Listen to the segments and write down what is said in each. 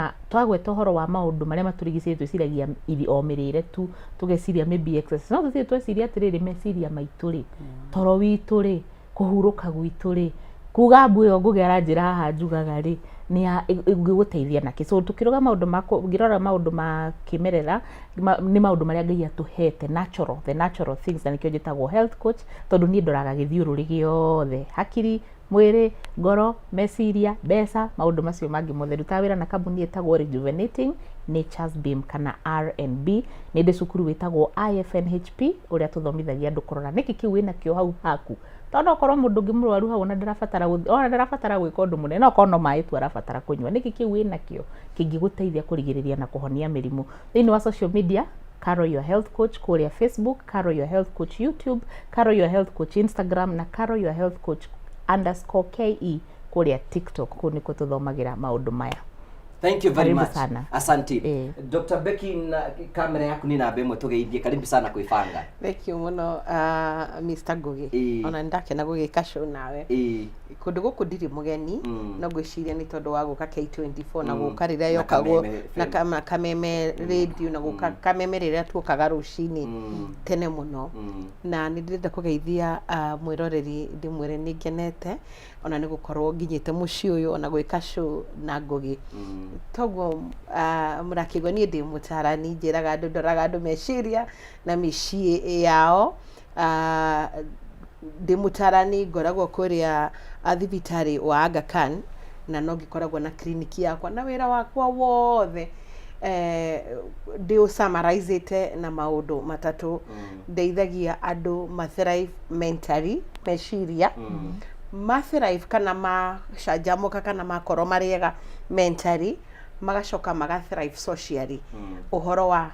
Na twagweta ũhoro wa maũndũ marĩa matũrigicĩirie, twĩciragia o mĩrĩre tu, tũgeciria maybe exercise, no tũtirĩ tweciria atĩrĩrĩ, meciria maitũ rĩ, toro witũ rĩ, kũhurũka gwitũ rĩ, kuga mbu ĩyo Ngũgĩ aranjĩra haha njugaga rĩ, nĩ ĩngĩgũteithia nakĩ? So tũkĩrora maũndũ ma ngĩrora maũndũ ma kĩmerera, nĩ maũndũ marĩa Ngai atũhete natural, the natural things, na nĩkĩo njĩtagwo health coach, tondũ niĩ ndoraga gĩthiũrũrĩ gĩothe, hakiri, mwĩrĩ, ngoro, meciria, mbeca, maũndũ macio mangĩ mothe. Ndutaga wĩra na kambuni ĩtagwo Rejuvenating Nature's Beam kana R&B. Nĩ ndĩ cukuru wĩtagwo IFNHP, ũrĩa tũthomithagia andũ kũrora nĩkĩ kĩu wĩnakĩo hau haku, tondũ no ũkorwo mũndũ ũngĩ mũrwaru hau ona ndarabatara gwĩka ũndũ mũnene, no korwo no maĩ tu arabatara kũnyua. Nĩkĩ kĩu wĩnakĩo kĩngĩgũteithia kũrigĩrĩria na kũhonia mĩrimũ? Thĩinĩ wa social media, Caro Your Health Coach kũrĩa Facebook, Caro Your Health Coach YouTube, Caro Your Health Coach Instagram, na CaroYourHealthCoach_KE kũrĩa TikTok. Kũu nĩkuo tũthomagĩra maũndũ maya. Thank you very Karibu much. sana. Asante. Eh. Dr. Becky, na kamera yaku ni namba ĩmwe, tũgeithie. Karibu sana kwĩbanga. Thank you mũno, Mr. Ngugi. Ona nĩndakena gũgĩka show nawe. Kũndũ gũkũ ndirĩ mũgeni. No ngwĩciria nĩ tondũ wa gũka K24 na gũka rĩrĩa Na yokagwo Kameme na FM. Kameme radio, na gũka Kameme rĩrĩa tuokaga rũcinĩ tene mũno. Na nĩ ndĩrenda kũgeithia mwĩroreri, ndĩmwĩre nĩ ngenete ona nĩ gũkorwo nginyĩte mũciĩ ũyũ, ona gwĩka show na Ngũgĩ. Toguo mũrakĩigua, niĩ ndĩ mũtarani, njĩraga andũ, ndoraga andũ meciria na mĩciĩ yao. Ndĩ mũtarani, ngoragwo kũrĩa thibitarĩ wa Aga Khan, na no ngĩkoragwo na kiriniki yakwa, na wĩra wakwa wothe ndĩ ũsummarizĩte na maũndũ matatũ. Ndeithagia andũ ma thrive mentally, meciria ma thrive kana macanjamũka kana makorwo marĩ ega mentally, magacoka maga thrive socially, ũhoro wa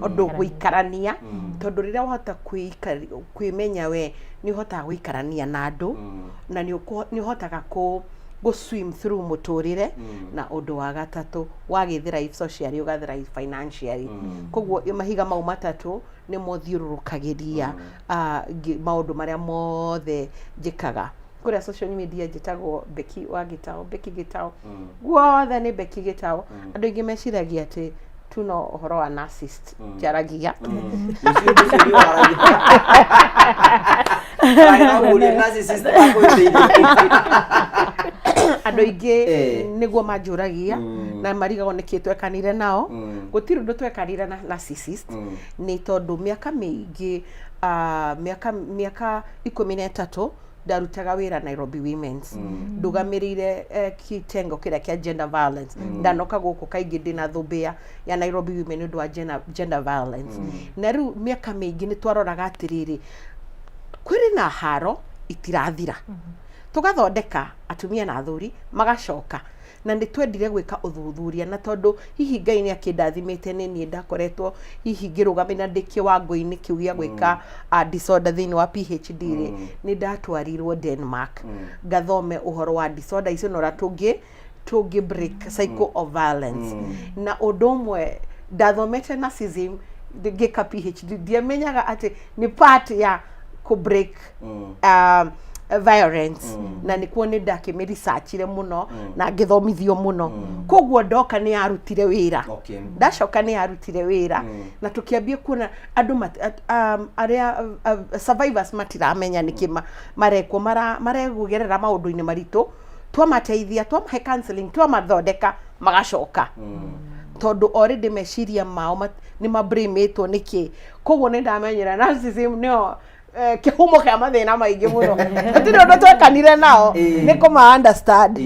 ũndũ gũikarania, tondũ rĩrĩa wahota kwĩmenya we, nĩ ũhotaga gũikarania na andũ na nĩ ũhotaga kũ swim through mũtũrĩre. Na ũndũ wa gatatũ, wagĩ thrive socially, ũga thrive financially. Koguo mahiga mau matatũ nĩmo thiũrũrũkagĩria maũndũ marĩa mothe njĩkaga. Kũrĩa social media njĩtagwo Becky wa Gĩtaũ, Becky Gĩtaũ, guothe nĩ Becky Gĩtaũ. Andũ aingĩ meciragia atĩ tu no ũhoro wa narcissist njaragia. Ũcio ũcio nĩ waragia. Aragĩra narcissist akwĩteithia. Andũ aingĩ nĩguo manjũragia na marigagwo nĩkĩ twekanire nao. Gũtirĩ ũndũ twekanire na narcissist. Nĩ tondũ mĩaka mĩingĩ, mĩaka 13 ndarutaga wĩra Nairobi Women's, ndũgamĩrĩire kitengo kĩrĩa kĩa gender violence. Ndanoka gũkũ kaingĩ ndĩna thũmbĩ ya Nairobi Women nĩ ũndũ wa gender violence. Na rĩu mĩaka mĩingĩ nĩ twaroraga atĩrĩrĩ, kwĩrĩ na haro itirathira, tũgathondeka atumia na athuri magacoka, na nĩ twendire gwĩka ũthuthuria. Na tondũ hihi Ngai nĩ akĩndathimĩte, nĩ niĩ ndakoretwo hihi ngĩrũgamĩrĩra ndĩ kĩwango-inĩ kĩu gĩa gwĩka disorder thĩinĩ wa PhD rĩ, nĩ ndatwarirwo Denmark ngathome ũhoro wa disorder icio na ũrĩa tũngĩ break cycle of violence. Na ũndũ ũmwe ndathomete narcissism ngĩka PhD, ndiamenyaga atĩ nĩ part ya kũ break violence, na nĩkuo nĩ ndakĩmĩ researchire mũno na ngĩthomithio mũno. Koguo ndoka nĩ yarutire wĩra. Ndacoka nĩ yarutire wĩra na tũkĩambia kuona andũ arĩa survivors matiramenya nĩkĩ marekwo, maregerera maũndũ-inĩ maritũ. Twamateithia, twamahe counseling, twamathondeka, magacoka, tondũ already meciria mao nĩ mablamĩtwo nĩkĩ. Koguo nĩ ndamenyera narcissism nĩyo kĩhumo kĩa mathĩna maingĩ mũno. Gũtirĩ ũndũ twekanire nao. Nĩ kũma understand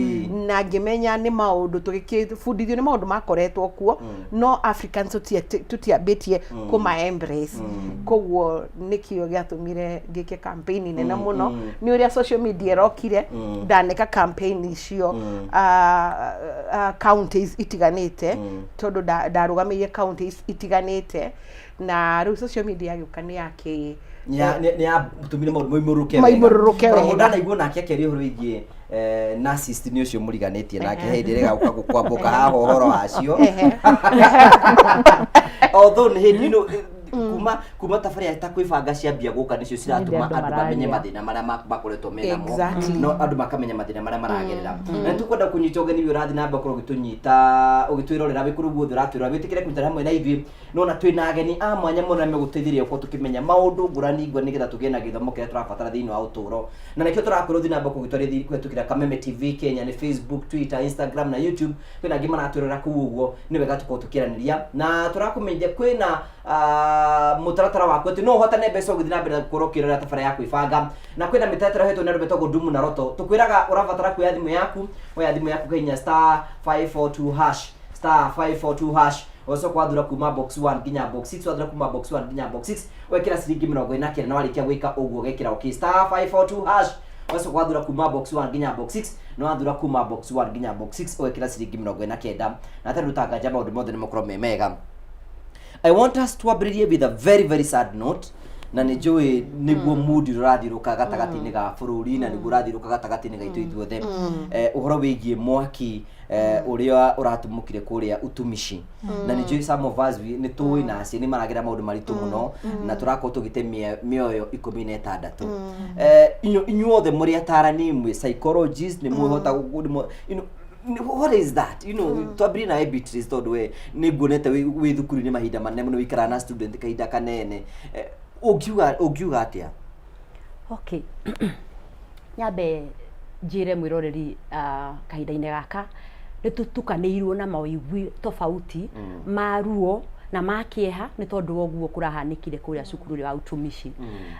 na ngĩmenya nĩ maũndũ tũgĩkĩbundithio, nĩ maũndũ makoretwo kuo, no Africans tũtiambĩtie kũma embrace. Koguo nĩkĩo gĩatũmire ngĩke campaign nene mũno. Nĩ ũrĩa social media ĩrokire, ndaneka campaign icio counties itiganĩte, tondũ ndarũgamĩire counties itiganĩte, na rĩu social media yagĩũka nĩ yakĩ Nĩ yatũmire maũndũ moimũrũke. Moimũrũrũke wega. Mũndũ ndanaigua nake akĩaria ũhoro wĩgiĩ narcissist, nĩ ũcio mũriganĩtie nake hĩndĩ ĩrĩa gũka gũkwambũka haha ũhoro wacio. Although nĩ hĩndĩ kuma Kuma tabarĩra ta kwĩbanga ciambia gũka, nĩcio ciratũma andũ andũ mamenye mararia. Mathĩna marĩa makoretwo menamo. No andũ makamenya mathĩna marĩa maragerera, na nĩtũkwenda kũnyita ũgeni ũyũ ũrathiĩ na mbere gũkorwo ũgĩtũnyita, ũgĩtwĩrorera wĩ kũrĩa guothe ũratwĩrora, wĩtĩkĩre kũnyitana hamwe na ithuĩ. Nona twĩna ageni a mwanya mũno na megũteithĩrĩria gũkorwo tũkĩmenya maũndũ ngũrani ngũrani, nĩgetha tũgĩe na gĩthomo kĩrĩa tũrabatara thĩinĩ wa ũtũũro. Na nĩkĩo tũrakwĩra ũthiĩ na mbere kũgĩtwarithia kũhetũkĩra Kameme TV Kenya, nĩ Facebook, Twitter, Instagram na YouTube. Kwĩna angĩ maratwĩrora kũu, ũguo nĩ wega tũkorwo tũkĩaranĩria na tũrakũmenyithia kwĩna mũtaratara waku atĩ no ũhotane mbeca ũgĩthiĩ na mbere na gũkorwo ũkĩrora tabarĩra ya kwĩbanga. Na kwĩna mĩtaratara ĩhetwo nĩ andũ metagwo Ndumu na Roto. Tũkwĩraga ũrabatara kuoya thimũ yaku, oya thimũ yaku kahinya *542#, *542#, ũgacoka wathura kuma box 1 nginya box 6. Wathura kuma box 1 nginya box 6, wekĩra ciringi 49, na warĩkia gwĩka ũguo ũgekĩra okay. *542#, ũgacoka wathura kuma box 1 nginya box 6, na wathura kuma box 1 nginya box 6 ũgekĩra ciringi 49, na hatarĩ rutanganja maũndũ mothe nĩ makorwo me mega. I want us twambĩrĩrie with a very very sad note, na nĩ njũĩ nĩguo mood ũrathiũrũka gatagatĩ-inĩ ga bũrũri, na nĩguo ũrathiũrũka gatagatĩ-inĩ gaitũ ithuothe, ũhoro wĩgiĩ mwaki ũrĩa ũratumũkire kũrĩa Utumishi. Na nĩ njũĩ some of us nĩ tũĩ na aciari nĩ maragera maũndũ maritũ mũno, na tũrakorwo tũgĩte mĩoyo 16. Inyuothe mũrĩ atarani, mwĩ psychologist, nĩ mwĩhota what is that? Twambĩrĩrie nawe Beatrice, tondũ we nĩ nguonete wĩ thukuru-inĩ mahinda manene mũno, wĩikaraga na student kahinda kanene. Ũngiuga atĩa? Okay, nyambe njĩre mwĩroreri, kahinda-inĩ gaka nĩ tũtukanĩirwo na mawĩigwi tofauti ma ruo na ma kĩeha, nĩ tondũ wa ũguo kũrahanĩkire kũrĩa cukuru ũrĩa wa Utumishi.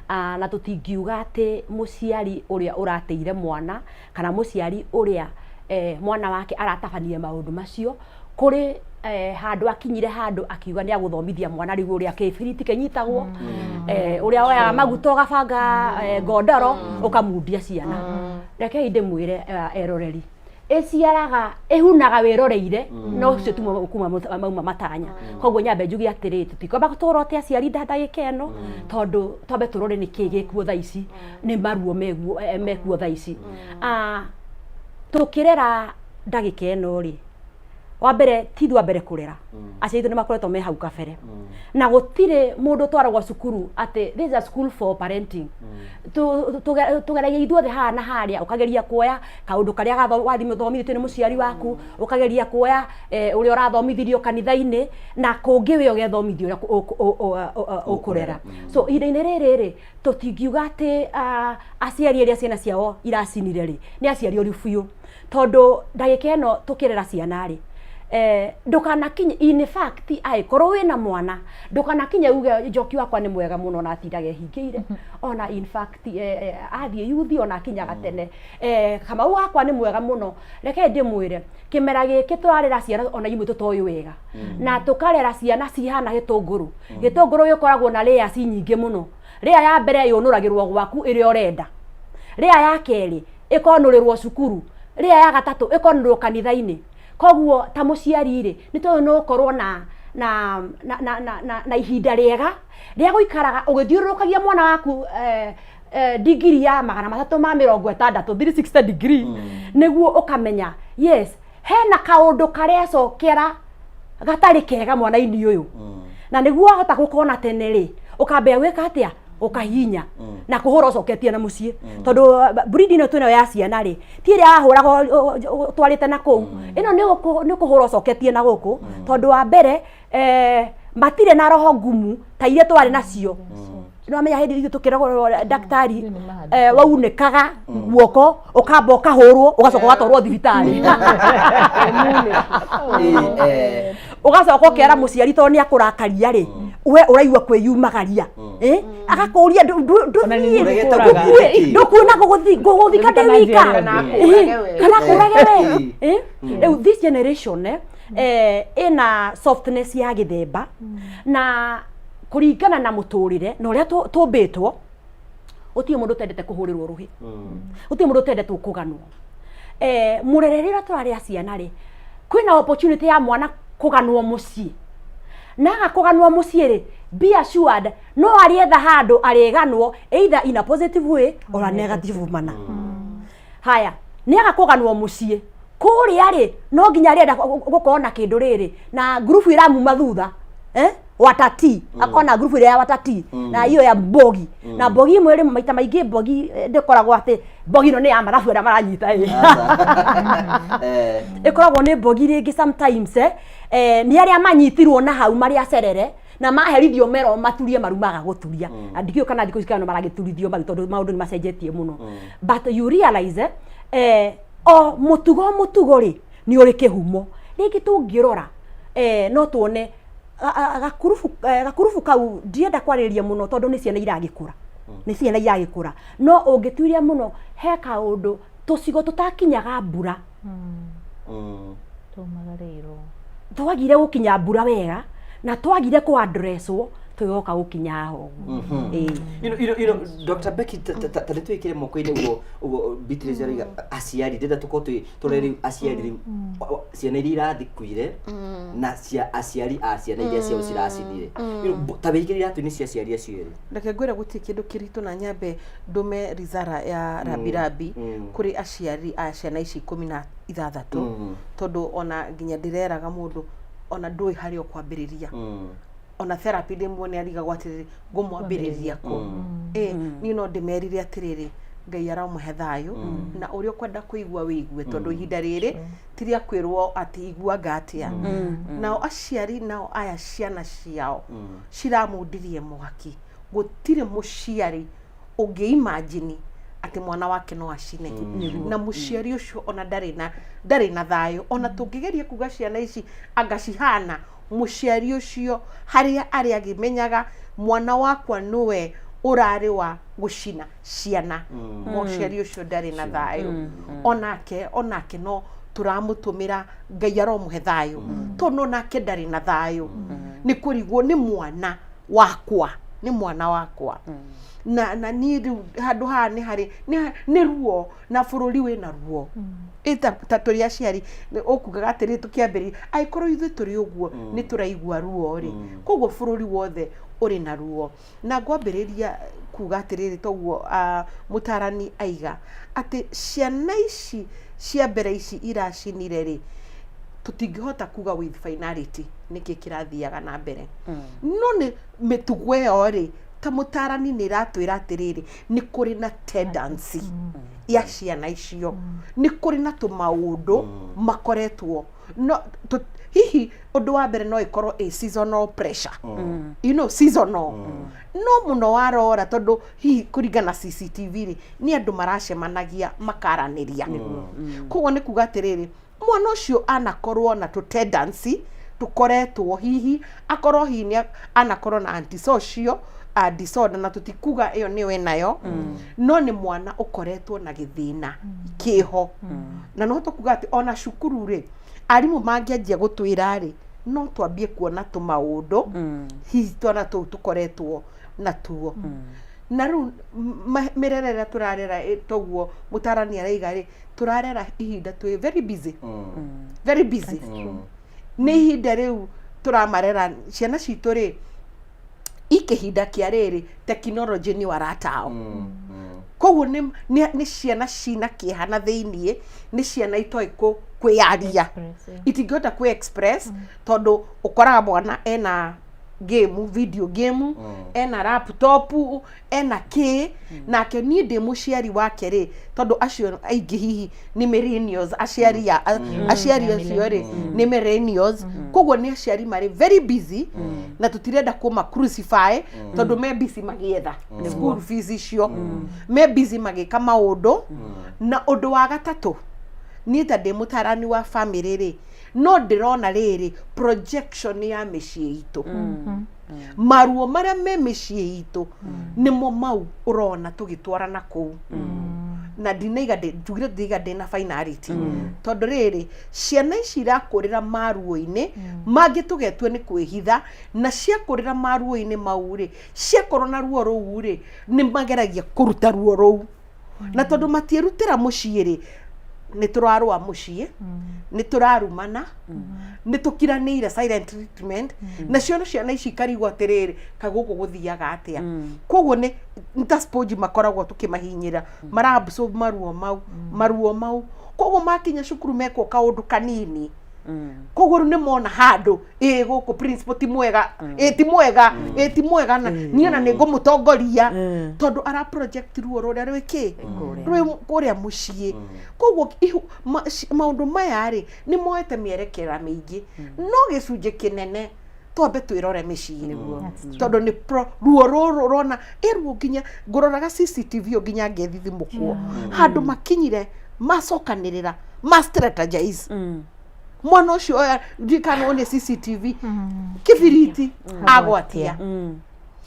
Na tũtingiuga atĩ mũciari ũrĩa ũrateire mwana kana mũciari ũrĩa mwana wake aratabania maũndũ macio kũrĩ handũ akinyire handũ akiuga nĩ agũthomithia mwana rĩu ũrĩa kĩbiriti kĩnyitagwo, ũrĩa woyaga maguta ũgabanga ngondoro ũkamundia ciana. Rekei ndĩmwĩre, eroreri, ĩciaraga ĩhunaga wĩroreire, no ũcio tu kuma mauma matanya. Koguo nyambe njuge atĩrĩ, tũtikwamba tũrote aciari ndagĩka ĩno, tondũ twambe tũrore nĩ kĩĩ gĩkuo thaa ici, nĩ maruo meguo mekuo thaa ici. Tũkĩrera ndagĩka ĩno rĩ, wa mbere ti ithuĩ a mbere kũrera, aciari aitũ nĩ makoretwo me hau kabere, na gũtirĩ mũndũ ũtwaragwo cukuru atĩ this is a school for parenting. Tũgeragia ithuothe haha na harĩa, ũkageria kuoya kaũndũ karĩa wathomithĩtio nĩ mũciari waku, ũkageria kuoya ũrĩa ũrathomithirio kanitha-inĩ, na kũngĩ we ũgethomithia ũrĩa ũkũrera. So ihinda-inĩ rĩrĩ rĩ, tũtingiuga atĩ aciari arĩa ciana ciao iracinire rĩ nĩ aciari oru biũ, tondũ ndagĩka ĩno tũkĩrera ciana rĩ, ndũkanakinye, in fact angĩkorwo wĩna mwana, ndũkanakinye uge njoki wakwa nĩ mwega mũno na atindaga ehingĩire, ona in fact athiĩ yuthi ona akinyaga tene, Kamau wakwa nĩ mwega mũno. Reke ndĩmwĩre, kĩmera gĩkĩ tũrarera ciana ona imwe tũtoĩ wega, na tũkarera ciana cihana gĩtũngũrũ. Gĩtũngũrũ gĩkoragwo na layers nyingĩ mũno. Layer ya mbere yũnũragĩrwo gwaku ĩrĩa ũrenda, layer ya kerĩ ĩkonũrĩrwo cukuru, layer ya gatatũ ĩkonũrĩrwo kanitha-inĩ. Koguo ta mũciari rĩ, nĩ tũĩ no ũkorwo na ihinda rĩega rĩa gũikaraga ũgĩthiũrũrũkagia mwana waku digiri ya 360, 360 degree, nĩguo ũkamenya yes hena kaũndũ karecokera gatarĩ kega mwana-inĩ ũyũ. Na nĩguo wahota gũkona tene rĩ, ũkambia gwĩka atĩa? Ũkahihinya na kũhũra ũcoketie na mũciĩ, tondũ breed ĩno twĩnayo ya ciana rĩ, ti ĩrĩa wahũraga ũtwarĩte na kũu, ĩno nĩ kũhũra ũcoketie na gũkũ, tondũ wa mbere matirĩ na roho ngumu ta iria twarĩ nacio. Nĩwamenya hĩndĩ ithuĩ tũkĩrogwo daktari, waunĩkaga guoko ũkamba ũkahũrwo, ũgacoka ũgatwarwo thibitarĩ, ũgacoka ũkera mũciari tondũ nĩ akũrakaria rĩ, we ũraigua kwĩyumagaria, agakũria ndũthiĩ Ũregete gũthiĩ nĩkĩ? Ndũkuona ngũgũthika ndĩ wika. Kana akũũrage we. Kana akũrage we. Rĩu this generation ĩna softness ya gĩthemba, na kũringana na mũtũrĩre na ũrĩa tũmbĩtwo, gũtirĩ mũndũ ũtendete kũhũrĩrwo rũhĩ, gũtirĩ mũndũ ũtendetwo kũganwo. Mũrerere ũrĩa tũrarĩa ciana rĩ, kwĩna opportunity ya mwana kũganwo mũciĩ, na aga kũganwo mũciĩ rĩ, be assured no arĩetha handũ arĩganwo, either in a positive way or a negative manner. Haya, nĩ aga kũganwo mũciĩ kũrĩa rĩ, no nginya arĩenda gũkorwo na kĩndũ rĩrĩ na ngurubu ĩramuma thutha. Watati akona ngurubu ĩrĩa ya watati na iyo ya mbogi na mbogi imwe rĩ maita maingĩ mbogi eh, ndĩkoragwo atĩ mbogi ĩno nĩ ya mathabu arĩa maranyita ĩ Eh, ĩkoragwo nĩ mbogi rĩngĩ sometimes eh, eh, nĩ arĩa manyitirwo na hau marĩ acerere na maherithio mero maturie maru maga gũturia na ndikĩũĩ kana thikũ ici kana no maragĩturithio maru tondũ maũndũ nĩ macenjetie mũno but you realize eh, eh, o mũtugo mũtugo rĩ nĩ ũrĩ kĩhumo rĩngĩ tũngĩrora eh, no tuone gakurubu eh, gakurubu kau ndienda kwarĩrĩria mũno tondũ nĩ ciana iragĩkũra nĩ ciana iragĩkũra no ũngĩtuiria mũno he kaũndũ tũcigo tũtakinyaga mbura Tũmagarĩirwo. Twagire gũkinya mbura wega na twagire kũ addresswo tũgoka gũkinya haha ũguo. Ĩĩ. Dr. Becky, ta nĩ twĩkĩre moko-inĩ ũguo ũguo Beatrice arauga aciari ndĩrenda tũkorwo twĩ tũrore rĩu aciari rĩu ciana iria irathikuire na cia aciari a ciana iria ciao ciracinire. Ta wĩigĩre iratũ-inĩ cia aciari acio erĩ. Reke ngwĩre gũtirĩ kĩndũ kĩritũ na nyambe ndũme rizara ya rambirambi kũrĩ aciari a ciana ici 16 tondũ ona nginya ndĩreraga mũndũ ona ndũĩ harĩa ũkwambĩrĩria ona therapy rĩmwe nĩ arigagwo atĩrĩrĩ ngũmwambĩrĩria kũ ĩ niĩ no ndĩmerire atĩrĩrĩ Ngai aramũhe thayũ na ũrĩa ũkwenda kũigua wĩigue tondũ ihinda rĩrĩ ti rĩa kwĩrwo atĩ iguanga atĩa nao aciari nao aya ciana ciao ciramundirie mwaki gũtirĩ mũciari ũngĩ imagine atĩ mwana wake no acine na mũciari ũcio ona ndarĩ na ndarĩ na thayũ ona tũngĩgeria kuga ciana ici anga cihana mũciari ũcio harĩa arĩ agĩmenyaga mwana wakwa nĩwe ũrarĩ wa gũcina ciana mũciari ũcio ndarĩ na thayũ onake onake no tũramũtũmĩra Ngai aromũhe thayũ tondũ onake ndarĩ na thayũ nĩ kũrigwo nĩ mwana wakwa nĩ mwana wakwa na na niĩ rĩu handũ haha nĩ harĩ nĩ ruo na bũrũri wĩna ruo ĩ ta, ta tũrĩ aciari nĩ- ũkugaga atĩrĩ tũkĩambĩrĩria angĩkorwo ithuĩ tũrĩ ũguo nĩ tũraigua ruo rĩ koguo bũrũri wothe ũrĩ na ruo na ngwambĩrĩria kuga atĩrĩrĩ toguo ah, mũtarani aiga atĩ ciana ici cia mbere ici iracinire rĩ tũtingĩhota kuga with finality nĩkĩ kĩrathiaga na mbere no nĩ mĩtugo ĩyo rĩ ta mũtarani nĩ ĩratwĩra atĩrĩrĩ nĩ kũrĩ na tendency ya ciana icio nĩ kũrĩ na tũmaũndũ makoretwo no tũ, hihi ũndũ wa mbere no ĩkorwo ĩ seasonal pressure you know seasonal no mũno warora tondũ hihi kũringana na CCTV rĩ nĩ andũ maracemanagia makaranĩria koguo nĩ kuga atĩrĩrĩ mwana ũcio anakorwo na tũ tendency tũkoretwo hihi akorwo hihi nĩ anakorwo na antisocial disorder na tũtikuga ĩyo nĩyo enayo no nĩ mwana ũkoretwo na gĩthĩna kĩho na no tũkuga atĩ ona cukuru rĩ arimũ mangĩanjia gũtwĩra rĩ no twambie kuona tũmaũndũ hihi twana tũu tũkoretwo natuo na rĩu mĩrere ĩrĩa tũrarera toguo mũtarani araiga rĩ tũrarera ihinda twĩ very busy very busy nĩ ihinda rĩu tũramarera ciana citũ rĩ ikĩhinda kĩa rĩrĩ tekinoronjĩ nĩ aratao koguo nĩ nĩ ciana cina kĩeha na thĩiniĩ nĩ ciana itoĩ kwĩyaria Express, yeah. itingĩhota kwĩ express tondũ ũkoraga mwana ena game video game ena laptop ena kĩ nake niĩ ndĩ mũciari wake rĩ tondũ acio aingĩ hihi nĩ millennials aciari a, aciari acio rĩ nĩ millennials koguo nĩ aciari marĩ very busy na tũtirenda kũma crucify tondũ me busy magĩetha school fees icio me busy magĩka maũndũ na ũndũ wa gatatũ niĩ ta ndĩ mũtarani wa family rĩ no ndĩrona rĩrĩ projection ya mĩciĩ itũ maruo marĩa me mĩciĩ itũ nĩmo mau ũrona tũgĩtwarana kũu na ndinaiga njugire ndinaiga ndĩna finality tondũ rĩrĩ ciana ici irakũrĩra maruo-inĩ mangĩ tũgetue nĩ kwĩhitha na ciakũrĩra maruo-inĩ mau rĩ ciakorwo na ruo rũu rĩ nĩ mageragia kũruta ruo rũu na tondũ matiĩrutĩra mũciĩ rĩ nĩ tũrarũa mũciĩ nĩ tũrarumana nĩ tũkiranĩire silent treatment nacio ciana ici ikarigwo atĩrĩrĩ kaĩ gũkũ gũthiaga atĩa koguo nĩ nĩ ta sponge makoragwo tũkĩmahinyĩra mara absorb maruo mau maruo mau koguo makinya cukuru mekwo kaũndũ kanini. Koguo rĩu nĩ mona handũ ĩ gũkũ principal ti mwega, ĩ ti mwega, ĩ ti mwega, na niĩ ona nĩ ngũmũtongoria, tondũ ara project ruo rũrĩa rwĩ kĩ rwĩ kũrĩa mũciĩ. Koguo maũndũ maya rĩ, nĩ moete mĩerekera mĩingĩ, no gĩcunjĩ kĩnene twambe twĩrore mĩciĩ, tondũ nĩ ruo rũrũ rona ĩ ruo nginya ngũroraga CCTV ĩyo nginya ngethithimũkwo handũ makinyire macokanĩrĩra ma strategize mwana ũcio oya ndikana nĩ CCTV kĩbiriti agwatia.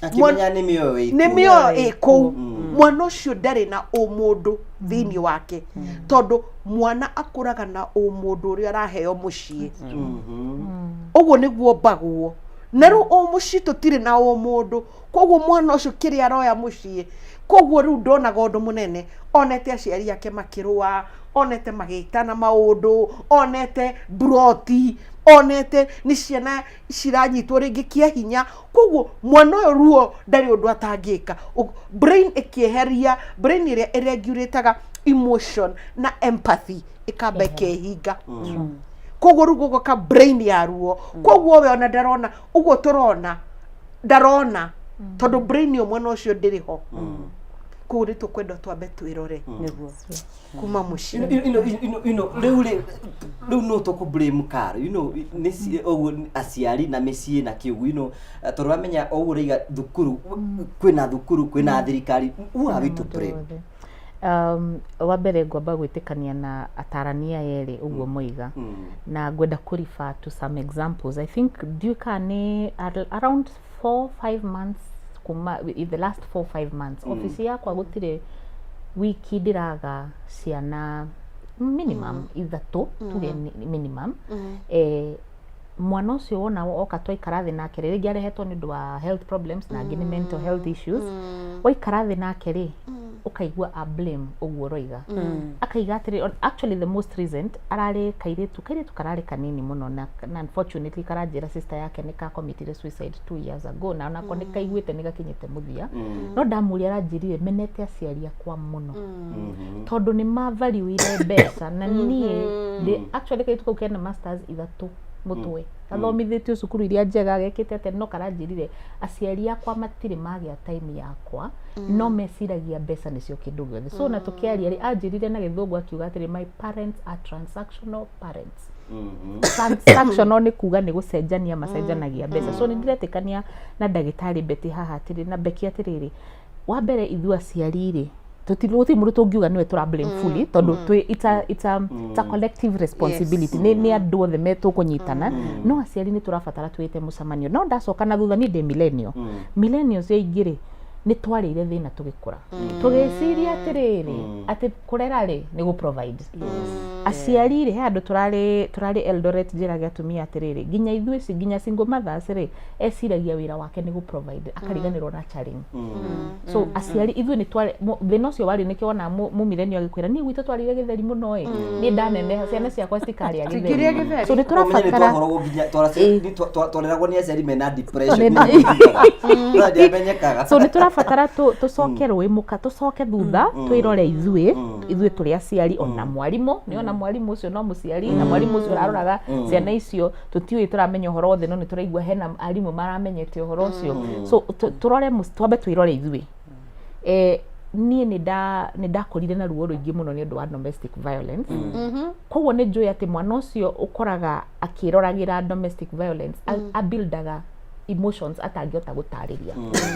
Akĩmenya nĩ mĩoyo ĩ nĩ kũu. Mĩoyo ĩ kũu. Mwana ũcio ndarĩ na ũmũndũ thĩinĩ wake, tondũ mwana akũraga na ũmũndũ ũrĩa araheo mũciĩ. Ũguo nĩguo mbagwo na rĩu o mũciĩ tũtirĩ na ũmũndũ, koguo mwana ũcio kĩrĩa aroya mũciĩ, koguo rĩu ndonaga ũndũ mũnene, onete aciari ake makĩrũa, onete magĩtana maũndũ, onete mburoti, onete nĩ ciana ciranyitwo rĩngĩ kĩa hinya. Koguo mwana ũyũ ruo ndarĩ ũndũ atangĩka. Brain ĩkĩeheria brain ĩrĩa ĩregulataga emotion na empathy ĩkamba ĩkehinga, koguo rĩu gũgoka brain ya ruo. Koguo we ona ndarona ũguo tũrona, ndarona, tondũ brain ĩyo mwana ũcio ndĩrĩ ho. Koguo nĩ tũkwenda twambe twĩrore kuma mũciĩ. Rĩu rĩ, rĩu no tũkũ blame karo nĩ ũguo aciari na mĩciĩ na kĩũguo tondũ wamenya o ũguo ũraiga thukuru, kwĩna thukuru, kwĩna thirikari, who are we to blame? Othe. Wa mbere ngwamba gwĩtĩkania na atarania erĩ ũguo moiga, na ngwenda kũ refer to some examples. I think ndiũĩ kana nĩ around 4, 5 months, kuma in the last 4, 5 months, ofici yakwa gũtirĩ wiki ndĩraga ciana minimum ithatũ, tuge minimum. Mwana ũcio wona oka twaikara thĩ nake rĩ, rĩngĩ arehetwo nĩ ũndũ wa health problems na angĩ nĩ mental health issues. Waikara thĩ nake rĩ, ũkaigua a blame ũguo ũroiga, akaiga atĩrĩ, actually the most recent ararĩ kairĩtu kararĩ kanini mũno, na unfortunately karanjĩra sister yake nĩ ka committed suicide 2 years ago, na onako nĩ kaiguĩte nĩ gakinyĩte mũthia. No ndamũria, aranjĩrire menete aciari akwa mũno tondũ nĩ mavaliwire mbeca na niĩ ndĩ actually kairĩtu kau kena masters ithatũ mũtwe, gathomithĩtio cukuru iria njega, gekĩte atĩa, no karanjĩrire aciari akwa matirĩ magĩa time yakwa, no meciragia mbeca nĩcio kĩndũ gĩothe. So na tũkĩaria rĩ, anjĩrire na gĩthũngũ akiuga atĩrĩ, "My parents are transactional parents." Transactional nĩ kuga nĩ gũcenjania macenjanagia mbeca. So nĩ ndĩretĩkania na ndagĩtarĩ Betty haha atĩrĩ na Becky atĩrĩrĩ, wa mbere ithuĩ aciari rĩ, gũtirĩ mũndũ tũngiuga nĩwe tũra blame fully, tondũ twĩ it's a collective responsibility. Nĩ andũ othe me tũkũnyitana, no aciari nĩ tũrabatara twĩte mũcemanio. No ndacoka na thutha, niĩ ndĩ millennial. Millennials aingĩ rĩ, nĩ twarĩire thĩna tũgĩkũra, tũgĩciria atĩrĩrĩ, atĩ kũrera rĩ nĩ gũ provide. Aciari rĩ, he handũ tũrarĩ Eldoret, njĩrage atumia atĩrĩrĩ, nginya ithuĩ nginya single mothers rĩ, eciragia wĩra wake nĩ gũ provide, akariganĩrwo nurturing. So aciari ithuĩ nĩ twarĩ thĩna ũcio warĩ, nĩkĩo wona mũmilenio agĩkwĩra niĩ gwitũ twarĩire gĩtheri mũno ĩ, niĩ ndaneneha ciana ciakwa citikarĩa Citingĩrĩa gĩtheri. Gĩtheri. So nĩ Ũmenye nĩ tũrabatara twahoragwo nginya twareragwo nĩ aciari mena depression. Nĩ- No ndiamenyekaga. So nĩ tũrabatara tũcoke rũĩ mũka, tũcoke thutha, twĩrore ithuĩ tũrĩ aciari, ona mwarimũ nĩ ona mwarimũ ũcio no mũciari, na mwarimũ ũcio ũraroraga ciana icio, tũtiũĩ tũramenya ũhoro wothe, no nĩ tũraigua hena arimũ maramenyete ũhoro ũcio. So tũrore twambe twĩrore ithuĩ. Niĩ nĩ ndakũrire na ruo rũingĩ mũno nĩ ũndũ wa domestic violence. Koguo nĩ njũĩ atĩ mwana ũcio ũkoraga akĩroragĩra domestic violence abuildaga emotions atangĩhota gũtarĩria.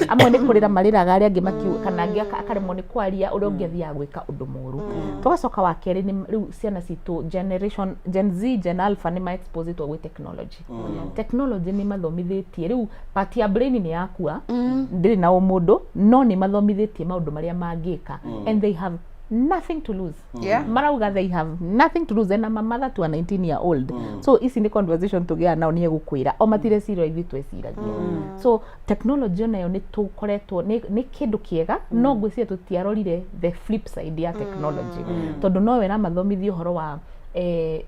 Amwe nĩ kũrĩra marĩraga, arĩa angĩ makiuga, kana angĩ akaremwo nĩ kwaria, ũrĩa ũngĩ athiaga gwĩka ũndũ mũru. Tũgacoka wa kerĩ nĩ rĩu ciana citũ, generation Gen Z, Gen Alpha, nĩ ma-expositwo gwĩ technology. Technology nĩ mathomithĩtie rĩu part ya brain nĩ yakua, ndĩrĩ na ũmũndũ, no nĩ mathomithĩtie maũndũ marĩa mangĩka and they have nothing to lose. Marauga they have nothing to lose, and I'm a mother to a 19 year old. So ici nĩ conversation tũgĩaga nao, nĩ egũkwĩra o matireciria ithuĩ tweciragia. So technology onayo nĩ tũkoretwo nĩ kĩndũ kĩega, no ngwĩciria tũtiarorire the flip side ya technology, tondũ no ĩramathomithia ũhoro wa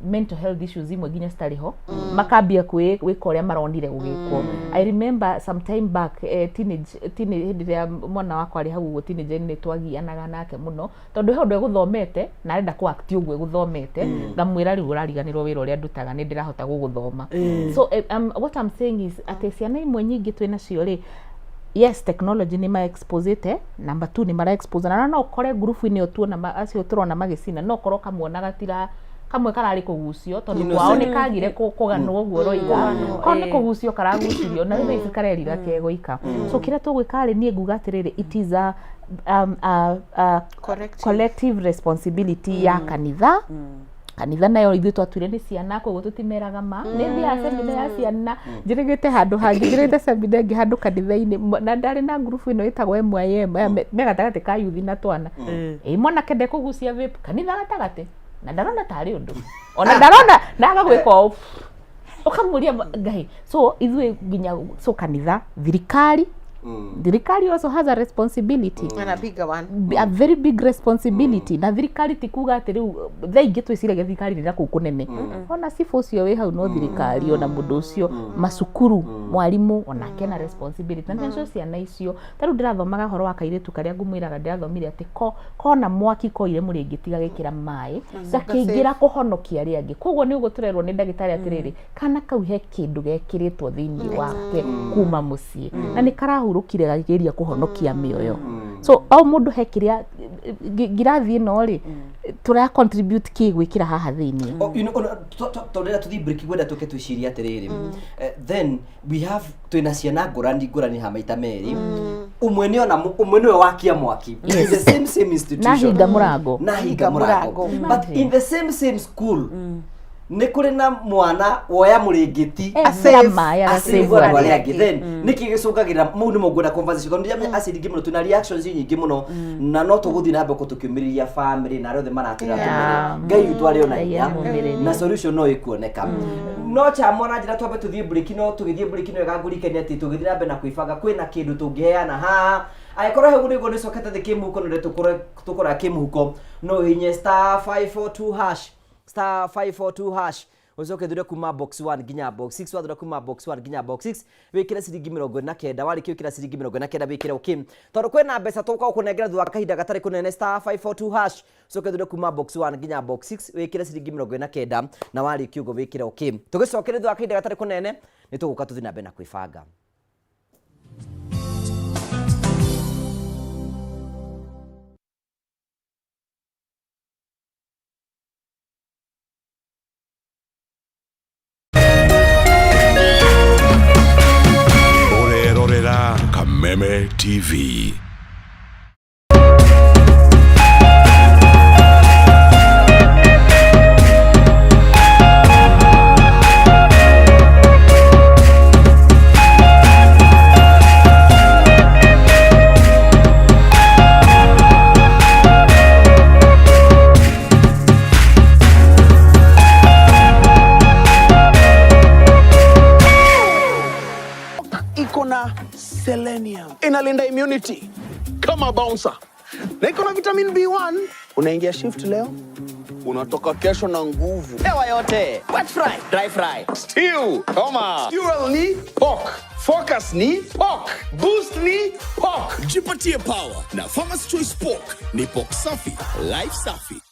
Mental health issues imwe nginya citarĩ ho, makambia gwĩka ũrĩa maronire gũgĩkwo. I remember some time back, teenage hĩndĩ ĩrĩa mwana wakwa arĩ hau ũguo teenager, nĩ twagianaga nake mũno tondũ he ũndũ egũthomete na arenda kũ act ũguo egũthomete. Ngamwĩra, rĩu ũrariganĩrwo wĩra ũrĩa ndutaga, nĩ ndĩrahota gũgũthoma. So what I'm saying is atĩ ciana imwe nyingĩ twĩ nacio rĩ, yes, technology nĩ ma-exposete. Number two, nĩ mara-expose na no ũkore ngurubu-inĩ ĩyo tuona acio tũrona magĩcina, no ũkorwo kamwona gatira kamwe kararĩ kũgucio tondũ kwao nĩ kagire kũganwo ũguo ũroiga. Korwo nĩ kũgucio karagucirio na rĩu ici karerira kegoika. So kĩrĩa tũgwĩka rĩ, niĩ nguga atĩrĩrĩ, it is a Collective. collective responsibility ya kanitha. Kanitha nayo ithuĩ twatuire nĩ ciana, koguo tũtimeraga ma nĩ thiaga semina ya ciana, njĩrĩgĩte handũ hangĩ, njĩrĩgĩte semina ĩngĩ handũ kanitha-inĩ. Na ndarĩ na ngurubu ĩno ĩtagwo MYM aya me gatagatĩ ka yuthi na twana. Ĩ mwanake ndekũgucia vape kanitha gatagatĩ na ndarona tarĩ ũndũ, ona ndarona na agagwĩka ũũ, ũkamũria Ngai. So ithuĩ nginya, so kanitha, thirikari, thirikari also has a responsibility. And a bigger one. A very big responsibility. Na thirikari ti kuga atĩ rĩu thaa ingĩ twĩciragia thirikari nĩ na kũu kũnene, ona cibũ ũcio wĩ hau no thirikari, ona mũndũ ũcio macukuru, mwarimũ onake na responsibility. Na nĩcio ciana icio, ta rĩu ndĩrathomaga ũhoro wa kairĩtu karĩa ngũmwĩraga ndĩrathomire atĩ ko kona mwaki koire mũrĩngĩti gagĩkĩra maĩ gakĩingĩra kũhonokia arĩa angĩ. Koguo nĩ ũguo tũrerwo nĩ ndagĩtarĩ atĩrĩrĩ, kana kau he kĩndũ gekĩrĩtwo thĩinĩ wake kuma mũciĩ na nĩ karahurũkire gakĩgeria kũhonokia mĩoyo. So o mũndũ he kĩrĩa ngirathi ĩno rĩ tũra contribute kĩ gwĩkĩra haha thĩinĩ. Oh, tondũ rĩrĩa tũthiĩ break ngwenda tũke twĩcirie atĩrĩrĩ, then we have twĩna ciana ngũrani ngũrani ha maita merĩ. Ũmwe nĩ ona ũmwe nĩwe wakia mwaki in the same same institution. Nahinga mũrango. Nahinga mũrango. Mũrango. But in the same same school nĩ kũrĩ na mwana woya mũrĩngĩti ekĩra maĩ asave agasave andũ arĩa arĩa angĩ. Then nĩkĩ gĩcũngagĩrĩra mau? Nĩmo ngwenda conversation tondũ ndiramenya aciari aingĩ mũno, twĩna reactions nyingĩ mũno na no tũgũthiĩ na mbere tũkĩũmĩrĩria family na arĩa othe maratwĩra tũmere Ngai witũ arĩ ona Ngai hinya amũmĩrĩrie. Na solution no ĩkuoneka. No chamo na njĩra twambe tũthiĩ break, no tũgĩthiĩ break no wega ngũrikania atĩ tũgĩthiĩ na mbere na kwĩbanga kwĩna kĩndũ tũngĩheana haha. Angĩkorwo hau nĩguo nĩcokete thĩ kĩmũhuko nĩ tũkũra kĩmũhuko, no ũhihinye *542#, *542# ũcoke thure kuma box 1 nginya box 6. Wathura kuma box 1 nginya box 6, wĩkĩre ciringi 49. Warĩkia gwĩkĩra ciringi 49, wĩkĩre okay tondũ kwĩna mbeca tũgũka gũkũnengera thutha wa kahinda gatarĩ kũnene. *542# ũcoke thure kuma box 1 nginya box 6, wĩkĩre ciringi 49, na warĩkia ũguo wĩkĩre okay. Tũgĩcokere thutha wa kahinda gatarĩ kũnene, nĩ tũgũka tũthiĩ na mbere na kwĩbanga. Ũrerorera Kameme TV. Iko na selenium, inalinda immunity kama bouncer, na iko na vitamin B1. Unaingia shift leo, unatoka kesho na nguvu. Hewa yote. Wet fry, dry fry, stew, koma. Fuel ni pork, focus ni pork, boost ni pork. Jipatie power na Farmer's Choice Pork. Ni pork safi, life safi.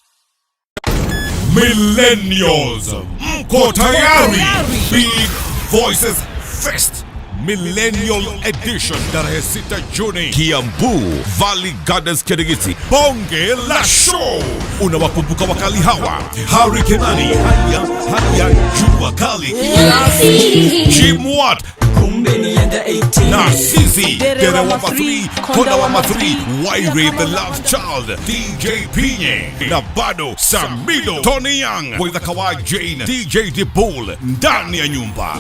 Millennials, mko tayari? Big Voices Fest Millennial Edition, tarehe 6 Juni, Kiambu Valley Gardens, Kirigiti. Bonge la show! Unawakumbuka wakali hawa: Harry Kimani, haya haya, Jua Kali, Jim Watt na Sisi Derewama 3, Kondawama 3, Waire the Love Child, DJ Pinye na bado Samido, Tony Young, Waitha Kawai Jane, DJ Dibul ndani ya nyumba.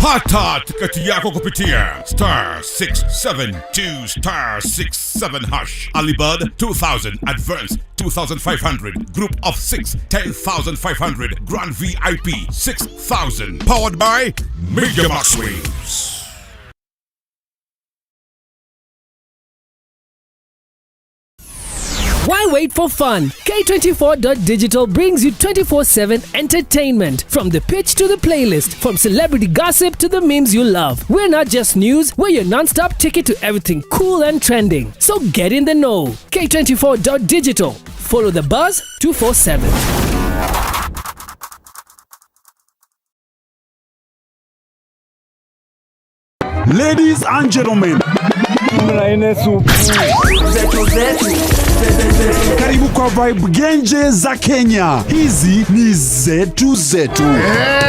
Pata tiketi yako kupitia *672*67#. Early bird 2000, advance 2500, group of 6 10500, grand VIP 6000. Powered by Media Max Waves. wait for fun? K24.digital brings you 24/7 entertainment. From the pitch to the playlist, from celebrity gossip to the memes you love. We're not just news, we're your non-stop ticket to everything cool and trending. So get in the know. K24.digital. Follow the buzz 247. Ladies and gentlemen, karibu kwa Vibe Genje za Kenya. Hizi ni zetu zetu.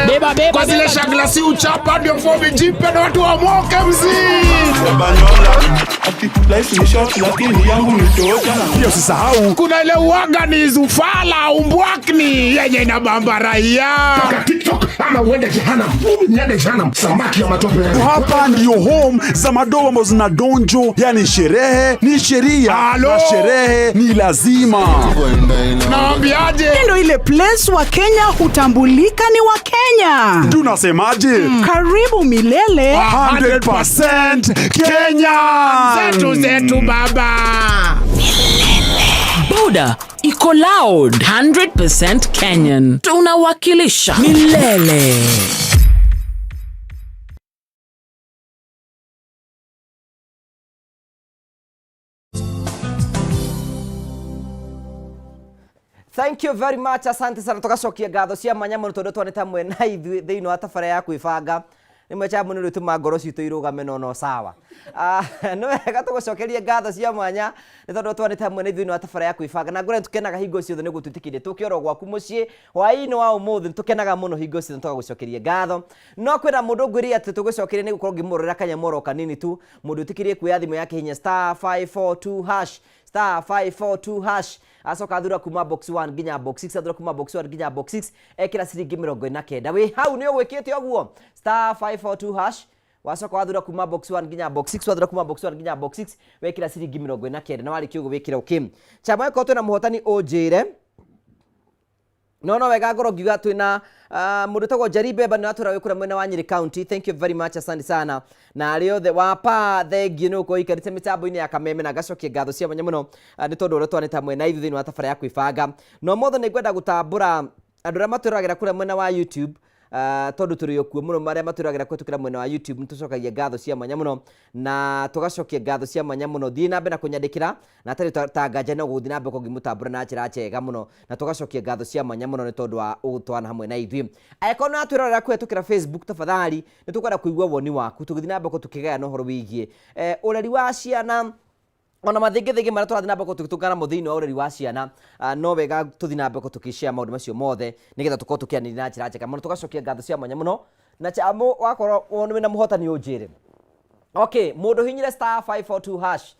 Beba, beba, kwa zile shagla si uchapa ndio fomi jipe na watu wamoke mzee. Pia usisahau Kuna ile uaga ni zufala umbwakni yenye inabamba raia. TikTok ama uende jehanamu. Mimi niende jehanamu, samaki ya matope. hapa ndiyo home za madogo ambazo zina donjo, yani sherehe ni sheria Halo. na sherehe ni lazima. Naambiaje? Ndio ile place wa Kenya hutambulika ni wa Kenya. Tunasemaje? Karibu milele. 100% Kenya. Zetu zetu baba. Boda iko loud 100% Kenyan. Tunawakilisha milele. Thank you very much, asante sana. Tugacokia ngatho cia mwanya muno tondu twanite hamwe na ithuĩ thĩinĩ wa tabara ya kwĩbanga. Nĩ mwecha mũno rĩu tũma ngoro citũ irũgame no no sawa. Ah, nĩ wega tũgũcokerie ngatho cia mwanya nĩ tondũ twanĩte hamwe na ithuĩ thĩinĩ wa tabara ya kwĩbanga, na ngũrani tũkenaga hingo ciothe nĩ gũtwĩtĩkĩria tũke oro gwaku mũciĩ hwaĩ-inĩ wa ũmũthĩ. Nĩ tũkenaga mũno hingo ciothe tũgagũcokeria ngatho. No kwĩna mũndũ ngwĩrire atĩ tũgũcokeria nĩ gũkorwo ngĩmũrorera kanyamũ kanini tu, mũndũ ũtĩkĩrie kuoya thimũ yake hinya star 542 hash, star 542 hash, acoka athura kuma box 1 nginya box 6, athura kuma box 1 nginya box 6, ekira ciringi 49. Wi hau ni ũgwĩkĩte ũguo star 542 hash, wacoka wathura kuma box 1 nginya box 6, wathura kuma box 1 nginya box 6, wekira ciringi 49, na warĩkia ũguo wĩkĩre okay. Chama ĩkorwo twĩna mũhotani ũnjĩre no no wega ngorwo ngiuga twina mundu tagwo Njeri Bemba nĩ watwĩra wĩ kũrĩa mwena wa Nyeri County. Thank you very much, asante sana. Na arĩa othe wapa thengiũ nĩ gũkorwo ikarĩte mĩtambo-inĩ ya kameme, na ngacokia ngatho cia mwanya mũno nĩ tondũ ũrĩa twanĩte hamwe na ithuĩ thĩinĩ wa tabara ya kwĩbanga. No mothe nĩ ngwenda gũtambũra andũ arĩa matwĩroragĩra kũrĩa mwena wa YouTube, tondu tũrĩ o kuo mũno. Marĩa matwĩroragĩra kũhetũkĩra mwena wa YouTube, nĩtũcokagia ngatho cia mwanya mũno na tũgacokia ngatho cia mwanya mũno. Thiĩ na mbere na kũnyandĩkĩra na atarĩ ta nganja no gũthiĩ na mbere kũngĩmũtambũra na njĩra njega mũno, na tũgacokia ngatho cia mwanya mũno nĩ tondũ wa ũtwana hamwe na ithuĩ. Angĩkorwo nĩ watwĩrorera kũhetũkĩra Facebook, tafadhali nĩ tũkwenda kũigua woni waku tũgĩthiĩ na mbere tũkĩgayana ũhoro wĩgiĩ ũreri wa ciana ona mathĩngĩthĩngĩ marĩa tũrathiĩ na mbere tũgĩtũngana namo thĩinĩ wa ũreri wa ciana. No wega tũthiĩ na mbere tũkĩshare maũndũ macio mothe nĩgetha tũkorwo tũkĩanĩria na njĩra njega mũno. Tũgacokia ngatho cia mwanya mũno na chamo wakorwo wĩna mũhotani ũnjĩre. Okay, mũndũ hinyire star 542 hash,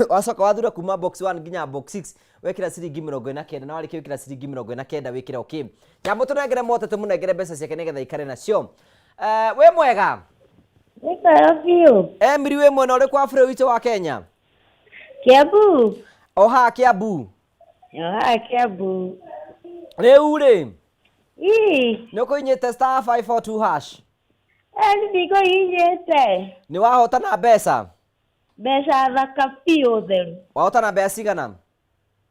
wacoka wathura kuma box 1 nginya box 6, wekĩra ciringi 49, na warĩkia wĩkĩra ciringi 49 wĩkĩre okay. Chamo tũnengere mote, tũmũnengere mbeca ciake nĩgetha ikare nacio. Wĩ mwega? Nĩ mwega biũ. Emily, wĩ mwena ũrĩkũ wa bũrũri witũ wa Kenya? Kiambu. O haha Kiambu? O haha Kiambu. Rĩu rĩ, Ii. nĩ ũkũhinyĩte star 542 hash? Ĩ ndikũhinyĩte. Nĩ wahotana mbeca? Mbeca thaka biũ theru. Wahotana mbeca cigana?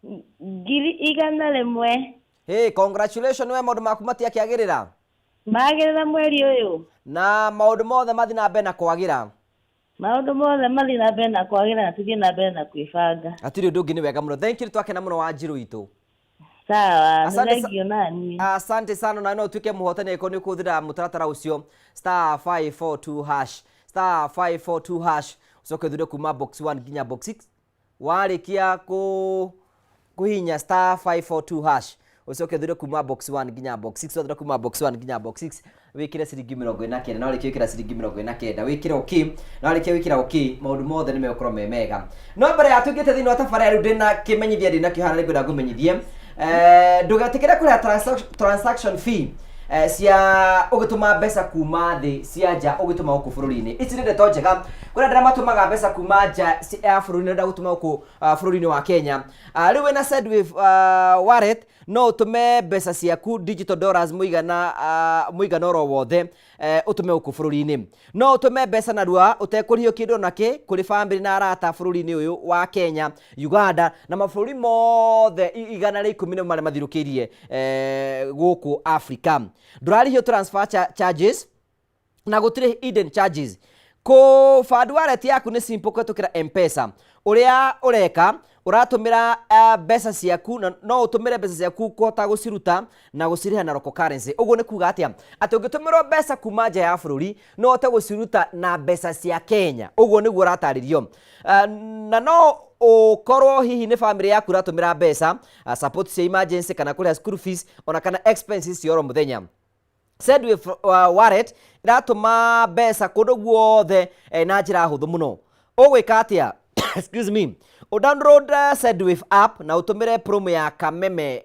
100,000. Hey, congratulations. We maũndũ maku matiakĩagĩrĩra? Magĩrĩra mweri ũyũ. Na maũndũ mothe mathiĩ na mbere na kwagĩra? Maũndũ mothe mathiĩ na mbere na kwagĩra na tũthiĩ na mbere na kwĩbanga. Hatirĩ ũndũ ũngĩ, nĩ wega mũno. Thank you, twakena mũno Wanjirũ witũ. Sawa, nĩ Asante thengiũ naniĩ. Asante sana, na no ũtuĩke mũhotani angĩkorwo nĩ ũkũhũthĩra mũtaratara ũcio star 542 hash, star 542 hash, ũcoke ũthure kuma box 1 nginya box 6. Warĩkia kũhihinya star 542 hash, ũcoke ũthure kuma box 1 nginya box 6, wathura kuma box 1 nginya box 6, wĩkĩre ciringi 49, na warĩkia wĩkĩra ciringi 49 wĩkĩre okay, na warĩkia wĩkĩra okay, maũndũ mothe nĩ megũkorwo me mega. No mbere ya tũingĩte thĩinĩ wa tabarĩra rĩu, ndĩna kĩmenyithia ndĩnakĩo haha na nĩngwenda ngũmenyithie. Ndũgetĩkĩre kũrĩha transaction fee cia ũgĩtũma mbeca kuma thĩ cia nja ũgĩtũma gũkũ bũrũri-inĩ. Ici nĩ ndeto njega. Kwĩna andũ arĩa matũmaga mbeca kuma nja ya bũrũri na ũrenda gũtũma gũkũ bũrũri-inĩ wa Kenya. Rĩu wĩna Sendwave wallet no ũtũme mbeca ciaku digital dollars mũigana mũigana oro wothe ũtũme gũkũ bũrũri-inĩ. No ũtũme mbeca narua ũtekũrĩhio kĩndũ ona kĩ kũrĩ bamĩrĩ na arata bũrũri-inĩ ũyũ wa Kenya, Uganda na mabũrũri mothe 110 marĩa mathiũrũrũkĩirie gũkũ Africa. Ndũrarĩhio transfer charges na gũtirĩ hidden charges. Kũ fund wallet yaku nĩ simple kũhetũkĩra M-Pesa. Ũrĩa ũreka, ũratũmĩra mbeca ciaku na no ũtũmĩre mbeca ciaku kũhota gũciruta na gũcirĩha na local currency. Ũguo nĩ kuga atĩa? Atĩ ũngĩtũmĩrwo mbeca kuma nja ya bũrũri, no ũhote gũciruta na mbeca cia Kenya. Ũguo nĩguo ũratarĩrio. Na no ũkorwo hihi nĩ bamĩrĩ yaku ũratũmĩra mbeca, support cia emergency kana kũrĩha school fees ona kana expenses cia oro mũthenya. Sendwave wallet ĩratũma mbeca kũndũ guothe na njĩra hũthũ mũno. Ũgwĩka atĩa? Excuse me. Ũ download Sendwave app na ũtũmĩre promo ya Kameme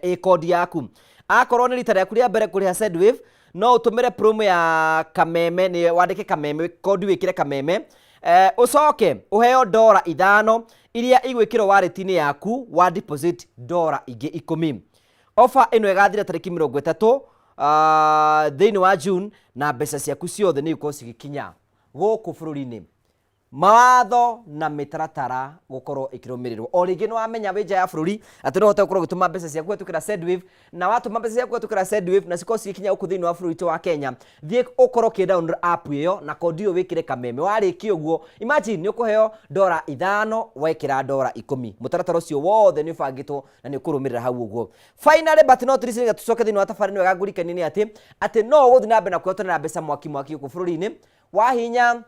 ĩ kodi yaku. Akorwo nĩ rita rĩaku rĩa mbere kũrĩha Sendwave, no ũtũmĩre promo ya Kameme, nĩ wandĩke Kameme, kodi wĩkĩre Kameme. Ũcoke ũheo dora 5 iria igwĩkĩrwo wallet-inĩ yaku wa deposit dora ingĩ 10. Offer ĩno ĩgathira tarĩki 30 thĩinĩ wa June na mbeca ciaku ciothe nĩ igũkorwo cigĩkinya gũkũ bũrũri-inĩ. Mawatho na mĩtaratara gũkorwo ĩkĩrũmĩrĩrwo. O rĩngĩ nĩ wamenya wĩ nja ya bũrũri atĩ no ũhote gũkorwo ũgĩtũma mbeca ciaku kũhetũkĩra Sendwave, na watũma mbeca ciaku kũhetũkĩra Sendwave na cikorwo cigĩkinya gũkũ thĩinĩ wa bũrũri witũ wa Kenya, thiĩ ũkorwo ũkĩ download app ĩyo na kodi ĩyo wĩkĩre Kameme. Warĩkia ũguo, imagine nĩ ũkũheo dora 5 wekĩra dora 10. Mũtaratara ũcio wothe nĩ ũbangĩtwo na nĩ ũkũrũmĩrĩra hau ũguo. Finally but not least, nĩgetha tũcoke thĩinĩ wa tabarĩra ĩno wega ngũrikanie nĩ atĩ atĩ no ũgũthiĩ na mbere na kwĩhotanĩra mbeca mwaki mwaki gũkũ bũrũri-inĩ wahihinya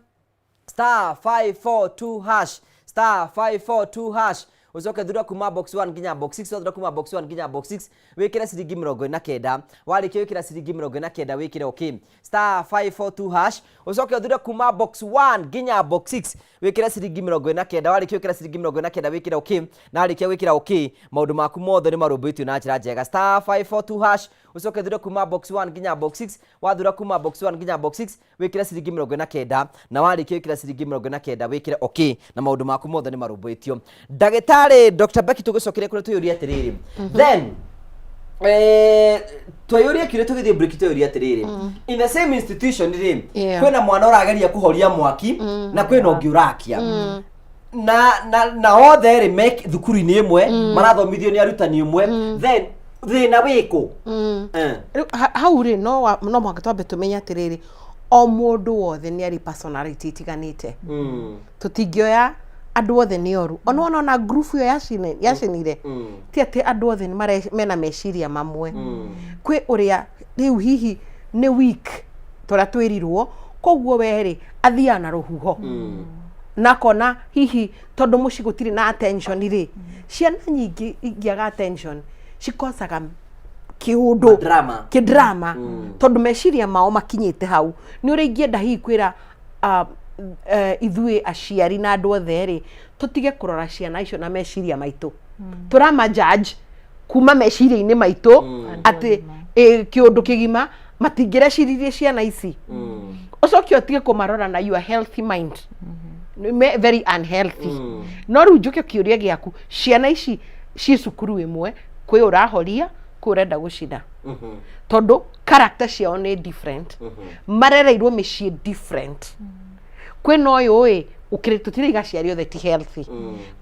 star 542 hash, star 542 hash, ucoke thura kuma box 1 nginya box 6, wathura kuma box 1 nginya box 6 wikire ciringi 49, warĩkia wikira ciringi 49 wikire okay, star 542 hash, ucoke uthure kuma box 1 nginya box 6 wikire ciringi 49, warĩkia wikire ciringi 49 wikire okay, na warĩkia gwĩkĩra okay maũndũ maku mothe nĩ marũmbũĩtio na njĩra njega. Star 542 hash, ucoke uthure kuma box 1 nginya box 6, wathura kuma box 1 nginya box 6 wikire ciringi 49, na warĩkia wikire ciringi 49 wikire okay, na maũndũ maku mothe nĩ marũmbũĩtio. Ndagĩtarĩ Dr. Becky, tũgĩcokere kũrĩa twĩyũria atĩrĩrĩ, then tweyũria kĩũria tũgĩthiĩ break, tweyũria atĩrĩrĩ, in the same institution rĩ, kwĩna mwana ũrageria kũhoria mwaki na kwĩna ũngĩ ũrakia, na othe rĩ me thukuru-inĩ ĩmwe, marathomithio nĩ arutani ũmwe, then thĩna wĩkũ? Rĩu hau rĩ, no mũhaka twambe tũmenye atĩrĩrĩ, o mũndũ wothe nĩ arĩ personality itiganĩte. Tũtingĩoya andũ othe nĩ oru. Ona wona ona group ĩyo yacinire, ti atĩ andũ othe nĩ mena meciria mamwe. Kwĩ ũrĩa rĩu hihi nĩ weak tũrĩa twĩrirwo, koguo we rĩ athiaga na rũhuho na akona hihi tondũ mũciĩ gũtirĩ na attention rĩ, ciana nyingĩ ingĩaga attention cikosaga kĩũndũ Drama. Kĩdrama, tondũ meciria mao makinyĩte hau. Nĩ ũrĩa ingĩenda hihi kwĩra ithuĩ aciari na andũ othe rĩ, tũtige kũrora ciana icio na meciria maitũ. Tũrama judge kuma meciria-inĩ maitũ atĩ kĩũndũ kĩgima matingĩreciririe ciana ici. Ũcoke ũtige kũmarora na your healthy mind. Nĩ very unhealthy. No rĩu njũke kĩũria gĩaku, ciana ici ciĩ cukuru ĩmwe, kwĩ ũrahoria, kwĩ ũrenda gũcina, tondũ character ciao nĩ different, marereirwo mĩciĩ different. Kwĩna ũyũ ĩ ũkĩrĩ tũtiraiga aciari othe ti healthy.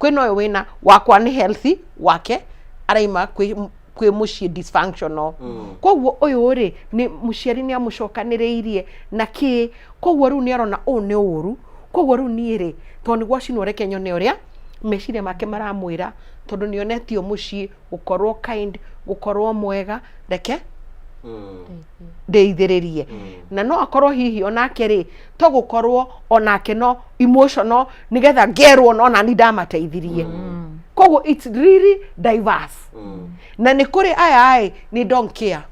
Kwĩna ũyũ wĩna wakwa nĩ healthy, wake araima kwĩ mũciĩ dysfunctional. Koguo ũyũ rĩ, nĩ mũciari nĩ amũcokanĩrĩirie na kĩ, koguo rĩu nĩ arona ũũ nĩ ũru. Koguo rĩu niĩ rĩ, tondũ nĩ gwacinwo, reke nyone ũrĩa meciria make maramwĩra, tondũ nĩ onetio mũciĩ gũkorwo kind, gũkorwo mwega, reke ndeithĩrĩrie. Na no akorwo hihi onake rĩ, to gũkorwo onake no emotional, nĩgetha ngerwo no nani ndamateithirie. Koguo it's really diverse. Na nĩ kũrĩ aya ĩ nĩ don't care,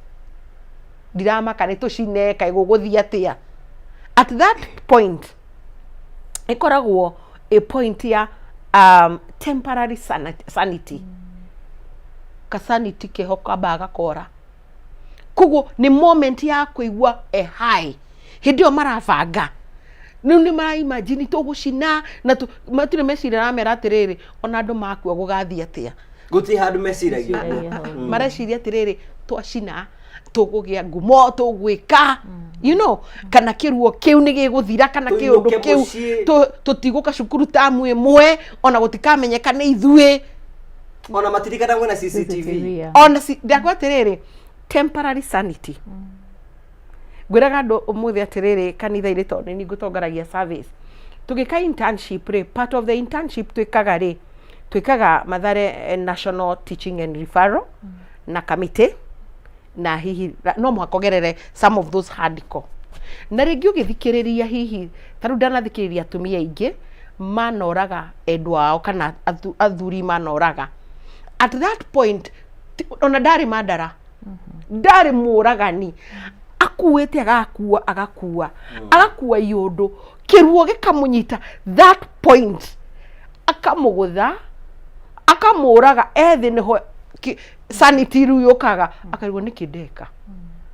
ndiramaka nĩ tũcine, kaĩ gũgũthiĩ atĩa. At that point ĩkoragwo a point ya temporary sanity, kasanity keho kambaga gakora. Koguo nĩ moment ya kũigua e high hĩndĩ ĩyo marabanga. Rĩu nĩ maraimagine tũgũcina na matirĩ meciria ramera atĩrĩrĩ, ona andũ makua gũgathiĩ atĩa. Gũtirĩ handũ meciragia ũguo. Meciragia hau. Mareciria atĩrĩrĩ, twacina tũkũgĩa ngumo, tũgwĩka, you know, kana kĩruo kĩu nĩ gĩgũthira, kana kĩũndũ Tũinũke kĩu mũciĩ. Tũtigũka cukuru tamu ĩmwe, ona gũtikamenyeka nĩ ithuĩ. Ona matirikana kwĩna CCTV. Yeah. Ona ndakwa atĩrĩrĩ, temporary sanity. Ngwĩraga andũ ũmũthĩ atĩrĩrĩ, kanitha-inĩ, tondũ nĩ niĩ ngũtongoragia service, tũgĩka internship rĩ, part of the internship twĩkaga rĩ, twĩkaga Mathare National Teaching and Referral na committee, na hihi no mũhaka ũgerere some of those hardcore, na rĩngĩ ũgĩthikĩrĩria, hihi ta rĩu ndanathikĩrĩria atumia aingĩ manoraga endwa ao kana athuri manoraga. At that point ona ndarĩ mandara, ndarĩ mũragani, akuĩte agakua, agakua, agakua iũndũ, kĩruo gĩkamũnyita, that point akamũgũtha, akamũraga ethĩ, nĩho sanity rĩu yũkaga, akarigwo nĩkĩ ndeka.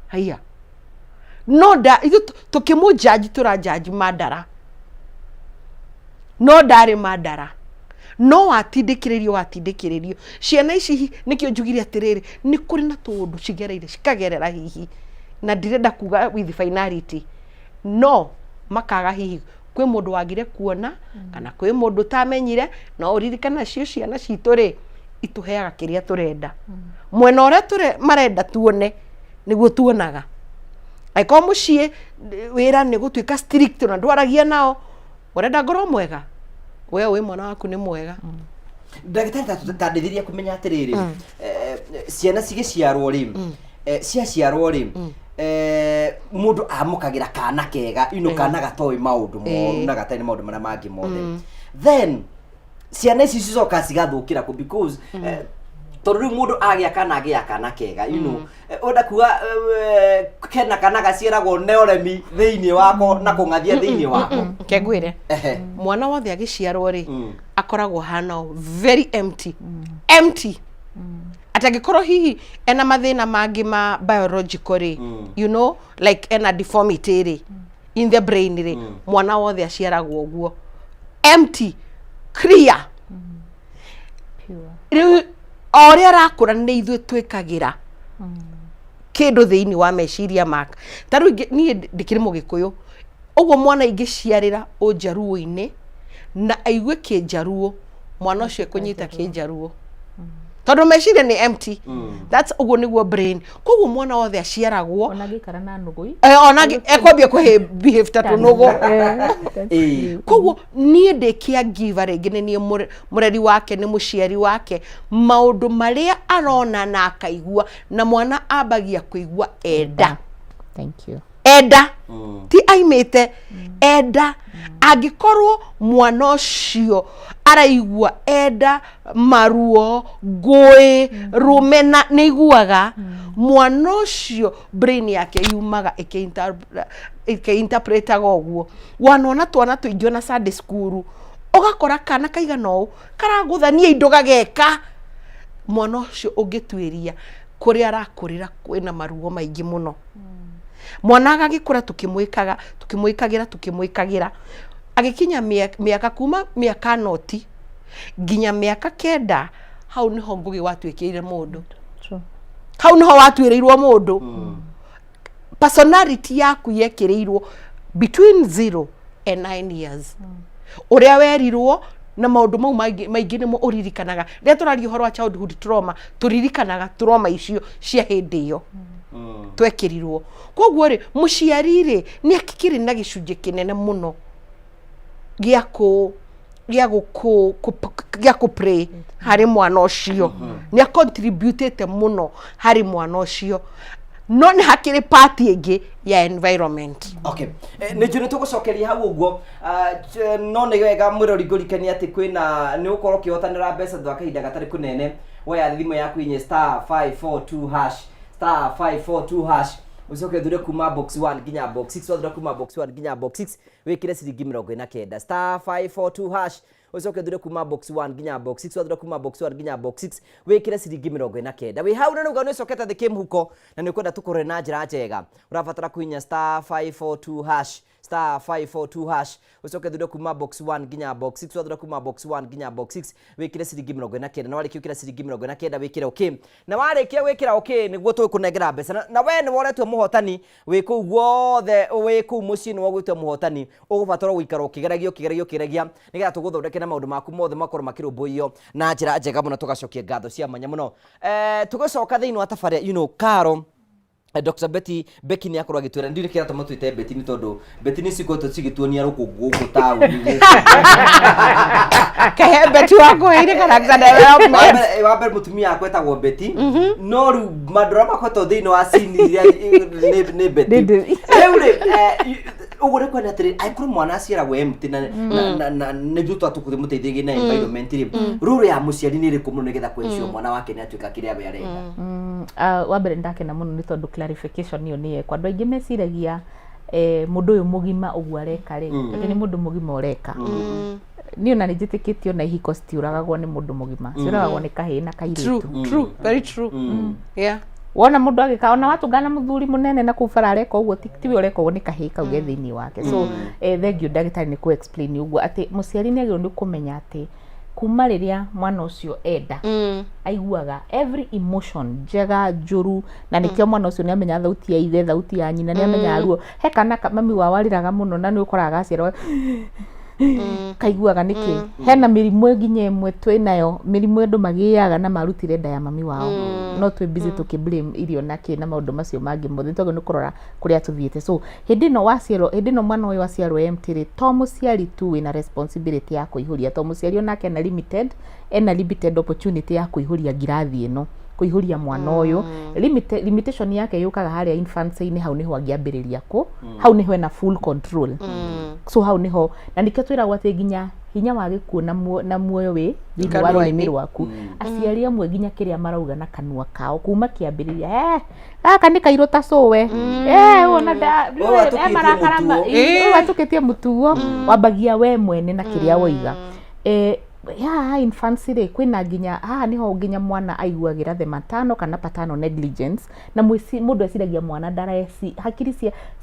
Haiya, no nda ithuĩ tũkĩmũjaji, tũrajaji mandara, no ndarĩ mandara, no watindĩkĩrĩrio, watindĩkĩrĩrio. Ciana ici nĩkĩo njugire atĩrĩrĩ, nĩ kũrĩ na tũũndũ cigereire, cikagerera hihi, na ndirenda kuga with finality, no makaga hihi kwĩ mũndũ wagire kuona kana kwĩ mũndũ ũtamenyire. No ũririkana cio ciana citũ rĩ, itũheaga kĩrĩa tũrenda, mwena ũrĩa marenda tuone nĩguo tuonaga. Angĩkorwo mũciĩ wĩra nĩ gũtuĩka strict na ndwaragia nao, ũrenda ngorwo mwega, we wĩ mwana waku nĩ mwega. Ndagĩtarĩ, tandĩthĩria kũmenya atĩrĩrĩ, ciana cigĩciarwo rĩ, ciaciarwo rĩ, mũndũ amũkagĩra kana kega ino, kana gatoĩ maũndũ moru na gatarĩ na maũndũ marĩa mangĩ mothe, then ciana ici cicoka cigathũkĩra kũ? Because tondũ rĩu mũndũ agĩa kana agĩa kana kega, ũrenda kuga kena kana gaciaragwo nĩ ũremi thĩinĩ wako na kũng'athia thĩinĩ wako. Ke ngwĩre, mwana wothe agĩciarwo rĩ, akoragwo hana ũũ, very empty, empty, atĩ angĩkorwo hihi ena mathĩna mangĩ ma biological rĩ, like ena deformity rĩ in the brain rĩ, mwana wothe aciaragwo ũguo empty, clear. Pure. Rĩu o ũrĩa arakũra, nĩ ithuĩ twĩkagĩra kĩndũ thĩinĩ wa meciria maka. Ta rĩu niĩ ndĩkĩrĩ mũgĩkũyũ ũguo, mwana ingĩciarĩra ũnjaruo-inĩ na aigue kĩnjaruo, mwana ũcio ekũnyita kĩnjaruo, tondũ meciria nĩ empty. That's ũguo nĩguo brain. Koguo mwana wothe aciaragwo Ona angĩikara na nũgũi. Ona ekwambia kũhĩ behave ta tũnũgũ. Koguo niĩ ndĩ caregiver rĩngĩ, nĩ niĩ mũreri wake, nĩ mũciari wake, maũndũ marĩa arona na akaigua, na mwana ambagia kũigua enda. Thank you. Enda ti aimĩte enda. Angĩkorwo mwana ũcio araigua enda maruo, ngũĩ, rũmena, nĩ iguaga, mwana ũcio brain yake yumaga ĩkĩinterpretaga ũguo. Wanona twana tũingĩ ona Sunday school, ũgakora kana kaigana ũũ karagũthania indo gageka. Mwana ũcio ũngĩtuĩria kũrĩa arakũrĩra kwĩna maruo maingĩ mũno. Mwana agagĩkũra, tũkĩmwĩkaga, tũkĩmwĩkagĩra, tũkĩmwĩkagĩra, agĩkinya mĩaka kuma mĩaka noti nginya mĩaka 9, hau nĩho ngũgĩ watuĩkĩire mũndũ. True. Hau nĩho watuĩrĩirwo mũndũ, personality yaku yekĩrĩirwo between 0 and 9 years. Ũrĩa werirwo na maũndũ mau maingĩ maingĩ nĩmo ũririkanaga. Rĩrĩa tũraria ũhoro wa childhood trauma, tũririkanaga trauma icio cia hĩndĩ ĩyo twekĩrirwo. Koguo rĩ, mũciari rĩ, nĩ akĩrĩ na gĩcunjĩ kĩnene mũno gĩa kũ gĩa gũkũ gĩa kũ play harĩ mwana ũcio. Nĩ acontributĩte mũno harĩ mwana ũcio, no nĩ hakĩrĩ part ĩngĩ ya environment. Okay. Nĩ njũĩ nĩ tũgũcokeria hau ũguo. No nĩ wega mwĩrori ngũrikania atĩ kwĩna nĩ ũkorwo ũkĩhotanĩra mbeca thutha wa kahinda gatarĩ kũnene. Woya thimũ yaku inye star 542 hash, star 542 hash, ũcoke ũthure kuma box 1 nginya box 6. Wathura kuma box 1 nginya box 6, wĩkĩre ciringi 49. Star 542 hash, ũcoke ũthure kuma box 1 nginya box 6. Wathura kuma box 1 nginya box 6, wĩkĩre ciringi 49. Wĩ hau na rĩu nĩ ũcokete thĩ kĩmũhuko na nĩ ũkwenda tũkũrore na njĩra njega, ũrabatara kũhinya star 542 hash. star 542 hash ucoke thure kuma box 1 nginya box 6 wathura kuma box 1 nginya box 6 wikire ciringi 49 na warĩkia gwĩkĩra ciringi 49 wĩkĩre okay na warĩkia gwĩkĩra okay nĩguo tũgũkũnengera mbeca na we nĩ woretwo mũhotani wĩ kũu guothe wĩ kũu mũciĩ nĩ wogwĩtwo mũhotani ũgũbatara gũikara ũkĩgeragia ũkĩgeragia ũkĩgeragia nĩgetha tũgũthondeke na maũndũ maku mothe makorwo makĩrũmbũiyo na njĩra njega mũno tũgacokia ngatho cia mwanya mũno. Tũgĩcoka thĩinĩ wa tabarĩra, you know, Caro, Dr. Betty Becky nĩ akorwo agĩtwĩra ndiũĩ kĩrĩa tũma twĩte Betty nĩ tondũ Betty nĩ cikoretwo cigĩtuonia rũkũngũ gũkũ taũni gũkũ. Kahe Betty wakũheire character development. Wa mbere mũtumia wakwa etagwo Betty no rĩu mandũ arĩa makoretwo thĩinĩ wa scene iria nĩ Betty. Rĩu rĩ, ũguo nĩ kwenda atĩrĩ angĩkorwo mwana aciaragwo empty na nĩguo twatũkũmũteithagia na environment rĩ, role ya mũciari nĩ ĩrĩkũ mũno nĩgetha kũ-ensure mwana wake nĩ atuĩka kĩrĩa we arenda? Wa mbere ndakena mũno nĩ tondũ clarification ĩyo nĩ yekwo. Andũ aingĩ meciragia mũndũ ũyũ mũgima ũguo areka rĩ, atĩ nĩ mũndũ mũgima ũreka. Niĩ ona nĩ njĩtĩkĩtie ona ihiko citiũragagwo nĩ mũndũ mũgima, ciũragagwo nĩ kahĩĩ na kairĩtu. True, true, very true. Yeah. Wona mũndũ agĩka, ona watũngana na mũthuri mũnene na kũu bara areka ũguo, tiwe ũreka ũguo, nĩ kahĩĩ kau ge thĩinĩ wake. So thank you ndagĩtarĩ nĩ kũ explain ũguo atĩ mũciari nĩ agĩrĩirwo nĩ kũmenya atĩ kuma rĩrĩa mwana ũcio enda aiguaga every emotion, njega, njũru, na nĩkĩo mwana ũcio nĩ amenyaga thauti ya ithe, thauti ya nyina, nĩ amenyaga ruo. He kana mami wao arĩraga mũno na nĩ ũkoraga gaciarwo kaiguaga nĩkĩ. Hena mĩrimũ nginya ĩmwe twĩnayo, mĩrimũ andũ magĩaga na marutire nda ya mami wao, no twĩ busy tũkĩ blame irio na kĩ na maũndũ macio mangĩ mothe. Nĩ twagĩrĩirwo nĩ kũrora kũrĩa tũthiĩte. So hĩndĩ ĩno waciarwo, hĩndĩ ĩno mwana ũyũ aciarwo empty rĩ, to mũciari tu wĩna responsibility ya kũihũria, to mũciari onake ena limited opportunity ya kũihũria ngirathi ĩno, kũihũria mwana ũyũ. Limitation yake yũkaga harĩa infancy-inĩ, hau nĩho angĩambĩrĩria kũ hau nĩho ena full control. So hau nĩho na nĩkĩo twĩragwo atĩ nginya hinya wa gĩkuũ na muoyo wĩ thĩinĩ wa Kanua-inĩ. rũrĩmĩ rwaku. Aciari amwe nginya kĩrĩa marauga na kanua kao kuma kĩambĩrĩria, gaka nĩ kairũ ta cũwe, wona Ũyũ atũkĩtie eh, marakara mũtugo. Ĩĩ, ũyũ atũkĩtie mũtugo. Wambagia we mwene na kĩrĩa woiga. Haha infancy rĩ, kwĩna nginya haha nĩho nginya mwana aiguagĩra the maternal kana paternal negligence, na mũndũ eciragia mwana ndareci, hakiri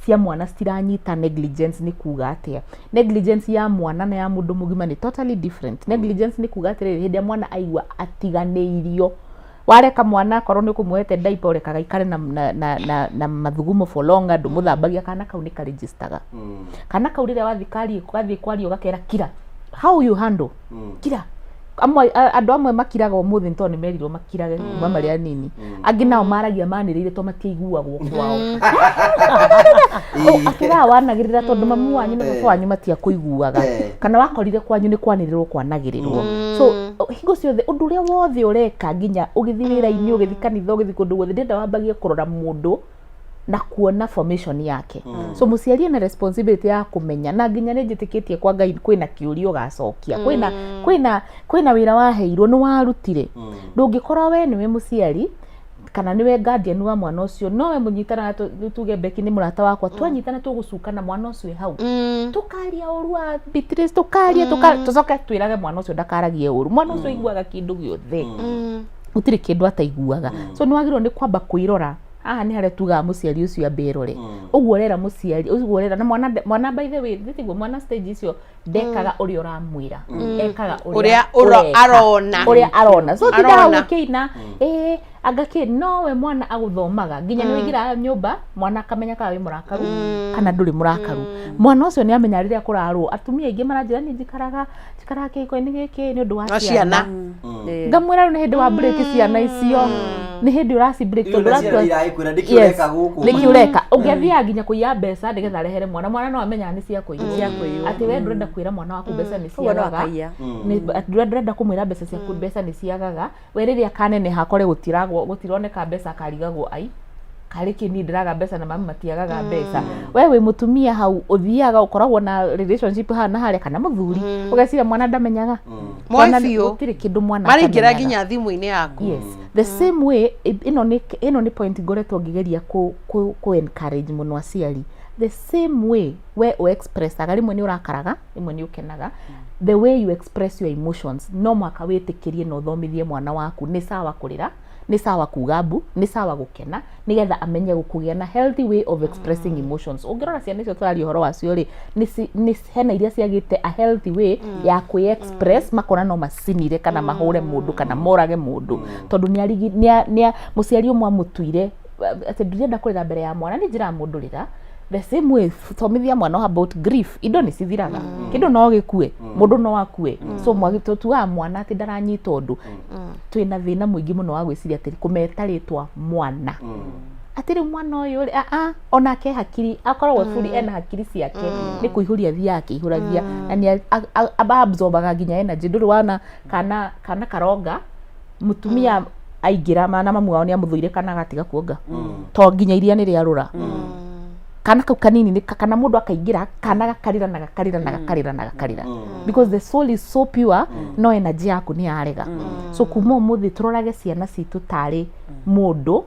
cia mwana citiranyita negligence nĩ kuga atĩa. Negligence ya mwana na ya mũndũ mũgima nĩ totally different. Negligence nĩ kuga atĩrĩrĩ, hĩndĩ ĩrĩa mwana aigua atiganĩirio, wareka mwana akorwo nĩ ũkũmũhete diaper, ũrekaga aikare na mathugumo for longer, ndũmũthambagia, kana kau nĩ karegistaga. Kana kau rĩrĩa wathiĩ karie, wathiĩ kwaria ũgakera kira, how you handle kira. Amwe andũ amwe makiraga ũmũthĩ nĩ tondũ nĩ merirwo makirage kuma marĩ anini. Angĩ nao maragia manĩrĩire tondũ matiaiguagwo kwao. Akĩraga wanagĩrĩra tondũ mamu wanyu na baba wanyu matiakũiguaga, kana wakorire kwanyu nĩ kwanĩrĩrwo kwanagĩrĩrwo. So hingo ciothe ũndũ ũrĩa wothe ũreka, nginya ũgĩthiĩ wĩra-inĩ, ũgĩthiĩ kanitha, ũgĩthiĩ kũndũ guothe, ndĩrenda wambagie kũrora mũndũ na kuona formation yake. So mũciari ena responsibility ya kũmenya, na nginya nĩ njĩtĩkĩtie kwa Ngai kwĩna kĩũria ũgacokia, kwĩna wĩra waheirwo nĩ warutire. Ndũngĩkorwo we nĩwe mũciari kana nĩwe guardian wa mwana ũcio, nowe mũnyitana, tuge Becky nĩ mũrata wakwa, twanyitana tũgũcukana mwana ũcio hau, tukaria ũru wa Beatrice, tukaria tũcoke twĩrage mwana ũcio ndakaragie ũru. Mwana ũcio aiguaga kĩndũ gĩothe, gũtirĩ kĩndũ ataiguaga. So nĩ wagĩrĩirwo nĩ kwamba kwĩrora. Haha nĩ harĩa tugaga mũciari ũcio ambe erore ũguo ũrera mũciari ũguo ũrera na mwana. By the way, tiguo mwana stage icio ndekaga ũrĩa ũramwĩra, ekaga ũrĩa ũreka. Arona. Ũrĩa arona. So tindaga Arona. gũkĩina ĩĩ anga kĩ nowe mwana agũthomaga nginya nĩ ũingĩraga nyũmba mwana akamenya kana wĩ mũrakaru kana ndũrĩ mũrakaru. Mwana ũcio nĩ amenya rĩrĩa kũrarwo. Atumia aingĩ maranjĩra niĩ njikaraga kĩhiko-inĩ gĩkĩ nĩ ũndũ wa wa ciana. Ciana. Ngamwĩra rĩu nĩ hĩndĩ wa break ciana icio, nĩ hĩndĩ ũraci break Rĩu tondũ na ciana iragĩkwĩra, "Nĩkĩ ũreka gũkũ?" Nĩkĩ ũreka ũngĩathiaga nginya kũiya mbeca nĩgetha arehere mwana? Mwana no amenyaga nĩ cia kũiywo. Cia kũiywo. Atĩ we ndũrenda kwĩra mwana waku mbeca nĩ Ũguo no ciagaga. akaiya. Ndũrenda kũmwĩra mbeca ciaku mbeca nĩ ciagaga. We rĩrĩa kaneneha akore gũtiragwo, gũtironeka mbeca, akarigagwo, ai karĩ kĩ niĩ ndĩraga mbeca na mami matiagaga mbeca? We wĩ mũtumia hau ũthiaga ũkoragwo na relationship haha na harĩa kana mũthuri, ũgeciria mwana ndamenyaga. Moĩ Mwana biũ. gũtirĩ kĩndũ mwana maraingĩra atamenyaga. Nginya thimũ-inĩ yaku. Yes, the same way, ĩno nĩ point ngoretwo ngĩgeria kũ encourage mũno aciari. The same way we ũ expressaga, rĩmwe nĩ ũrakaraga, rĩmwe nĩ ũkenaga, the way you express your emotions, no mũhaka wĩtĩkĩrie na ũthomithie mwana waku nĩ sawa kũrĩra, Nĩ sawa kuga mbu, nĩ sawa gũkena, nĩgetha amenye kũgĩa na healthy way of expressing emotions. Ũngĩrora ciana icio tũraria ũhoro wacio rĩ, hena iria ciagĩte a healthy way ya kwĩ express, makona no macinire kana mahũre mũndũ kana morage mũndũ, tondũ nĩ mũciari ũmwe amũtuire atĩ ndĩrenda kũrĩra mbere ya mwana. Nĩ njĩraga mũndũ rĩra the same way, thomithia mwana about grief. Indo nĩ cithiraga, kĩndũ no gĩkue, mũndũ no akue. So tugaga mwana atĩ ndaranyita ũndũ. Twĩna thĩna mũingĩ mũno wa gwĩciria atĩ kũmeta rĩtwa mwana, atĩ rĩu mwana ũyũ rĩ, ah, onake hakiri akoragwo fully ena hakiri ciake, nĩ kũihũria athiaga akĩihũragia, na nĩ absorbaga nginya energy. Ndũrĩ wana kana karonga mũtumia aingĩra na mamu wao nĩ amũthũire kana agatiga kuonga, to nginya iria nĩ rĩarũra kana kau kanini nĩ kana mũndũ akaingĩra kana gakarĩra na gakarĩra na gakarĩra na gakarĩra, because the soul is so pure, no energy yaku nĩ yarega. So kuma ũmũthĩ tũrorage ciana citũ tarĩ mũndũ,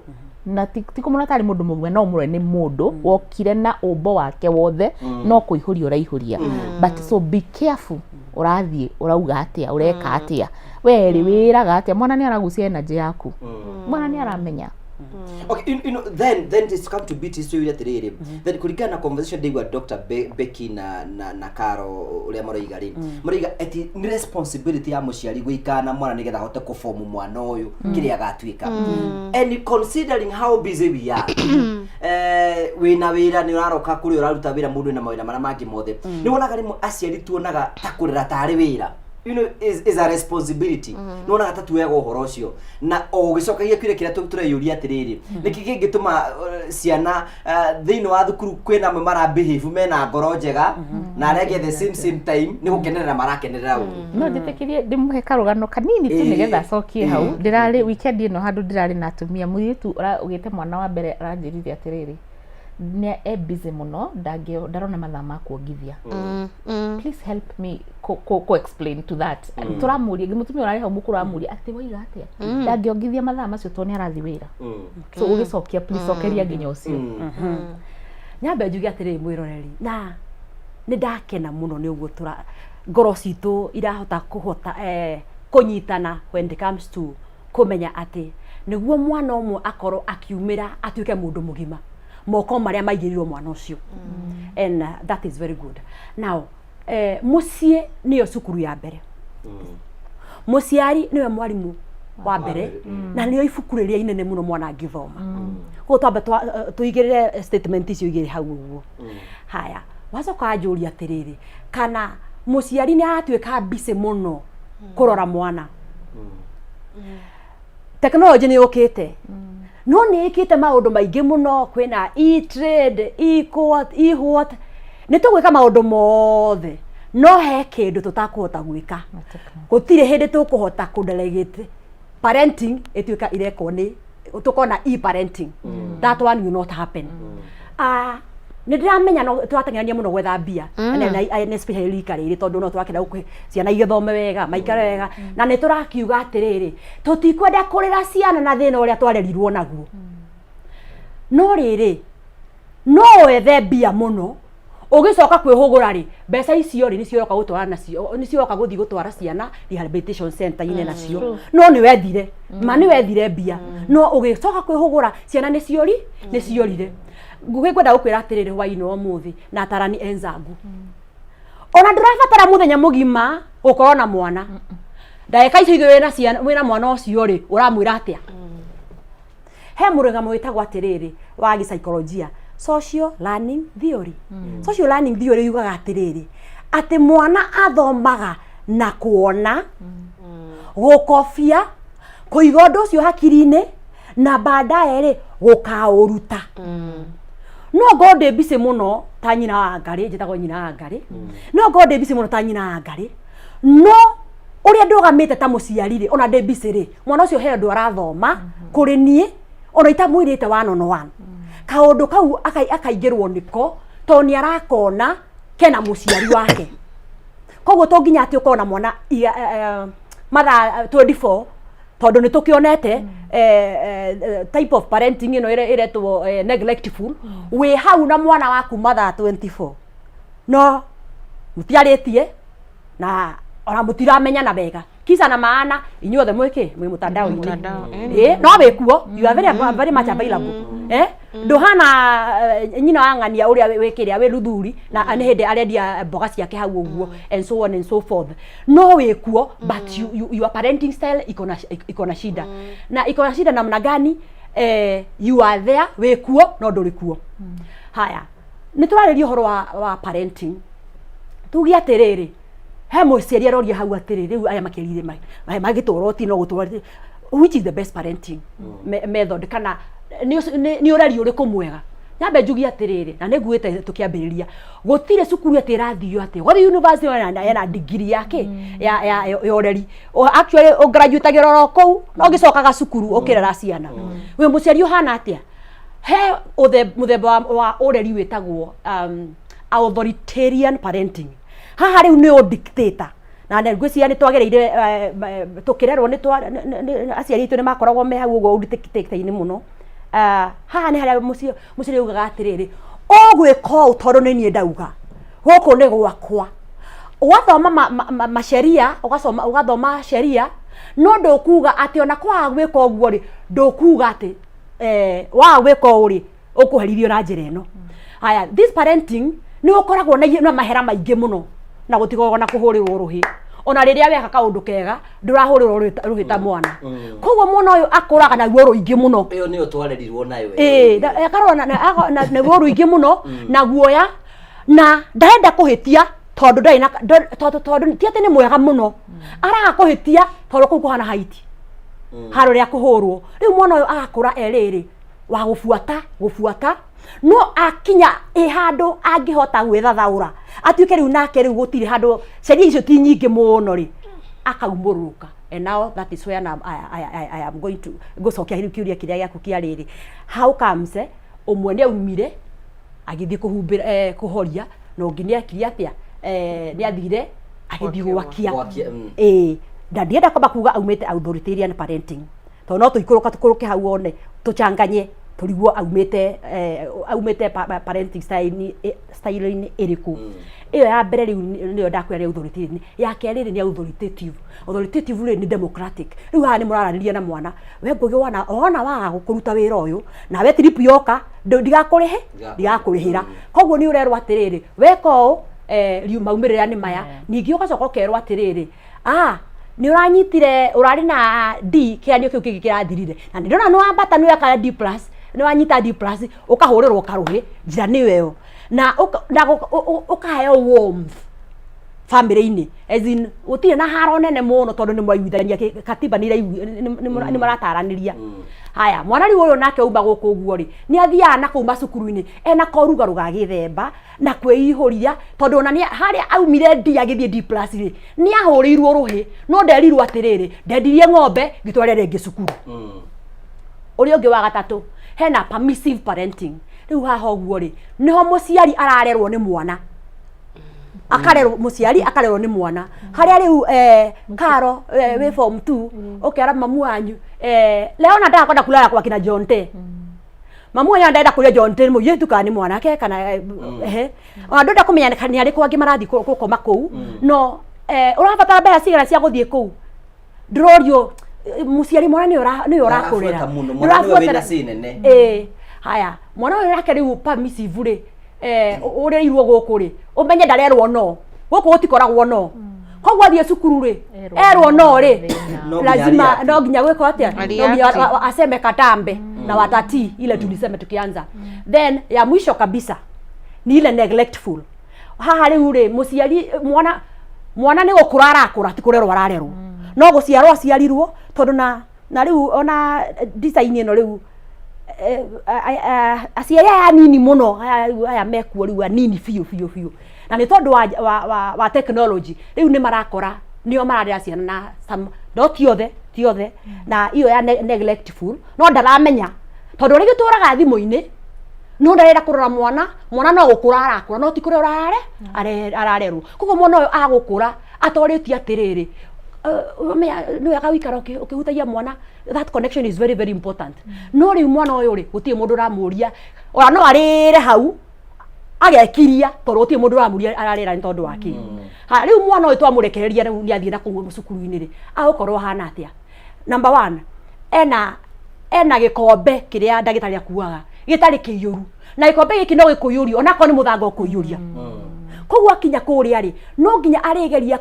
na ti kũmũrora tarĩ mũndũ mũgima, no ũmũrore nĩ mũndũ wokire na ũmbo wake wothe, no kũihũria ũraihũria. But so be careful, ũrathiĩ ũrauga atĩa, ũreka atĩa, we rĩ wĩraga atĩa. Mwana nĩ aragucia energy yaku, mwana nĩ aramenya. Okay, then it's come to beat history atiriri. Then kuringana na conversation ndaigua Dr. Becky na Caro uria maroiga ri. Maroiga ati ni responsibility ya muciari guikara na mwana nigetha ahote kuform mwana uyu kiria agatuika. And considering how busy we are, wina wira ni uraroka kuri uraruta wira, mundu na mawira maria mangi mothe. Ni wonaga rimwe aciari tuonaga ta kurera tari wira. Is a responsibility. Nĩ wonaga ta tuoyaga ũhoro ũcio na o ũgĩcokagia kĩũria kĩrĩa tũreyũria atĩrĩrĩ, nĩkĩ kĩngĩtũma ciana thĩinĩ wa thukuru kwĩna amwe mara behave mena ngoro njega na arĩa angĩ at the same time nĩ gũkenerera marakenerera ũru? No njĩtĩkĩrie ndĩmũhe karũgano kanini tu nĩgetha acokie hau. Ndĩrarĩ weekend ĩno handũ ndĩrarĩ na atumia. Mũirĩtu ũgĩte mwana wa mbere aranjĩrire atĩrĩrĩ, nĩ e busy mũno, ndarona mathaa ma kuongithia. Please help me ku explain to that. Tũramũria, mũtumia ũrarĩ hau mũkũrũ aramũria atĩ waiga atĩa, ndangĩongithia mathaa macio tondũ nĩ arathiĩ wĩra. So ũgĩcokia, please cokeria nginya ũcio. Nyambe njuge atĩrĩrĩ, mwĩroreri, na nĩ ndakena mũno nĩ ũguo tũra ngoro citũ irahota kũhota kũnyitana when it comes to kũmenya atĩ nĩguo mwana ũmwe akorwo akiumĩra atuĩke mũndũ mũgima, moko marĩa maigĩrĩirwo mwana ũcio, and that is very good. Now mũciĩ nĩyo cukuru ya mbere, mũciari nĩwe mwarimũ wa mbere, na nĩyo ibuku rĩrĩa inene mũno mwana angĩthoma. Koguo twambe tũigĩrĩre statement icio igĩrĩ hau ũguo. Haya, wacoka wanjũria atĩrĩrĩ, kana mũciari nĩ aratuĩka busy mũno kũrora mwana. Tekinoronjĩ nĩ yũkĩte, no nĩ ĩkĩte maũndũ maingĩ mũno. Kwĩna e-trade, e-court, e-what, nĩ tũgwĩka maũndũ mothe, no he kĩndũ tũtakũhota gwĩka. Gũtirĩ hĩndĩ tũkũhota kũ-delegate parenting ĩtuĩka irekwo nĩ tũkona e-parenting. That one will not happen. Ah, nĩ ndĩramenya no tũrateng'erania mũno gwetha mbia, na especially rika rĩrĩ, tondũ no tũrakĩenda gũkũhe ciana igĩthome wega, maikare wega, na nĩ tũrakiuga atĩrĩrĩ, tũtikwenda kũrera ciana na thĩna ũrĩa twarerirwo naguo. No rĩrĩ, no wethe mbia mũno, ũgĩcoka kwĩhũgũra rĩ, mbeca icio rĩ, nĩcio ũroka gũtwara nacio, nĩcio ũroka gũthiĩ gũtwara ciana rehabilitation center-inĩ nacio. No nĩ wethire ma, nĩ wethire mbia, no ũgĩcoka kwĩhũgũra ciana nĩciori nĩciorire. Ngwenda gũkwĩra atĩrĩrĩ, hwainĩ wa ũmũthĩ na atarani enzangu, ona ndũrabatara mũthenya mũgima gũkorwo na mwana. Ndagĩka icio igĩrĩ wĩna ciana, wĩna mwana ũcio rĩ, ũramwĩra atĩa? He mũrũgamo wĩtagwo atĩrĩrĩ wa gĩsaikolojia, social learning theory. Social learning theory yugaga atĩrĩrĩ, atĩ mwana athomaga na kuona, gũkobia, kũiga ũndũ ũcio hakiri-inĩ, na baadaye rĩ, gũkaũruta. No ngorwo ndĩ busy mũno ta nyina wa Ngarĩ, njĩtagwo nyina wa Ngarĩ, no ngorwo ndĩ busy mũno ta nyina wa Ngarĩ, no ũrĩa ndũgamĩte ta mũciari rĩ, ona ndĩ busy rĩ, mwana ũcio he ũndũ arathoma kũrĩ niĩ ona itamwĩrĩte one on one. Kaũndũ kau akaingĩrwo nĩko tondũ nĩ arakona kena mũciari wake. Koguo to nginya atĩ ũkorwo na mwana mathaa 24, tondũ nĩ tũkĩonete type of parenting ĩno ĩretwo neglectful. Wĩ hau na mwana waku mathaa 24, no mũtiarĩtie na ona mũtiramenyana wega. Kisa na maana inyuothe mwĩkĩ mwĩ mũtandao-inĩ. Mtandao, Ĩ, no wĩkuo, you are very, very much available. Eh, ndũhana nyina wa ng'ania ũrĩa wĩ kĩrĩa wĩ luthuri na nĩ hĩndĩ arendia mboga ciake hau ũguo and so on and so forth. No wĩkuo, but your parenting style iko na shida. Na iko na shida namna gani? You are there, wĩkuo no ndũrĩ kuo. Haya, nĩ tũrarĩria ũhoro wa parenting. Tuge atĩrĩrĩ, he mũciari aroria hau atĩrĩ, rĩu aya makĩrire magĩtũra ũti no gũtũra, which is the best parenting method, kana nĩ ũreri ũrĩkũ mwega? Nyambe njugie atĩrĩrĩ, na nĩ nguĩte tũkĩambĩrĩria, gũtirĩ cukuru atĩ ĩrathio atĩ gwathi university ena degree yake ya ũreri. Actually ũgraduatagĩra oro kũu no ũgĩcokaga cukuru ũkĩrera ciana. Wĩ mũciari ũhana atĩa? He mũthemba wa ũreri wĩtagwo authoritarian parenting. Haha rĩu nĩ dictator, na ngwĩciria nĩ twagereire tũkĩrerwo nĩ aciari aitũ nĩ makoragwo me hau ũguo dictator-inĩ mũno. Haha nĩ harĩa mũciari augaga atĩrĩrĩ, ũgwĩka ũũ tondũ nĩ niĩ ndauga, gũkũ nĩ gwakwa. Ũgathoma masheria, ũgasoma, ũgathoma sheria, no ndũkuga atĩ ona kwaga gwĩka ũguo rĩ, ndũkuga atĩ waga gwĩka ũũ rĩ, ũkũherithio na njĩra ĩno. Haya, this parenting nĩ ũkoragwo na mahera maingĩ mũno, na gũtikoragwo na kũhũrĩrwo rũhĩ. Ona rĩrĩa weka kaũndũ kega ndũrahũrĩrwo rũhĩ ta mwana. Koguo mwana ũyũ akũraga naguo rũingĩ mũno. Ĩyo nĩyo twarerirwo nayo. Ĩĩ, akarora naguo rũingĩ mũno na guoya, na ndarenda kũhĩtia tondũ ndarĩ na tondũ ti atĩ nĩ mwega mũno, araga kũhĩtia tondũ kũu kũhana haiti handũ rĩa kũhũrwo. Rĩu mwana ũyũ agakũra erĩrĩ wa gũbuata gũbuata, no akinya ĩ handũ angĩhota gwĩthathaũra atuĩke rĩu nake rĩu gũtirĩ handũ sheria icio ti nyingĩ mũno rĩ, akaumũrũrũka. And now that is where now I am going to ngũcokia rĩu kĩũria kĩrĩa gĩaku kĩa rĩrĩ, how comes ũmwe nĩ aumire agĩthiĩ kũhumbĩra, kũhoria, na ũngĩ nĩ ekire atĩa? Nĩ athire agĩthiĩ gwakia. Gwakia. Ĩĩ, na ndienda kwamba kuga aumĩte authoritarian parenting, tondũ no tũikũrũka tũkũrũke hau one tũchanganye tũrigwo aumĩte parenting style-inĩ ĩrĩkũ. Ĩyo ya mbere rĩu nĩyo ndakwĩra nĩ authoritarian. Ya kerĩ rĩ, nĩ authoritative. Authoritative rĩ, nĩ democratic. Rĩu haha nĩ mũraranĩria na mwana, we Ngũgĩ, wona waga kũruta wĩra ũyũ nawe trip yoka ndigakũrĩhe, ndigakũrĩhĩra. Koguo nĩ ũrerwo atĩrĩrĩ, weka ũũ, riu maumĩrĩra nĩ maya. Ningĩ ũgacoka ũkerwo atĩrĩrĩ, nĩ ũranyitire ũrarĩ na D kĩgeranio kĩu kĩngĩ kĩrathirire, na nĩ ndĩrona nĩ wambata, nĩ weka D plus, nĩ wanyita D plus, ũkahũrĩrwo karũhĩ. Njĩra nĩyo ĩyo na ũkaheo warmth bamĩrĩ-inĩ, as in gũtirĩ na haro nene mũno tondũ nĩ mwaiguithania, katiba nĩ nĩ marataranĩria. Haya, mwana rĩu ũyũ nake auma gũkũ ũguo rĩ, nĩ athiaga na kũu macukuru-inĩ ena korugarũ ga gĩthemba na kwĩihũria, tondũ ona nĩ harĩa aumire D agĩthiĩ D plus rĩ, nĩ ahũrĩirwo rũhĩ, no nderirwo atĩrĩrĩ, ndendirie ng'ombe ngĩtware rĩngĩ cukuru. Ũrĩa ũngĩ wa gatatũ, hena permissive parenting. Rĩu haha ũguo rĩ, nĩho mũciari ararerwo nĩ mwana, akarerwo, mũciari akarerwo nĩ mwana, harĩa rĩu Karo, wĩ form 2, ũkera mamu wanyu, leo nataka kwenda kulala kwa kina Jonte. Mamu wanyu ndenda kũrĩa Jonte nĩ mũirĩtu kana nĩ mwanake kana ehe, ona ndũrenda kũmenya nĩ arĩkũ angĩ marathiĩ gũkoma kũu, no ũrabatara mbeca cigana cia gũthiĩ kũu, ndũrorio mũciari, mwana nĩwe ũrakũrera. Ndarabuata mũno, mwana nĩwe wĩna say nene. Ĩĩ, haya, mwana ũyũ nake rĩu permissive rĩ, ũrĩirwo gũkũ rĩ, ũmenye ndarerwo no gũkũ gũtikoragwo no koguo athiĩ cukuru rĩ, erwo no rĩ, No nginya lazima react. no nginya gwĩka atĩa? No nginya React. aseme katambe na watati ile tulisema tukianza. Then ya mwisho kabisa ni ile neglectful. Haha rĩu rĩ, mũciari mwana nĩ gũkũra arakũra, ti kũrerwo ararerwo, no gũciarwo aciarirwo, tondũ na rĩu ona design ĩno rĩu aciari aya anini mũno, aya rĩu aya mekuo rĩu anini biũ biũ biũ, na nĩ tondũ wa technology rĩu nĩ marakora nĩo mararera ciana na some, no ti othe na iyo ya neglectful, no ndaramenya tondũ rĩngĩ tũraga thimũ-inĩ, no ndarenda kũrora mwana. Mwana no gũkũra arakũra, no ti kũrera ararerwo. Koguo mwana ũyũ agũkũra atorĩtie atĩrĩrĩ, ũmenya nĩ wega gũikara ũkĩhutagia mwana, that connection is very very important. No rĩu mwana ũyũ rĩ, gũtirĩ mũndũ ũramũria, ona no arĩre hau. Agekiria tondũ gũtirĩ mũndũ ũramũria ararĩra nĩ tondũ wa kĩ. Ha rĩu mwana ũyũ twamũrekereria rĩu nĩ athiĩ na kũu cukuru-inĩ rĩ, agũkorwo ahana atĩa? Number one, ena gĩkombe kĩrĩa ndagĩtarĩ akuaga gĩtarĩ kĩiyũru, na gĩkombe gĩkĩ no gĩkũiyũrio onakorwo nĩ mũthanga ũkũiyũria. Koguo akinya kũrĩa rĩ, no nginya arĩgeria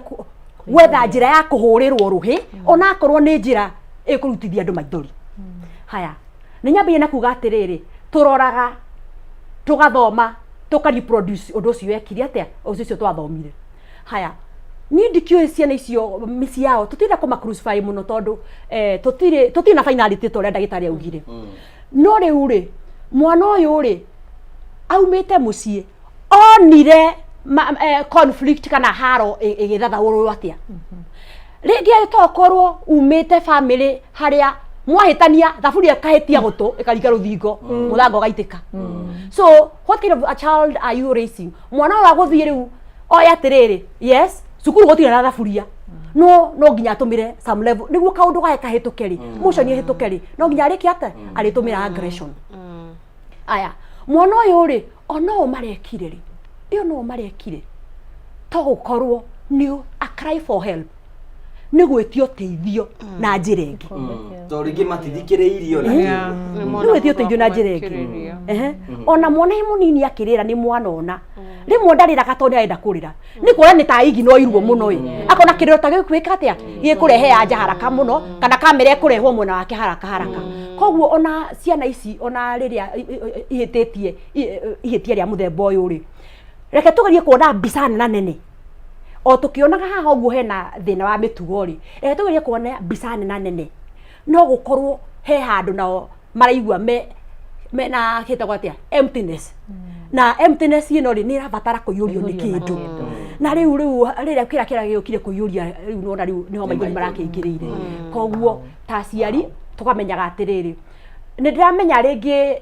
gwetha njĩra ya kũhũrĩrwo rũhĩ onakorwo nĩ njĩra ĩkũrutithia andũ maithori. Haya, nĩ nyambĩrĩrie na kuga atĩrĩrĩ, tũroraga tũgathoma tũka reproduce ũndũ ũcio wekire atĩa, ũndũ ũcio twathomire. Haya, niĩ ndikĩũĩ ciana icio mĩciĩ yao tũtirenda kũma crucify mũno tondũ tũtirĩ na finality ta ũrĩa ndagĩtarĩ augire. No rĩu rĩ, mwana ũyũ rĩ aumĩte mũciĩ onire conflict kana haro ĩgĩthathaũrwo atĩa. Rĩngĩ tokorwo umĩte family harĩa mwahĩtania thaburia ĩkahĩtia gũtũ ĩkaringa rũthingo, mũthanga ũgaitĩka. So what kind of a child are you raising? Mwana ũyũ agũthiĩ rĩu oya atĩrĩrĩ, yes, cukuru gũtirĩ na thaburia, no nginya atũmĩre some level nĩguo kaũndũ gake kahĩtũke rĩ, motion ĩhĩtũke rĩ, no nginya arĩke atĩa, arĩtũmĩra aggression. Aya, mwana ũyũ rĩ, ona ũũ marekire rĩ, ĩyo no marekire to gũkorwo nĩ a cry for help, nĩ gwĩtio ũteithio na njĩra ĩngĩ. Tondũ rĩngĩ matithikĩrĩirio na kĩu. Nĩ gwĩtio ũteithio na njĩra ĩngĩ. Ona mwana e mũnini akĩrĩra nĩ mwana ona rĩmwe ndarĩraga tondũ nĩ arenda kũrĩra, nĩ kuona nĩ ta iginoirwo mũno ĩ, akona kĩrĩro ta gĩkũ gwĩka atĩa, gĩkũrehe anja haraka mũno, kana kamera ĩkũrehwo mwena wake haraka haraka. Koguo ona ciana ici ona rĩrĩa ihĩtĩtie ihĩtia rĩa mũthemba ũyũ rĩ, reke tũgerie kuona mbica nene nene. O tũkĩonaga haha ũguo hena thĩna wa mĩtugo rĩ, reke tũgerie kuona mbica nene nene. No gũkorwo he handũ nao maraigua mena gĩtagwo atĩa, emptiness. Na emptiness ĩno rĩ, nĩ ĩrabatara kũiyũrio nĩ kĩndũ. Na rĩu rĩrĩa kĩrĩa kĩrĩa gĩũkire kũiyũria rĩu nĩwona rĩu nĩho maithori marakĩingĩrĩire. Koguo ta aciari tũkamenyaga atĩrĩrĩ, nĩ ndĩramenya rĩngĩ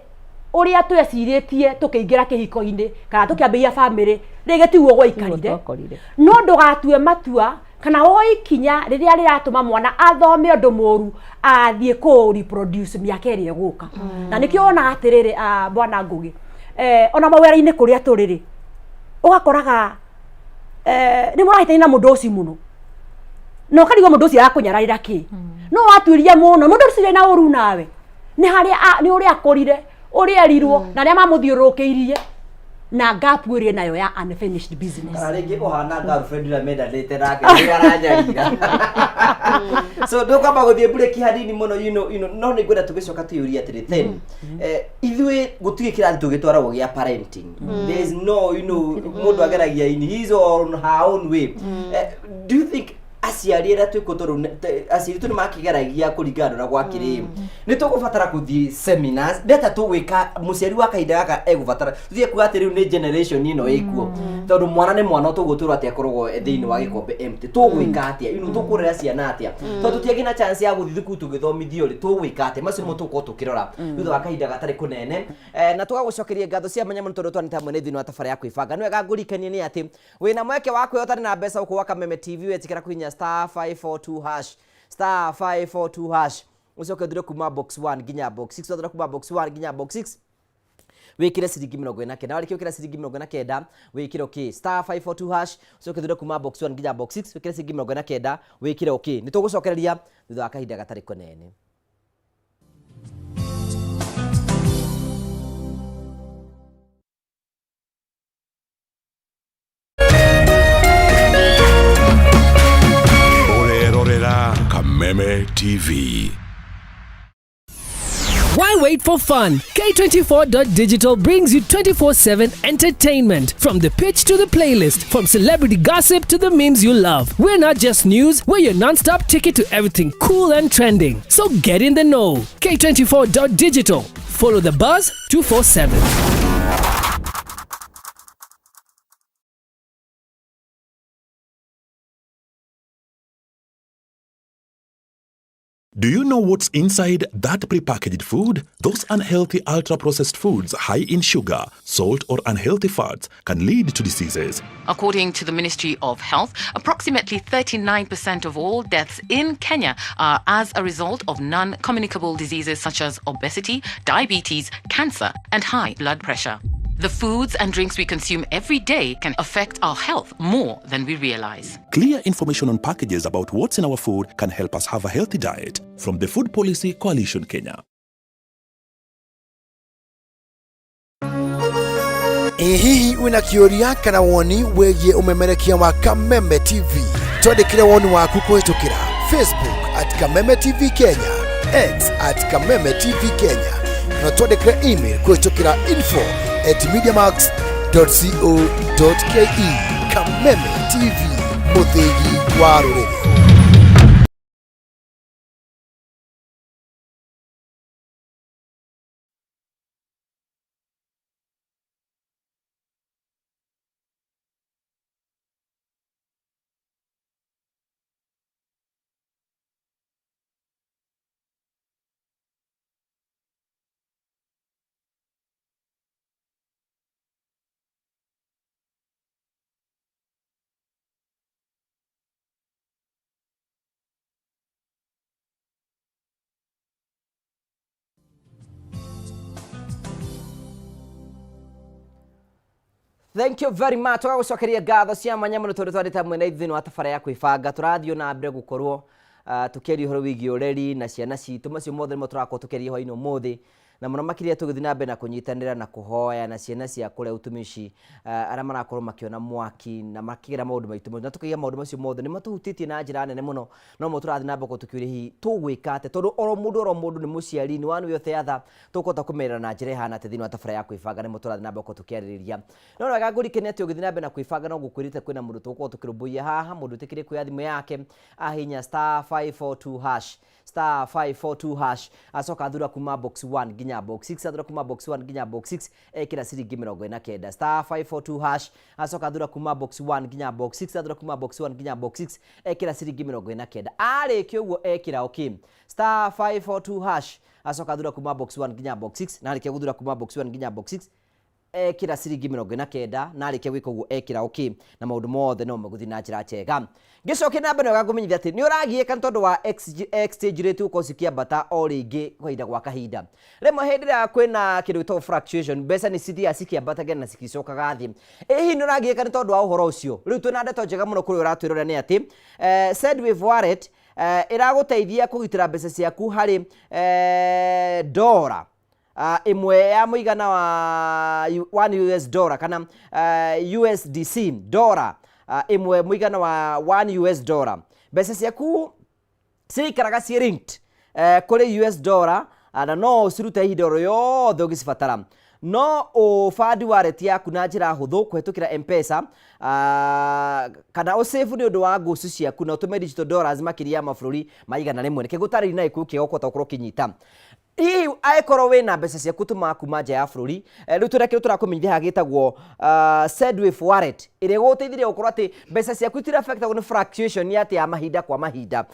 ũrĩa twecirĩtie tũkĩingĩra kĩhiko-inĩ kana tũkĩambĩrĩria family rĩngĩ tiguo gwaikarire, no ndũgatue matua kana woe ikinya rĩrĩa rĩratũma mwana athome ũndũ mũru athiĩ kũ reproduce mĩaka ĩrĩa ĩgũka. Na nĩkĩo wonaga atĩrĩrĩ, bwana Ngũgĩ, ona mawĩra-inĩ kũrĩa tũrĩ rĩ, ũgakoraga nĩ mũrahĩtania na mũndũ ũcio mũno, na ũkarigwo mũndũ ũcio arakũnyararĩra kĩ. No watuĩria mũno mũndũ ũcio na ũru nawe nĩ harĩa nĩ ũrĩa akũrire, ũrĩa erirwo, na arĩa mamũthiũrũrũkĩirie, na gap ĩrĩa nayo ya unfinished business. Kana rĩngĩ ũhana girlfriend ũrĩa mendanĩte nake rĩrĩa aranyarira. So ndũkwamba gũthiĩ break hanini mũno, no nĩ ngwenda tũgĩcoka twĩyũrie atĩrĩ, then ithuĩ gũtirĩ kĩrathi tũgĩtwaragwo gĩa parenting. There is no, mũndũ ageragia in his or her own way. Do you think aciari arĩa twĩkuo, tondũ aciari tũ nĩ makĩgeragia kũringana na ũrĩa gwakĩrĩ, nĩ tũgũbatara kũthiĩ seminars ndeta tũgwĩka mũciari wa kahinda gaka egũbatara tũthiĩ kuga atĩ rĩu nĩ generation ĩno ĩkuo, tondũ mwana nĩ mwana tũgũtũrwo atĩ akoragwo thĩinĩ wa gĩkombe empty. Tũgwĩka atĩa, tũkũrera ciana atĩa, tondũ tũtiagĩ na chance ya gũthiĩ thukuru tũgĩthomithio rĩ, tũgwĩka atĩa? Macio nĩmo tũgũkorwo tũkĩrora thutha wa kahinda gatarĩ kũnene. Na tũgagũcokeria ngatho cia mwanya mũno tondũ twanĩte hamwe na ithuĩ wa tabara ya kwĩbanga. Nĩ wega ngũrikanie nĩ atĩ wĩna mweke wa kwĩhota na mbeca gũkũ gwa Kameme TV wetĩkĩra kũhihinya star 542 hash, star 542 hash, ũcoke ũthure kuma box 1 nginya box 6. Wathura kuma box 1 nginya box 6, wĩkĩre ciringi 49. Warĩkia gwĩkĩra ciringi 49, wĩkĩre okay. Star 542 hash, ũcoke ũthure kuma box 1 nginya box 6, wĩkĩre ciringi 49, wĩkĩre okay. Nĩ tũgũcokereria thutha wa kahinda gatarĩ kũnene. Ũrerorera Kameme TV. Why wait for fun? K24.digital brings you 24/7 entertainment. From the pitch to the playlist, from celebrity gossip to the memes you love. We're not just news, we're your non-stop ticket to everything cool and trending. So get in the know. K24.digital. Follow the buzz 247. Do you know what's inside that prepackaged food? Those unhealthy ultra-processed foods high in sugar, salt or unhealthy fats can lead to diseases. According to the Ministry of Health, approximately 39% of all deaths in Kenya are as a result of non-communicable diseases such as obesity, diabetes, cancer and high blood pressure. The foods and drinks we consume every day can affect our health more than we realize. Clear information on packages about what's in our food can help us have a healthy diet. From the Food Policy Coalition Kenya. Ĩ hihi wĩna kĩũria kana woni wĩgiĩ ũmemerekia wa Kameme TV? Twandĩkĩre woni waku kũhĩtũkĩra Facebook at Kameme TV Kenya, X at Kameme TV Kenya, kana twandĩkĩre email kũhĩtũkĩra info at mediamax.co.ke. Kameme TV, mũthĩgi wa rũrĩrĩ. Thank you very much. Tũgagũcokeria ngatho cia mwanya mũno tondũ twarĩte hamwe na ithuĩ thĩinĩ wa tabara ya kwĩbanga. Tũrathiĩ na mbere gũkorwo tũkĩaria ũhoro wĩgiĩ ũreri na ciana citũ. Macio mothe nĩmo tũrakorwo tũkĩaria hwainĩ ũmũthĩ na mũno makĩria tũgĩthiĩ na mbere na kũnyitanĩra na kũhoya na ciana cia kũrĩa utumishi arĩa marakorwo makĩona mwaki na makĩgera maũndũ maitũ na tũkaiga maũndũ macio mothe nĩ matũhutĩtie na njĩra nene mũno no mo tũrathiĩ na mbere gũkorwo tũkĩũria hihi tũgwĩka atĩa tondũ oro mũndũ oro mũndũ nĩ mũciari nĩ one way or the other tũkũhota kũmerera na njĩra ĩhana atĩa thĩinĩ wa tabara ya kwĩbanga nĩmo tũrathiĩ na mbere gũkorwo tũkĩarĩrĩria no nĩ wega ngũrikanie atĩ ũgĩthiĩ na mbere na kwĩbanga no ngũkwĩrĩte kwĩna mũndũ tũgũkorwo tũkĩrũmbũiya haha mũndũ ũtĩkĩrie kuoya thimũ yake ahihinya star 542 hash star 542 hash acoka athura kuma box 1 nginya box 6 athura kuma box 1 nginya box 6 ekĩra ciringi 49 star 542 hash acoka athura kuma box 1 nginya box 6 athura kuma box 1 nginya box 6 ekĩra ciringi 49 arĩkia ũguo ekĩra okay star 542 hash acoka athura kuma box 1 nginya box 6 na arĩkia gũthura kuma box 1 nginya box 6 ekĩra ciringi 49 na arĩkia gwĩka ũguo ekĩra okay na maũndũ mothe no megũthiĩ na njĩra njega ngĩcokia na mbere wega ngũmenyithia atĩ nĩ ũragiĩka nĩ tondũ wa exchange rate gũkorwo cikĩambata o rĩngĩ kahinda gwa kahinda rĩmwe hĩndĩ ĩrĩa kwĩna kĩndũ gĩtagwo fluctuation mbeca nĩ cithiaga cikĩambatagia na cikicokaga thĩ ĩ hihi nĩ ũragiĩka nĩ tondũ wa ũhoro ũcio rĩu twĩna ndeto njega mũno kũrĩa ũratwĩrora nĩ atĩ Sendwave wallet ĩragũteithia kũgitĩra mbeca ciaku harĩ dora ĩmwe ya mũigana wa 1 US dollar kana USDC dollar ĩmwe mũigana wa 1 US dollar mbeca ciaku cirikaraga ciĩ linked kũrĩ US dollar na no ũcirute ihinda oro yothe ũgĩcibatara no ũbandi wallet yaku na njĩra hũthũ kũhetũkĩra M-Pesa kana ũsave nĩ ũndũ wa ngũci ciaku na ũtũme digital dollars makĩria ya mabũrũri ma 100. Reke ngũtarĩrie na gĩkũyũ kĩega ũkũhota gũkorwo ũkĩnyita. Hihi angĩkorwo wĩna mbeca ciaku tũmaga kuma nja ya bũrũri, rĩu twĩna kĩndũ tũrakũmenyithia haha gĩtagwo Sendwave wallet ĩrĩa ĩgũgũteithĩrĩria gũkorwo atĩ mbeca ciaku itira-affectagwo nĩ fluctuation ya atĩ ya mahinda kwa mahinda.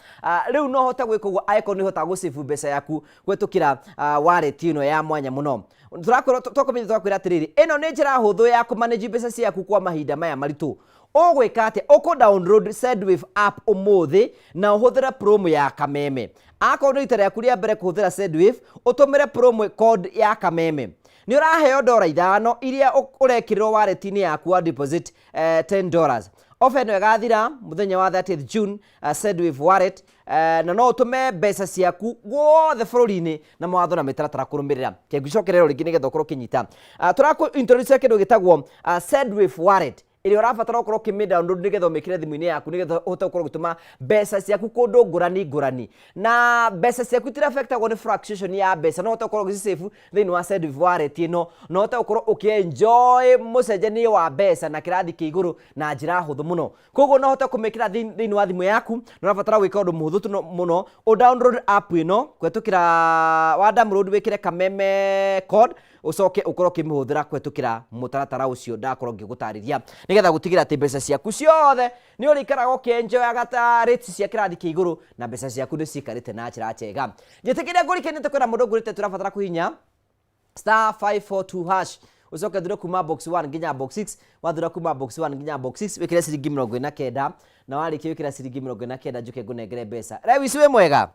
Rĩu no ũhote gwĩka ũguo angĩkorwo nĩ ũhotaga gũ-save mbeca yaku kũhetũkĩra wallet ĩno ya mwanya mũno. Tũrakwĩra twakũmenyithia tũgakwĩra atĩrĩrĩ, ĩno nĩ njĩra hũthũ ya kũ-manage mbeca ciaku kwa mahinda maya maritũ. Ũgwĩka atĩa? Ũkũ download Sendwave app ũmũthĩ na ũhũthĩre promo ya Kameme. Akorwo nĩ rita rĩaku rĩa mbere kũhũthĩra Sendwave, ũtũmĩre promo code ya Kameme. Nĩ ũraheo dora 5 iria ũrekĩrĩrwo wallet-inĩ yaku wa deposit 10 dollars. Offer ĩno ĩgathira mũthenya wa 30th June Sendwave wallet na no ũtũme mbeca ciaku guothe bũrũri-inĩ na mawatho na mĩtaratara kũrũmĩrĩra. Ke ngũcokerera rĩngĩ nĩgetha ũkorwo ũkĩnyita. Tũrakũ introduce kĩndũ gĩtagwo Sendwave wallet ĩrĩa ũrabatara ũkorwo ũkĩmĩ download nĩgetha ũmĩkĩre thimũ-inĩ yaku nĩgetha ũhote gũkorwo ũgĩtũma mbeca ciaku kũndũ ngũrani ngũrani na mbeca ciaku itira-affectagwo nĩ fluctuation ya mbeca no ũhote gũkorwo ũgĩci-save thĩinĩ wa Sendwave wallet ĩno na ũhote gũkorwo ũkĩ-enjoy mũcenjanie wa mbeca na kĩrathi kĩa igũrũ na njĩra hũthũ mũno. Koguo no ũhote kũmĩkĩra thĩinĩ wa thimũ yaku na ũrabatara gwĩka ũndũ mũhũthũ tu mũno ũ download app ĩno kũhetũkĩra wa download wĩkĩre Kameme code ũcoke ũkorwo ũkĩmĩhũthĩra kũhetũkĩra mũtaratara ũcio ndakorwo ngĩgũtarĩria nĩgetha gũtigĩra atĩ mbeca ciaku ciothe nĩ ũrĩikaraga ũkĩenjoyaga ta rates cia kĩrathi kĩa igũrũ na mbeca ciaku nĩ ciikarĩte na njĩra njega. Njĩtĩkĩria ngũrikanie kwĩna mũndũ ngũrĩte tũrabatara kũhihinya star 542 hash ucoke thure kuma box 1 nginya box 6 wathura kuma box 1 nginya box 6 wikire ciringi 49 na warĩkia wikira ciringi 49 njuke ngũnengere mbeca. Lewis wĩ mwega?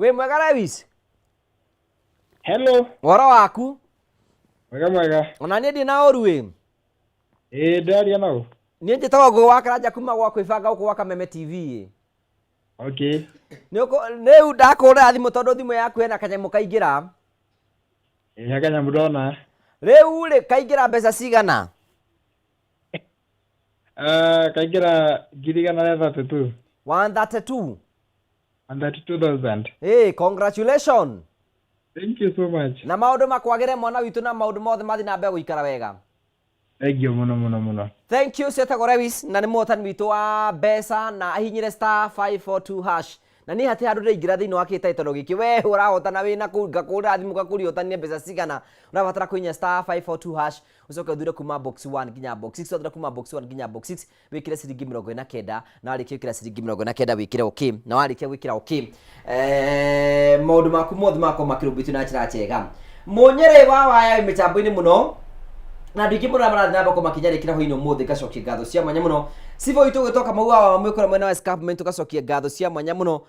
Wĩ mwega Lewis? Hello. Ũhoro waku? Mwega mwega. Ona niĩ ndirĩ na ũru ĩ. Ĩĩ ndĩraria naũ. Niĩ njĩtagwo Ngũgĩ wa Karanja kuma gwa kwĩbanga gũkũ gwa Kameme TV ĩ. Okay. Rĩu ndakũhũrĩra thimũ tondũ thimũ yaku hena kanyamũ kaingĩra. Ĩĩ he kanyamũ ndona. Rĩu rĩ kaingĩra mbeca cigana? Kaingĩra 132,000. 132? 132,000. Hey, congratulations. Thank you so much. Na maũndũ makwagĩre mwana witũ na maũndũ mothe mathiĩ na mbere gũikara wega. Thank you mũno mũno mũno. Thank you cietagwo Lewis na nĩ mũhotani witũ wa mbeca na ahinyire star 542 hash na niĩ hatirĩ handũ ndĩraingĩra thĩinĩ wa kĩhĩtahĩtano gĩkĩ we ũrahotana wĩna kũu ngakũhũrĩra thimũ ngakũria ũhotanire mbeca cigana ũrabatara kũhihinya star 542 hash ũcoke ũthure kuma box 1 nginya box 6 wathura kuma box 1 nginya box 6 wĩkĩre ciringi 49 na warĩkia gwĩkĩra ciringi 49 wĩkĩre okay na warĩkia gwĩkĩra okay maũndũ maku mothe magakorwo makĩrũmbũitio na njĩra njega mũnyĩrĩ wa waya wĩ mĩtambo-inĩ mũno na andũ aingĩ mũno arĩa marathiĩ na mbere gũkorwo makĩnyarĩkĩra hwainĩ ũmũthĩ ngacokia ngatho cia mwanya mũno cibũ witũ ũgĩtwo Kamau wa Wamũĩ mwena wa Escarpment tũgacokia ngatho cia mwanya mũno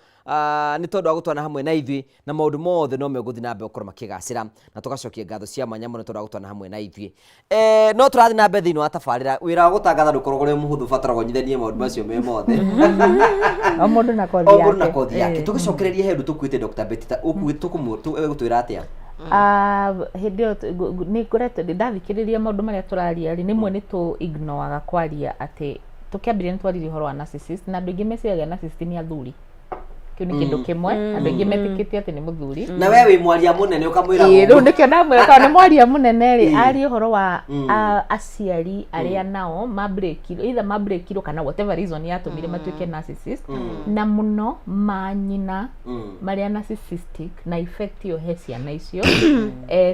nĩ tondũ wa gũtwana hamwe na ithuĩ na maũndũ mothe no megũthiĩ na mbere gũkorwo makĩgacĩra na tũgacokia ngatho cia mwanya mũno tondũ wa gũtwana hamwe na ithuĩ. No tũrathiĩ na mbere thĩinĩ wa tabarĩra wĩra wa gũtangatha ndũkoragwo ũrĩ mũhũthũ ũbataraga ũnyithanie maũndũ macio me mothe. O mũndũ na kothi O mũndũ na yake. kothi yake. Tũgĩcokererie he ũndũ tũkuĩte Dr. Betty ta ũgũtwĩra atĩa? Hĩndĩ ĩyo nĩ ngoretwo ndathikĩrĩria maũndũ marĩa tũraria rĩ, rĩmwe nĩ tũ ignoraga kwaria atĩ tũkĩambĩrĩria nĩ twaririe ũhoro wa narcissist na andũ aingĩ meciragia narcissist nĩ athuri. Kĩu nĩ kĩndũ kĩmwe andũ aingĩ metĩkĩtie atĩ nĩ mũthuri. Na we wĩ mwaria mũnene ũkamwĩra Ĩĩ, ũguo. rĩu nĩkĩo ndamwĩra tondũ nĩ mwaria mũnene rĩ, arie ũhoro wa aciari arĩa nao mabreakirwo, either mabreakirwo kana whatever reason yatũmire matuĩke narcissist, na mũno manyina marĩa narcissistic na effect ĩyo he ciana icio.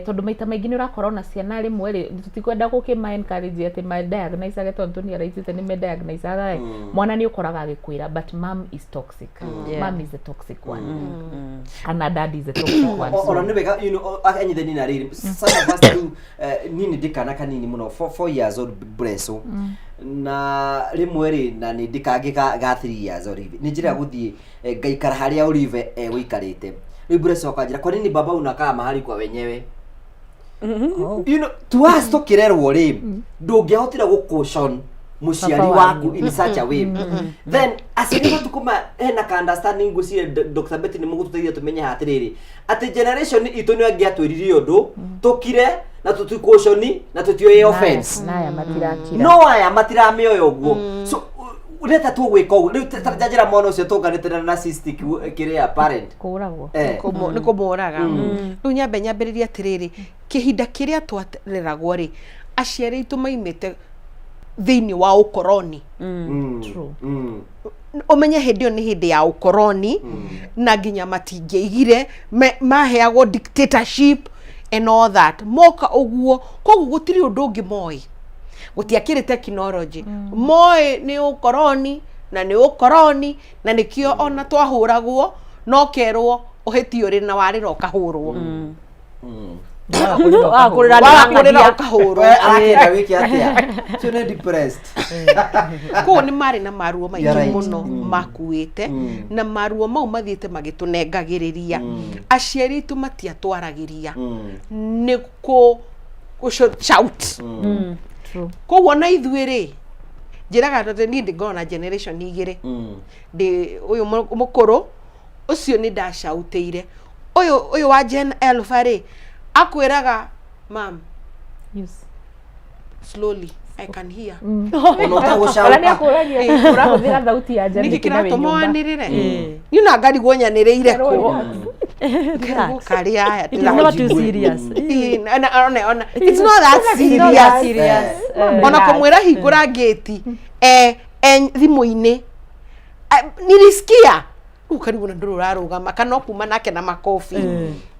Tondũ maita maingĩ nĩ ũrakora ona ciana rĩmwe rĩ, tũtikwenda gũkĩma encourage atĩ ma diagnose age tondũ nĩ araitĩte nĩ me diagnose aga mwana nĩ ũkoraga agĩkwĩra but mom is toxic. Mom is the toxic one. Kana dad is the toxic one. Ona nĩ wega you know, anyithani na rĩrĩ some of us do niĩ nĩ ndĩ kana kanini mũno 4 years old Breso na rĩmwe rĩ na nĩ ndĩ kangĩ ga 3 years old nĩ njĩra gũthiĩ ngaikara harĩa Olive egũikarĩte rĩu Breso akanjĩra kwa nini baba unakaa mahali kwa wenyewe you know to us tũkĩrerwo rĩ ndũngĩahotire gũcaution mũciari Baba waku wanyu. in such a way then aciari matukũ ma hena ka understanding ngwĩciria Dr. Betty nĩ mũgũtũteithia tũmenye atĩrĩrĩ atĩ generation itũ nĩ angĩatwĩrire ũndũ tũkire na tũtikuconi na tũtioĩ offense Naya matirakira. no aya matiramĩoya ũguo so reta tũgwĩka ũguo rĩu ta njanjĩra mwana ũcio tũnganĩte na narcissistic kĩrĩa parent Kũragwo. Nĩ kũmũraga. Rĩu nyambe nyambĩrĩrie atĩrĩrĩ, kĩhinda kĩrĩa twareragwo rĩ, aciari aitũ maimĩte thĩinĩ wa ũkoroni. True. Ũmenye hĩndĩ ĩyo nĩ hĩndĩ ya ũkoroni na nginya matingĩaigire maheagwo dictatorship and all that moka ũguo koguo gũtirĩ ũndũ ũngĩ moĩ gũtiakĩrĩ technology moĩ nĩ ũkoroni na nĩ ũkoroni na nĩkĩo ona twahũragwo no kerwo ũhĩtie ũrĩ na warĩra ũkahũrwo. Wakũrĩra Wakũrĩra ũkahũrwo. We arakĩenda wĩke atĩa ũcio nĩ depressed. Koguo nĩ marĩ na maruo maingĩ You're right. mũno makuĩte na maruo mau mathiĩte magĩtũnengagĩrĩria aciari aitũ matiatwaragĩria nĩ kũ shout. True. Koguo na ithuĩ rĩ njĩraga atĩ niĩ ndĩngorwo na generation igĩrĩ ndĩ ũyũ mũkũrũ ũcio nĩ ndacautĩire ũyũ wa Gen Alpha rĩ akwĩraga mam Yes. slowly I can hear. Ona ũtagũcaũka. Ona nĩ akũragia ũrahũthĩra thauti ya nĩkĩ Janet na wĩ kĩratũma nyũmba. wanĩrĩre niĩ na ngarigwo nyanĩrĩire kũ ngarigwo karĩ aya It is not too serious. Ĩĩ, na- ona- ona- it's not that It's not that serious. serious. Ona kũmwĩra hingũra ngĩti thimũ-inĩ nilisikia rĩu karigwo na ndũrĩ ũrarũgama kana kuma nake na makobi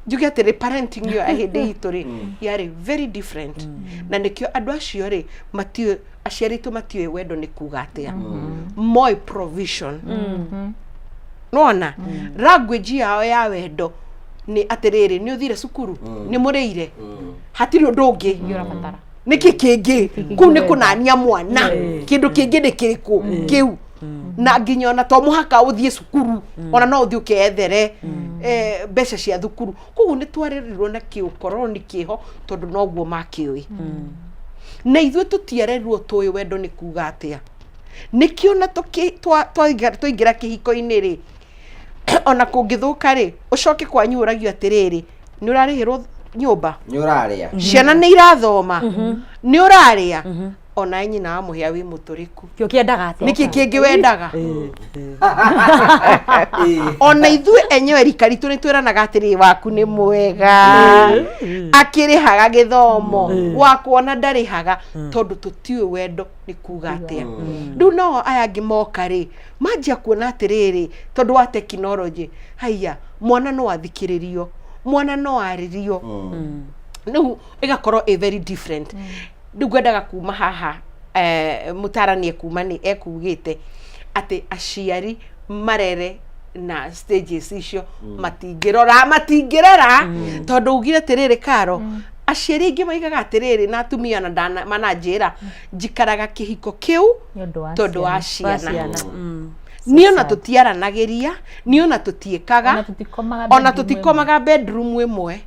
njuge atĩrĩ parenting ĩyo ya hĩndĩ itũ rĩ yarĩ very different na nĩkĩo andũ acio rĩ matiũĩ aciari aitũ matiũĩ wendo nĩ kuga atĩa moĩ provision nona language yao ya wendo nĩ atĩrĩrĩ nĩ ũthire cukuru nĩ mũrĩire hatirĩ ũndũ ũngĩ nĩkĩ kĩngĩ kũu nĩ kũnania mwana kĩndũ kĩngĩ nĩ kĩrĩkũ kĩu na nginya ona to mũhaka ũthiĩ cukuru ona no ũthiĩ ũkeyethere Eh, mbeca cia thukuru koguo nĩ twarerirwo na kĩũkoroni kĩho tondũ noguo makĩũĩ na ithuĩ tũtiarerirwo tũĩ wendo nĩ kuga atĩa nĩkĩo na twaingĩra kĩhiko-inĩ rĩ ona kũngĩthũka rĩ ũcoke kwanyu ũragio atĩrĩrĩ nĩ ũrarĩhĩrwo nyũmba nĩ ũrarĩa ciana nĩ irathoma nĩ ũrarĩa onawe nyina wa mũhĩa wĩ mũtũrĩku Kĩo kĩendaga atĩa? nĩkĩ kĩngĩ wendaga ona ithuĩ enyewe rika ritũ nĩ twĩranaga atĩrĩ waku nĩ mwega akĩrĩhaga gĩthomo wakwa ona ndarĩhaga tondũ tũtiũĩ wendo nĩ kuga atĩa rĩu nao aya angĩ moka rĩ manjia kuona atĩrĩrĩ tondũ wa tekinoronjĩ haiya mwana no athikĩrĩrio mwana no arĩrio rĩu ĩgakorwo ĩ very different rĩu ngwendaga kuma haha eh, mũtarani ekuma nĩ ekugĩte atĩ aciari marere na stages icio matingĩrora matingĩrera tondũ ugire atĩrĩrĩ karo aciari aingĩ maigaga atĩrĩrĩ na atumia ona ndana- mananjĩra njikaraga kĩhiko kĩu Nĩ ũndũ wa tondũ wa ciana. ciana niĩ ona tũtiaranagĩria niĩ ona tũtiĩkaga Ona tũtikomaga ona bedroom tũtikomaga bedroom ĩmwe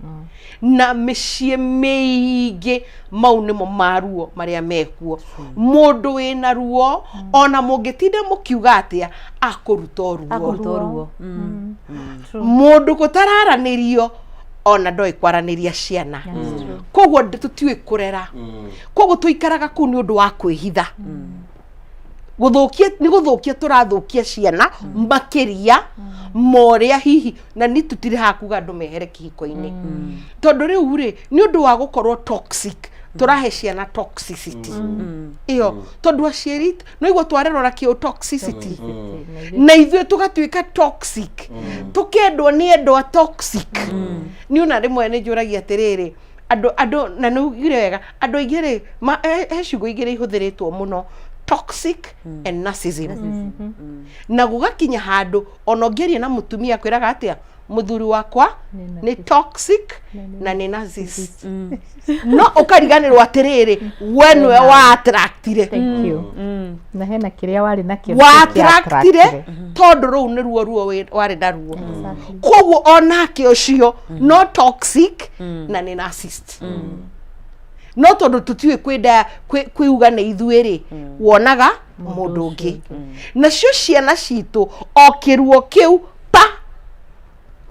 na mĩciĩ mĩingĩ mau nĩmo maruo marĩa mekuo mũndũ wĩna ruo ona mũngĩtinda mũkiuga atĩa akũruta o ruo Akũruta o ruo. Mũndũ gũtararanĩrio ona ndoĩ kwaranĩria ciana koguo tũtiũĩ kũrera koguo tũikaraga kũu nĩ ũndũ wa kwĩhitha gũthũkia nĩ gũthũkia tũrathũkia ciana makĩria morĩa hihi na nĩ tũtirĩ haha kuga andũ mehere kĩhiko-inĩ tondũ rĩu rĩ nĩ ũndũ wa gũkorwo toxic tũrahe ciana toxicity ĩyo tondũ aciari no igua twarerwo na kĩũ toxicity na ithuĩ tũgatuĩka toxic tũkendwo nĩ endwa toxic niĩ ona rĩmwe nĩ njũragia atĩrĩrĩ andũ andũ na nĩ ugire wega andũ aingĩ rĩ he ciugo igĩrĩ ihũthĩrĩtwo mũno toxic and narcissism na gũgakinya handũ ona ũngĩaria na mũtumia akwĩraga atĩa mũthuri wakwa nĩ toxic na nĩ narcissist no ũkariganĩrwo atĩrĩrĩ we nĩwe wa attractire Thank you. Na hena kĩrĩa warĩ nakĩo wa attractire tondũ rũu nĩruo ruo warĩ naruo koguo onake ũcio no toxic na nĩ narcissist no tondũ tũtiũĩ kwĩnda kwĩuga nĩ ithuĩ rĩ wonaga mũndũ ũngĩ nacio ciana citũ o kĩruo kĩu pa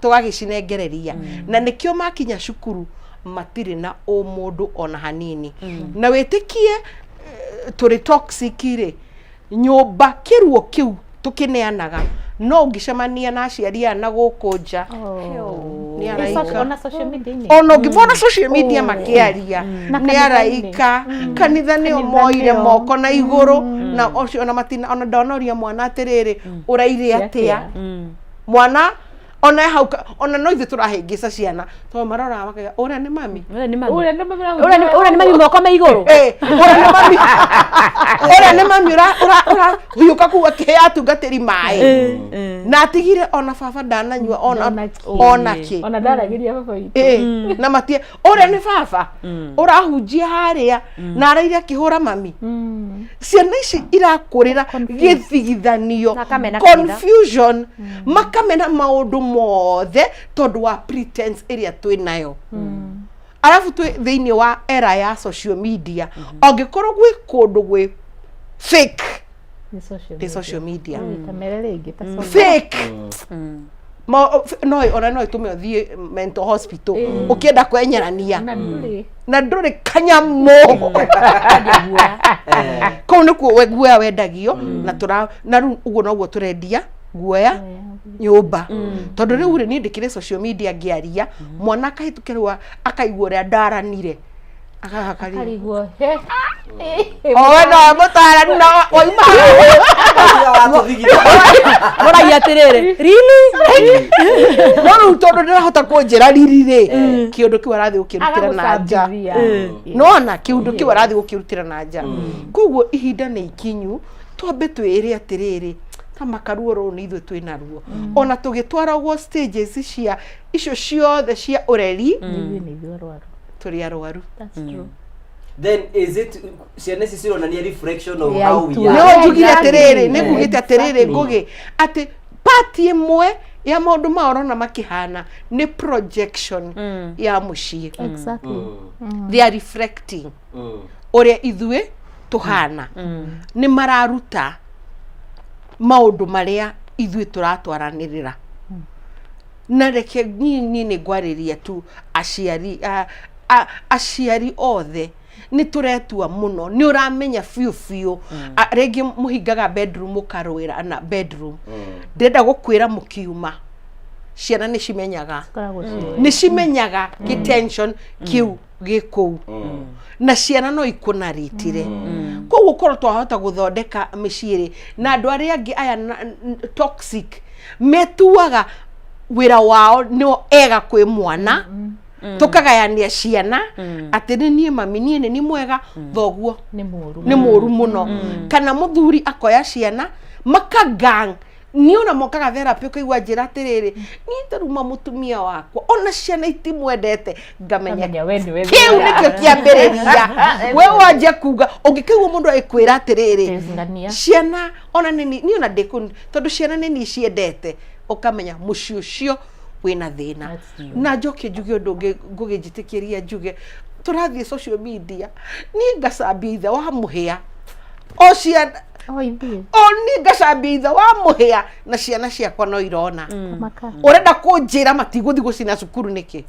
tũgagĩcinengereria na nĩkĩo makinya cukuru matirĩ na ũmũndũ ona hanini na wĩtĩkie eh, tũrĩ toxic rĩ nyũmba kĩruo kĩu tũkĩneanaga no ũngĩcemania na aciari aya na gũkũ nja nĩ araika ona social media-inĩ ona ũngĩmona social media makĩaria Na nĩ kanitha-inĩ. araika kanitha nĩo Kanitha moire nĩo. moko na igũrũ na ũcio ona matina ona ndanoria mwana atĩrĩrĩ ũraire atĩa mwana ona hau ona no ithuĩ tũrahĩngĩca ciana tondũ maroraga makaiga ũrĩa nĩ mami Ũrĩa nĩ mami. Ũrĩa nĩ mami Ũrĩa nĩ mami moko me igũrũ. Eh, ũrĩa nĩ mami ũrĩa nĩ mami ũra ũra ũrahiũka kuu akĩhe atungatĩri maĩ na atigire ona baba ndananyua ona ona kĩ ona ndaragĩria baba witũ Eh, na matie ũrĩa nĩ baba ũrahunjia harĩa na araire akĩhũra mami ciana ici irakũrĩra gĩthigithanio Makamena kanitha. confusion makamena maũndũ mothe tondũ wa pretense ĩrĩa twĩ nayo arabu twĩ thĩinĩ wa era ya social media angĩkorwo gwĩ kũndũ gwĩ fake Nĩ social nĩ media. social media Ta mere rĩngĩ ta social fake no ona no ĩtũme ũthiĩ mental hospital ũkĩenda kwenyerania na ndũrĩ na ndũrĩ kanyamũ kũu nĩkuo guoya wendagio na tũra na rĩu ũguo noguo tũrendia guoya nyũmba tondũ rĩu rĩ niĩ ndĩkĩrĩ social media ngĩaria mwana akahĩtũkĩrwo akaigua ũrĩa ndaranire agagakaria karigwo he owe nowe mũtarani na wauma Mũragia atĩrĩrĩ, really? no rĩu tondũ ndĩrahota kũnjĩra riri rĩ kĩũndũ kĩu arathiĩ gũkĩrutĩra na nja Agagũcambithia. nona kĩũndũ kĩu arathiĩ gũkĩrutĩra na nja koguo ihinda nĩ ikinyu twambe twĩre atĩrĩrĩ ta makaruo rũrũ nĩ ithuĩ twĩ naruo ona tũgĩtwaragwo stages cia icio ciothe cia ũreri Ithuĩ nĩ ithuĩ arwaru tũrĩ arwaru That's true. Then is it ciana ici cironania reflection of Yeah, how we itu- are no njugire Exactly. atĩrĩrĩ nĩ ngugĩte atĩrĩrĩ Exactly. ngũgĩ atĩ pati ĩmwe Ya maũndũ mao ũrona makĩhana nĩ projection ya mũciĩ. Exactly. They are reflecting ũrĩa ithuĩ tũhana. Nĩ mararuta maũndũ marĩa ithuĩ tũratwaranĩrĩra. Na reke niĩ niĩ nĩ ngwarĩria tu aciari aciari othe nĩ tũretua mũno nĩ ũramenya biũ biũ. Rĩngĩ mũhingaga bedroom mũkarũĩra na bedroom. Ndĩrenda gũkwĩra mũkiuma ciana nĩ cimenyaga. Cikoragwo ciũĩ. Nĩ cimenyaga gĩ tension kĩu gĩ kũu na ciana no ikũnaritire. Koguo korwo twahota gũthondeka mĩciĩ rĩ na andũ arĩa angĩ aya toxic metuaga wĩra wao nĩo ega kwĩ mwana, tũkagayania ciana atĩ nĩ niĩ mami, niĩ nĩ niĩ mwega, thoguo nĩ mũru, nĩ mũru mũno, kana mũthuri akoya ciana makagang. Niĩ ona mokaga therapy ũkaigua njĩra atĩrĩrĩ, niĩ taruma mũtumia wakwa ona ciana itimwendete, ngamenya Ngamenya we nĩwe kĩu thĩna. Nĩkĩo kĩambĩrĩria we wanjia kuga ũngĩkaigua mũndũ agĩkwĩra atĩrĩrĩ, Ngania. Ciana ona nĩ niĩ ona ndĩkũ tondũ ciana nĩ niĩ ciendete, ũkamenya mũciĩ ũcio wĩna thĩna. Na njoke njuge ũndũ ũngĩ ngũgĩnjĩtĩkĩria njuge, tũrathiĩ social media, niĩ ngacambia ithe wa mũhĩa o ciana o ithuĩ o niĩ ngacambia ithe wa mũhĩa na ciana ciakwa no irona. Maka. Ũrenda kũnjĩra matigũthiĩ gũcina cukuru nĩkĩ?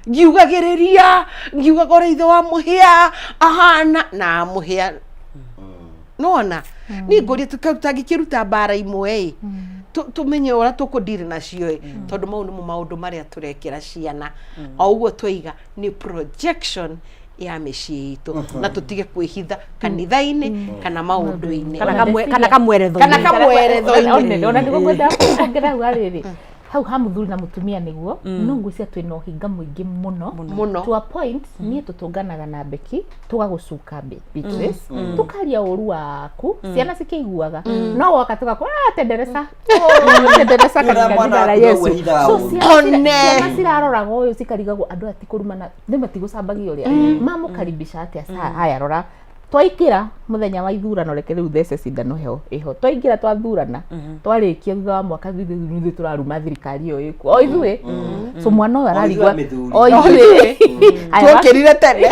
Ngiugagĩrĩria ngiugaga ũrĩa ithe wa mũhĩa ahana na mũhĩa nona niĩ ngũria tũtangĩkĩruta mbara imwe ĩ tũmenye ũrĩa tũkũndiri nacio ĩ, tondũ mau nĩmo maũndũ marĩa tũrekĩra ciana. O ũguo twaiga nĩ projection ya mĩciĩ itũ na tũtige kwĩhitha kanitha-inĩ kana maũndũ-inĩ. Kana kamweretho-inĩ. Kana kamweretho-inĩ. Ona nĩguo ngwendaga kuongerera hau harĩrĩ hau ha mũthuri na mũtumia nĩguo no ngwĩciria twĩna ũhinga mũingĩ mũno mũno. To a point niĩ tũtũnganaga na Beki tũgagũcuka Beatrice, tũkaria ũru waku ciana cikĩiguaga no woka tũgakora "Ah, tenderesa. Oh, tenderesa Ũrĩa katika mwana jina la waku Yesu." noguo ehithaga So ũru. ciana ciana ciraroragwo ũyũ cikarigagwo andũ aya ti kũrumana nĩ matigũcambagia ũrĩa mamũkaribisha atĩa. Haya rora twaingĩra mũthenya wa ithurano, reke rĩu thece cindano heho ĩho, twaingĩra twathurana twarĩkia thutha wa mwaka ithuĩ tũraruma thirikari ĩyo ĩkuo o ithuĩ. So mwana ũyũ ararigwa O ithuĩ amĩthuri. O ithuĩ. Haya, Tuokĩrire tene.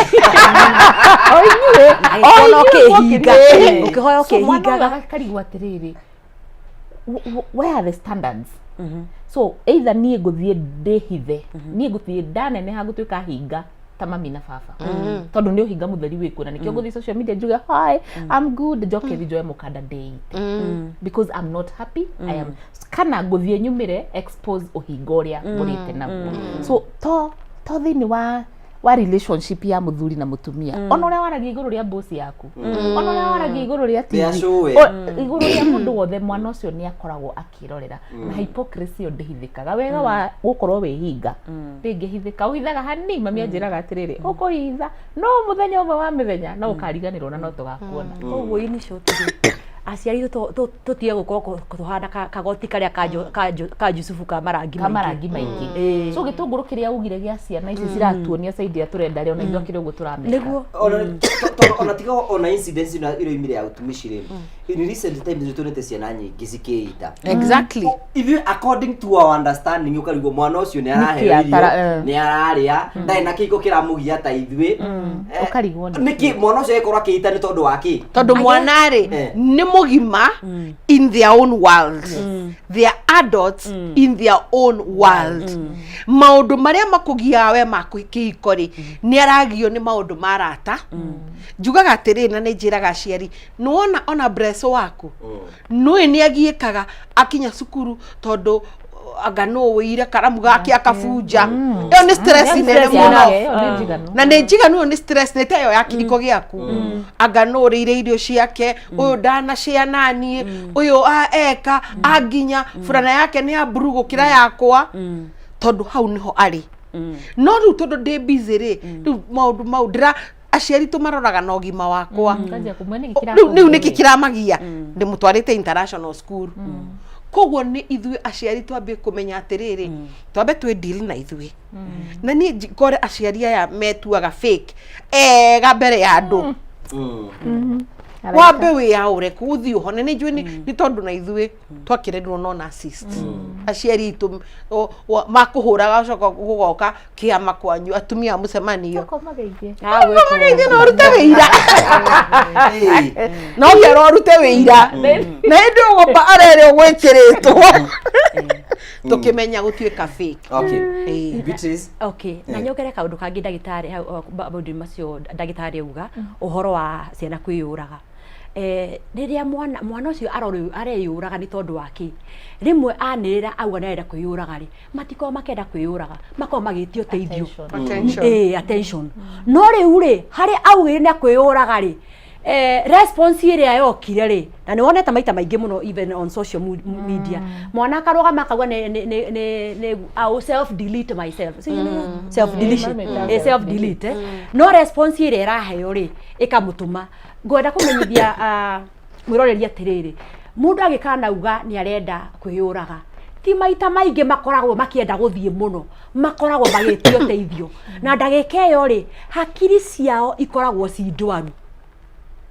O inyuĩ o Agĩkorwo inyuĩ ũkĩhinga. mwokĩrire. Ũkĩhoya So mwana ũyũ ũkĩhingaga. akarigwo atĩrĩrĩ, where are the standards? So either niĩ ngũthiĩ ndĩhithe, niĩ ngũthiĩ ndaneneha ngũtuĩka hinga ta mami na baba, tondũ nĩ ũhinga mũtheri wĩkuo na nĩkĩo ngũthiĩ social media njuge hi, I'm good, njoke thiĩ njoe mũkanda ndĩite because I'm not happy. I am kana ngũthiĩ nyumĩre expose ũhinga ũrĩa ngũrĩte naguo. So to thĩinĩ wa relationship ya mũthuri na mũtumia, ona ũrĩa waragia igũrũ rĩa boss yaku, ona ũrĩa waragia igũrũ rĩa TV, Rĩa cũwe. Igũrũ rĩa mũndũ wothe, mwana ũcio nĩ akoragwo akĩrorera na hypocrisy ĩyo ndĩhithĩkaga. Wega wa gũkorwo wĩ hinga ndĩngĩhithĩka, ũhithaga hanini. Mami anjĩraga atĩrĩrĩ, ũkũhitha no mũthenya ũmwe wa mĩthenya no ũkariganĩrwo na no tũgakuona. Koguo in short rĩ, aciari tũtige gũkorwo tũhana kagoti karĩa ka Jusufu ka marangi ka marangi maingĩ. So gĩtũngũrũ kĩrĩa ugire gĩa ciana ici ciratuonia side ĩrĩa tũrenda rĩ, ona ithuĩ akĩrĩ ũguo tũrameka. Nĩguo. Ona tondũ ona tiga ona incidents ĩno ĩroimire ya utumishi rĩ, in recent times nĩ tuonete ciana nyingĩ cikĩita. Ithuĩ according to our understanding ũkarigwo mwana ũcio nĩ araheo Nĩkĩ irio, nĩ ararĩa, ndarĩ na kĩhiko kĩramũgia ta ithuĩ. Ũkarigwo nĩkĩ. Nĩkĩ mwana ũcio agĩkorwo akĩita nĩ tondũ wa kĩ? Tondũ mwana rĩ nĩ mũgima in their own world. They are adults in their own world. Maũndũ marĩa makũgiaga we ma kĩhiko rĩ, nĩ aragio nĩ maũndũ ma arata. Njugaga atĩrĩrĩ, na nĩ njĩraga aciari, nĩwona ona breco waku nũĩ nĩ agiĩkaga akinya cukuru tondũ anga nũ wĩire karamu gake akabunja. Ĩyo nĩ stress nene Stress mũno. yake, ĩyo nĩ njiganu. Na nĩ njiganu, ĩyo nĩ stress nĩ ta ĩyo ya kĩhiko gĩaku. Anga nũ ũrĩire irio ciake, ũyũ ndanacĩa naniĩ, ũyũ eka anginya burana yake nĩ ya blue gũkĩra yakwa, tondũ hau nĩho arĩ. No rĩu tondũ ndĩ busy rĩ, rĩu maũndũ mau ndĩra aciari tũmaroraga na ũgima wakwa. Ũkanjia kũmwe nĩkĩ Rĩu nĩkĩ kĩrakũgia? Kĩramagia ndĩmũtwarĩte international school. Koguo nĩ ithuĩ aciari twambie kũmenya atĩrĩrĩ, twambe twĩ deal na ithuĩ. Na niĩ ngore aciari aya metuaga fake ega mbere ya andũ. Wambe wĩyaũre kũu ũthiĩ ũhone. Nĩ njũĩ nĩ tondũ na ithuĩ twakĩrerirwo no narcissist. Aciari aitũ makũhũraga ũcoka gũgoka kĩama kwanyu atumia a mũcemanio. Mageithie. Mageithie na ũrute wĩira. No kĩero ũrute wĩira. Na hĩndĩ ũgũmba arere ũgwĩkĩrĩtwo. Tũkĩmenya gũtuĩka fake. Okay. Ĩĩ. Beatrice. Okay, na nyongere kaũndũ kangĩ ndagĩtarĩ hau, maũndũ macio ndagĩtarĩ auga ũhoro wa ciana kwĩyũraga. Eh, rĩrĩa mwana mwana ũcio areyũraga nĩ tondũ wa kĩ? Rĩmwe anĩrĩra auga nĩ arenda kwĩyũraga rĩ, matikoragwo makĩenda kwĩyũraga, makoragwo magĩtia ũteithio. Attention. Ĩĩ, attention. No rĩu rĩ, harĩa augire nĩ akwĩyũraga rĩ, eh, response ĩrĩa yokire rĩ, na nĩ wonete maita maingĩ mũno even on social media, mwana akarũgama akauga nĩ nĩ nĩ nĩ nĩ I will self delete myself. So, you know, self deletion. Mm. Eh, self delete. Eh. No response ĩrĩa ĩraheo rĩ, ĩkamũtũma. Ngwenda kũmenyithia mwĩroreri atĩrĩrĩ, mũndũ angĩkanauga nĩ arenda kwĩyũraga, ti maita maingĩ makoragwo makĩenda gũthiĩ mũno, makoragwo magĩtia ũteithio. Na ndagĩka ĩyo rĩ, hakiri ciao ikoragwo ci ndwaru.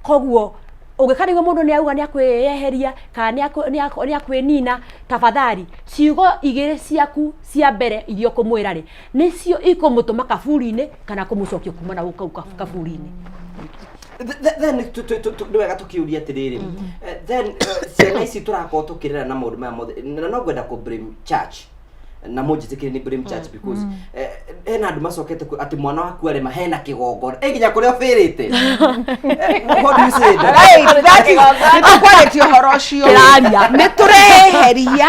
Koguo ũngĩkarigwo mũndũ nĩ auga nĩ akwĩyeheria kana nĩ akwĩnina, tafadhali ciugo igĩrĩ ciaku cia mbere iria ũkũmwĩra rĩ, nĩcio ikũmũtũma kaburi-inĩ kana kũmũcokia kuma na gũkũ kaburi-inĩ. Then nĩ wega tũkĩũria atĩrĩrĩ, then ciana ici tũrakorwo tũkĩrera na maũndũ maya mothe, na no ngwenda kũ blame church, na mũnjĩtĩkĩre nĩ blame church because hena andũ macokete atĩ mwana waku arema hena kĩgongona ĩ nginya kũrĩa ũbĩrĩte. What do you say, Dr.? Right, that is, nĩ tũkwarĩtie ũhoro ũcio. Kĩraria. Nĩ tũreheria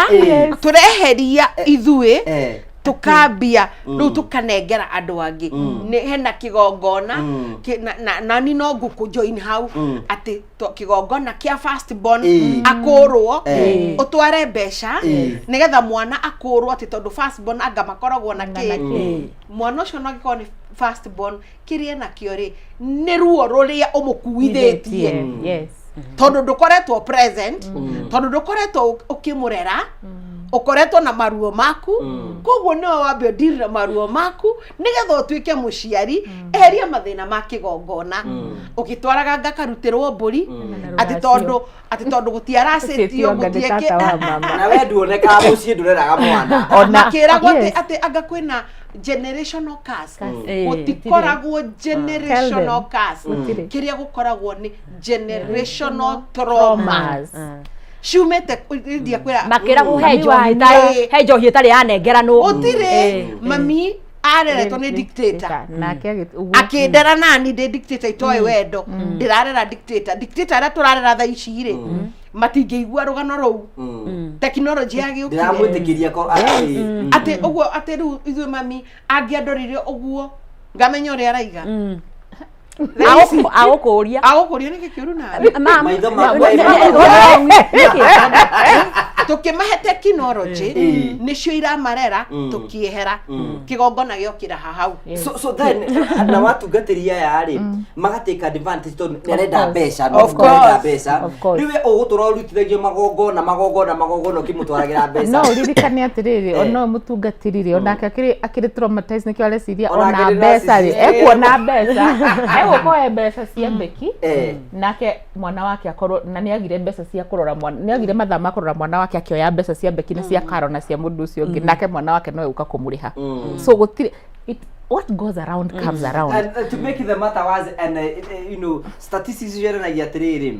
tũreheria ithuĩ tũkambia rĩu tũkanengera andũ angĩ nĩ hena kĩgongona nani no ngũkũ join hau atĩ kĩgongona kĩa first born akũrwo ũtware mbeca nĩgetha mwana akũrwo atĩ tondũ first born anga makoragwo na kĩ mwana ũcio no angĩkorwo nĩ first born kĩrĩa enakĩo rĩ nĩ ruo rũrĩa ũmũkuithĩtie. Yes. Tondũ ndũkoretwo present, tondũ ndũkoretwo ũkĩmũrera, ũkoretwo na maruo maku, koguo nĩwe wambe ũndiri na maruo maku nĩgetha ũtuĩke mũciari. Eheria mathĩna ma kĩgongona ũgĩtwaraga ngakarutĩrwo mbũri atĩ tondũ atĩ tondũ gũtiaracĩtio Gũtiĩtio anga nĩ gũtiĩkĩ tata wa mama. Na we nduonekaga mũciĩ, ndũreraga mwana. Ona makĩragwo atĩ yes. atĩ anga kwĩna generational curse. Gũtirĩ. Gũtikoragwo generational curse. Gũtirĩ. Kĩrĩa gũkoragwo nĩ generational trauma Traumas. ciumĩte india kwĩra Makĩragwo he Mami njohi wanyu. ĩtarĩ he njohi ĩtarĩ yanengeranwo. Gũtirĩ. Mami areretwo nĩ dictator. Nake ũguo. Akĩndera nani ndĩ dictator itoĩ wendo, ndĩrarera dictator. Dictator arĩa tũrarera thaa ici rĩ, matingĩigua rũgano rũu, tekinoronjĩ yagĩũkire. Ndĩramwĩtĩkĩria korwo atĩ ũguo atĩ rĩu ithuĩ mami angĩandorire ũguo ngamenya ũrĩa araiga. Agũkũria. Agũkũria nĩkĩ kĩũru nawe. Mam, Maitho makwa nĩkĩ? Tũkĩmahe tekinoronjĩ nĩcio iramarera, tũkĩehera kĩgongona gĩokĩra hahau. So then na watungatĩri aya rĩ magatake advantage tondũ nĩ arenda course. mbeca Of no arenda course. mbeca. Of course. Rĩu we ũgũtũra ũrutithagio magongona magongona magongona ũkĩmũtwaragĩra mbeca. No ũririkane atĩrĩrĩ, ona ũyũ mũtungatĩri rĩ, onake akĩrĩ traumatized, nĩkĩo areciria Ona ona akĩrĩ mbeca rĩ narcissist. ekuona mbeca, egũka oe mbeca cia mbeki nake mwana wake akorwo na nĩ agire mbeca cia kũrora mwana, nĩ agire mathaa ma kũrora mwana wake, akĩoya mbeca cia mbeki na cia karo na cia mũndũ ũcio ũngĩ, nake mwana wake no egũka kũmũrĩha. So gũtirĩ what goes around comes around. And to make the matter worse, and statistics cionanagia atĩrĩrĩ,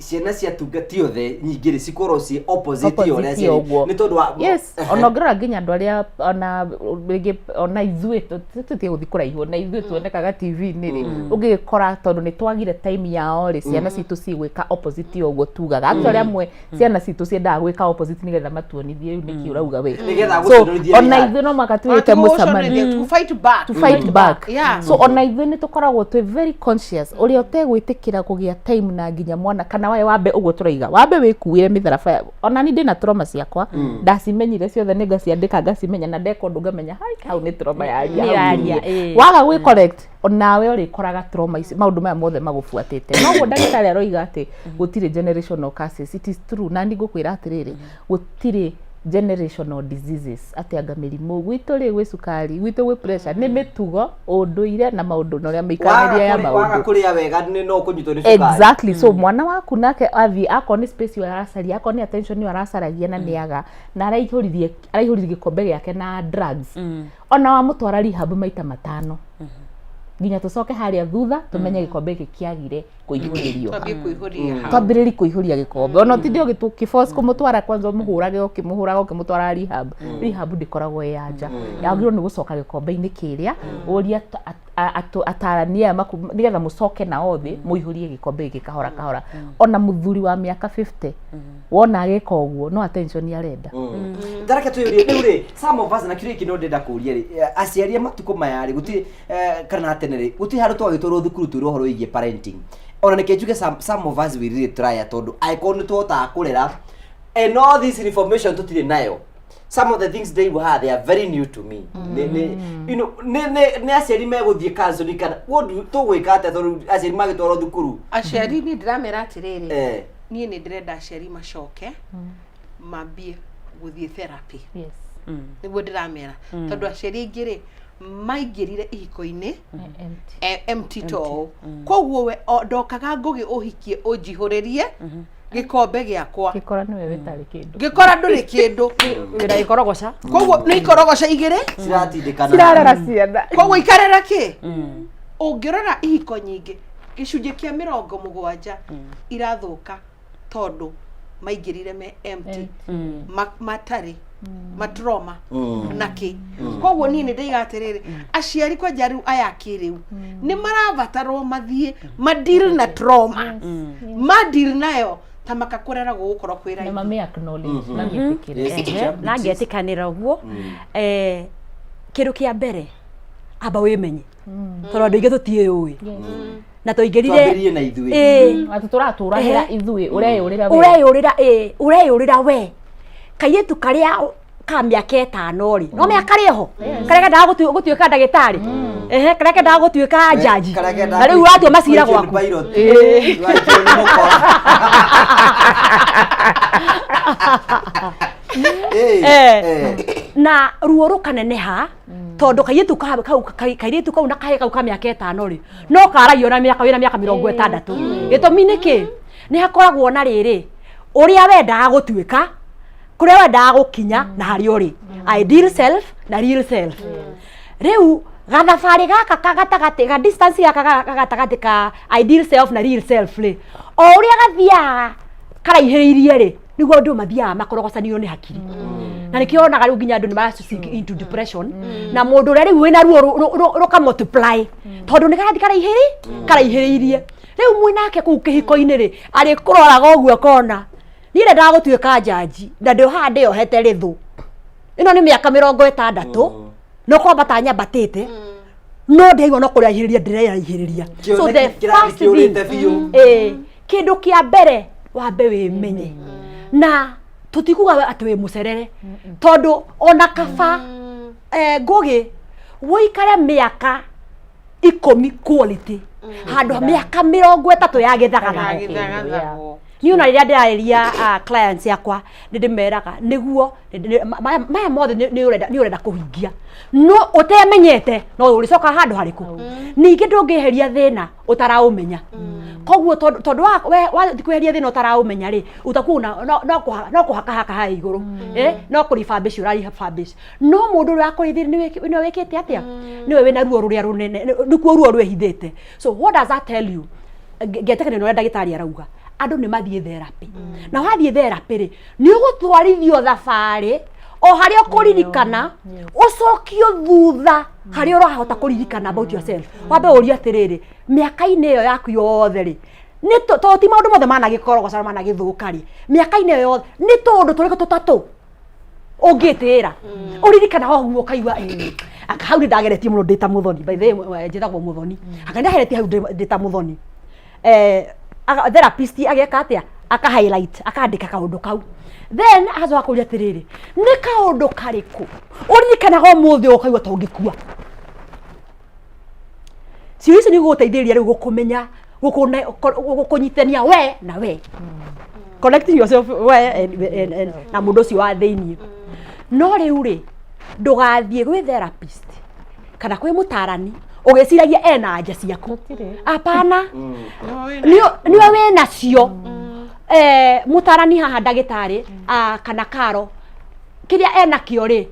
ciana cia tungati othe nyingĩ rĩ cikorwo ci opposite ya ũrĩa Opposite ya ũguo. nĩ tondũ wa Yes, ona ũngĩrora nginya andũ arĩa ona rĩngĩ ona ithuĩ tũtige gũthiĩ kũraihu, ona ithuĩ tuonekaga TV-inĩ rĩ, ũngĩgĩkora tondũ nĩ twagire time yao rĩ, ciana citũ cigwĩka opposite ya ũguo tugaga. Actually amwe ciana citũ ciendaga gwĩka opposite nĩgetha matuonithie rĩu nĩkĩ ũrauga we. Nĩgetha So agũconorithie ona wĩra. ithuĩ no mũhaka twĩte mũcemanio To fight back. To fight back. So ona ithuĩ nĩ tũkoragwo twĩ very conscious ũrĩa ũtegwĩtĩkĩra kũgĩa time na nginya mwana kana we wambe ũguo tũraiga wambe wĩkuĩre mĩtharaba ona ni ndĩna trauma ciakwa, ndacimenyire ciothe, nĩ ngaciandĩka ngacimenya, na ndeka ũndũ ngamenya hai hau nĩ trauma yaria Nĩ hau yaria, niĩ. Waga gwĩ correct onawe ũrĩkoraga trauma ici maũndũ maya mothe magũbuatĩte. Noguo ndagĩtarĩ aroiga atĩ gũtirĩ generational curses, it is true. Na nĩ ngũkwĩra atĩrĩrĩ, gũtirĩ Generational diseases, atĩ anga mĩrimũ gwitũ rĩ, gwĩ cukari gwitũ, gwĩ pressure, nĩ mĩtugo, ũndũire na maũndũ na ũrĩa mĩikaranĩrie ya Waga maũndũ. Kũrĩa wega nĩ no kũnyitwo nĩ cukari. Exactly. So mwana waku nake athiĩ, akorwo nĩ space ĩyo aracaria, akorwo nĩ attention ĩyo aracaragia na nĩaga na araihũririe gĩkombe gĩake na drugs, ona wamũtwara rehab maita matano, nginya tũcoke harĩa thutha tũmenye gĩkombe gĩkĩ kĩagire kũihũrĩrio. Twambie kũihũria hau. Twambĩrĩri kũihũria gĩkombe, ona ũtinde ũgĩforce kũmũtwara, kwanza ũmũhũrage ũkĩmũhũraga ũkĩmũtwara rehab. Rehab ndĩkoragwo ĩ ya nja, yagĩrĩirwo nĩ gũcoka gĩkombe-inĩ kĩrĩa ũria atarani aya nĩgetha mũcoke nao thĩ mũihũrie gĩkombe gĩkĩ kahora kahora. Ona mũthuri wa mĩaka 50 wona agĩka ũguo, no attention arenda. Tareke twĩyũrie rĩu rĩ, some of us, na kĩũria gĩkĩ no ndĩrenda kũria rĩ, aciari a matukũ maya rĩ, gũtirĩ kana tene rĩ, gũtirĩ handũ twagĩtwarwo thukuru twĩrwo ũhoro wĩgiĩ parenting. Ona nĩkĩ njuge some of us we really try, tondũ angĩkorwo nĩ tũhotaga kũrera and all this information tũtirĩ nayo, some of the things they were they are very new to me. Nĩ nĩ you know nĩ nĩ nĩ aciari megũthiĩ counseling kana what tũgwĩka atĩa, tondũ aciari magĩtwarwo thukuru? Aciari niĩ ndĩramera atĩrĩrĩ, niĩ nĩ ndĩrenda aciari macoke mambie gũthiĩ therapy. Nĩguo ndĩramera, tondũ aciari aingĩ rĩ, maingĩrire ihiko-inĩ empty to ũũ, koguo we ndokaga ngũgĩ ũhikie ũnjihũrĩrie gĩkombe gĩakwa. Gĩkora nĩwe wĩtarĩ kĩndũ. Ngĩkora ndũrĩ kĩndũ. Wĩna gĩkorogoca. Koguo nĩ ikorogoca igĩrĩ ciratindĩkana. Cirarera ciana. Koguo ikarera kĩ ũngĩrora ihiko nyingĩ, gĩcunjĩ kĩa 70 irathũka tondũ maingĩrire me empty, matarĩ matroma na kĩ. Koguo niĩ nĩ ndaiga atĩrĩrĩ, aciari kwanja rĩu aya kĩrĩu nĩ marabatarwo mathiĩ madeal na trauma, madeal nayo ta makakũrera gũgũkorwo kwĩ Na raithi. mami acknowledge, mamĩtĩkĩre. Yes, teacher. Na ngetĩkanĩra ũguo. Kĩndũ kĩa mbere, amba wĩmenye, tondũ andũ aingĩ tũtiĩyũĩ na twaingĩrire Twambĩrĩrie na ithuĩ. Ĩĩ. Atĩ tũratũragĩra ithuĩ, ũreyũrĩra we. Ũreyũrĩra, ĩĩ, ũreyũrĩra we kairĩtu karĩa ka mĩaka 5 rĩ, no mĩaka rĩ ho karĩa kendaga gũtuĩka ndagĩtarĩ, ehe, karĩa kendaga gũtuĩka njanji, Karĩa kendaga na rĩu ũratua macira kũikia gwaku. pilot. Waikio nĩ mũkora. Ĩĩ, Na ruo rũkaneneha tondũ kairĩtu kau kairĩtu kau na kahĩĩ kau ka mĩaka 5 rĩ, no karagio na mĩaka wĩna mĩaka 60. Gĩtũmi nĩ kĩ? Nĩ hakoragwo na rĩrĩ ũrĩa wendaga gũtuĩka, kũrĩa wendaga gũkinya na harĩa ũrĩ, ideal self na real self. Rĩu gathabarĩ gaka ka gatagatĩ ga distance gaka ga gatagatĩ ka ideal self na real self rĩ, o ũrĩa gathiaga karaihĩrĩirie rĩ, nĩguo andũ mathiaga makorogocanio nĩ hakiri, na nĩkĩo wonaga rĩu nginya andũ nĩ mara sink into depression, na mũndũ ũrĩa rĩu wĩna ruo rũka multiply tondũ nĩ karathiĩ karaihĩrĩirie. Rĩu mwĩnake kũu kĩhiko-inĩ rĩ, arĩkũroraga ũguo akona niĩ ndendaga gũtuĩka njanji na ndĩ haha ndĩyohete rĩthũ ĩno nĩ mĩaka 60 no kwambata nyambatĩte, no ndĩraigua no kũraihĩrĩria ndĩraihĩrĩria. So Kĩoneki the kĩrathiĩ first thing, kĩũrĩte biũ. Kĩndũ kĩa mbere wambe wĩmenye, na tũtikuga atĩ wĩ mũcerere, tondũ ona kaba ngũgĩ wũikare mĩaka 10 quality handũ ha mĩaka 30 ya gĩthagathago. Gĩthagathago. Niĩ ona rĩrĩa ndĩrarĩria clients yakwa nĩ ndĩmeraga nĩguo maya mothe nĩ ũrenda kũhingia no ũtemenyete, no ũrĩcoka handũ harĩkũ? Ningĩ ndũngĩeheria thĩna ũtaraũmenya. Koguo tondũ wathiĩ kweheria thĩna ũtaraũmenya rĩ, utakuwa una no kũhakahaka haha igũrũ, no kũrifambici ũrarifambici, no mũndũ ũrĩa wakũrĩthire nĩwe wĩkĩte atĩa, nĩwe wĩna ruo rũrĩa rũnene, nĩkuo ruo rwĩhithĩte. So what does that tell you? Ngetĩkania na ũrĩa ndagĩtarĩ arauga, andũ nĩ mathiĩ therapy, na wathiĩ therapy rĩ, nĩ ũgũtwarithio thabarĩ o harĩa ũkũririkana, ũcokio thutha harĩa ũrahota kũririkana about yourself. Wambe ũrie atĩrĩrĩ, mĩaka-inĩ ĩyo yaku yothe rĩ, nĩ tondũ ti maũndũ mothe managĩkorogocana managĩthũka rĩ, mĩaka-inĩ ĩyo yothe nĩ tũũndũ tũrĩkũ tũtatũ ũngĩtĩra ũririkanaga ũguo ũkaigua, "Ĩĩ, anga hau nĩ ndageretie mũno ndĩ ta Mũthoni." By the way, njĩtagwo Mũthoni. Anga nĩ ndageretie hau ndĩ ta Mũthoni. Therapist ageka atĩa? Aka highlight, akandĩka kaũndũ kau, then agacoka kũria atĩrĩrĩ, nĩ kaũndũ karĩkũ ũririkanaga ũmũthĩ ũyũ ũkaigua ta ũngĩkua? Ciũria icio nĩ igũgũteithĩrĩria rĩu gũkũmenya, gũkũnyitithania we na we, connecting yourself we and na mũndũ ũcio wa thĩiniĩ. No rĩu rĩ, ndũgathiĩ gwĩ therapist kana kwĩ mũtarani ũgĩciragia ena anja ciaku. Hapana, nĩwe wĩ nacio. Eh, mũtarani haha ndagĩtarĩ ah, kana karo kĩrĩa enakĩo rĩ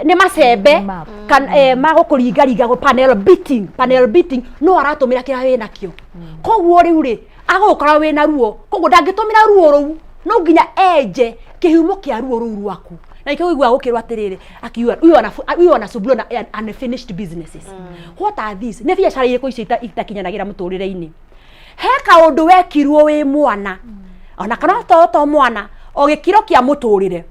nĩ macembe kan, eh, ma gũkũringaringa panel beating, panel beating no aratũmĩra kĩrĩa wĩ nakĩo. Koguo rĩu rĩ agũgũkora wĩna ruo, koguo ndangĩtũmĩra ruo rũu, no nginya enje kĩhumo kĩa ruo rũu rwaku. Na nĩkĩo ũiguaga gũkĩrwo atĩrĩrĩ, akiuga huyu anasumbuliwa na unfinished businesses. What are these? Nĩ biacara irĩkũ icio itakinyanagĩra mũtũrĩre-inĩ? He kaũndũ wekirwo wĩ mwana, ona kana to mwana, o gĩkĩro kĩa mũtũrĩre,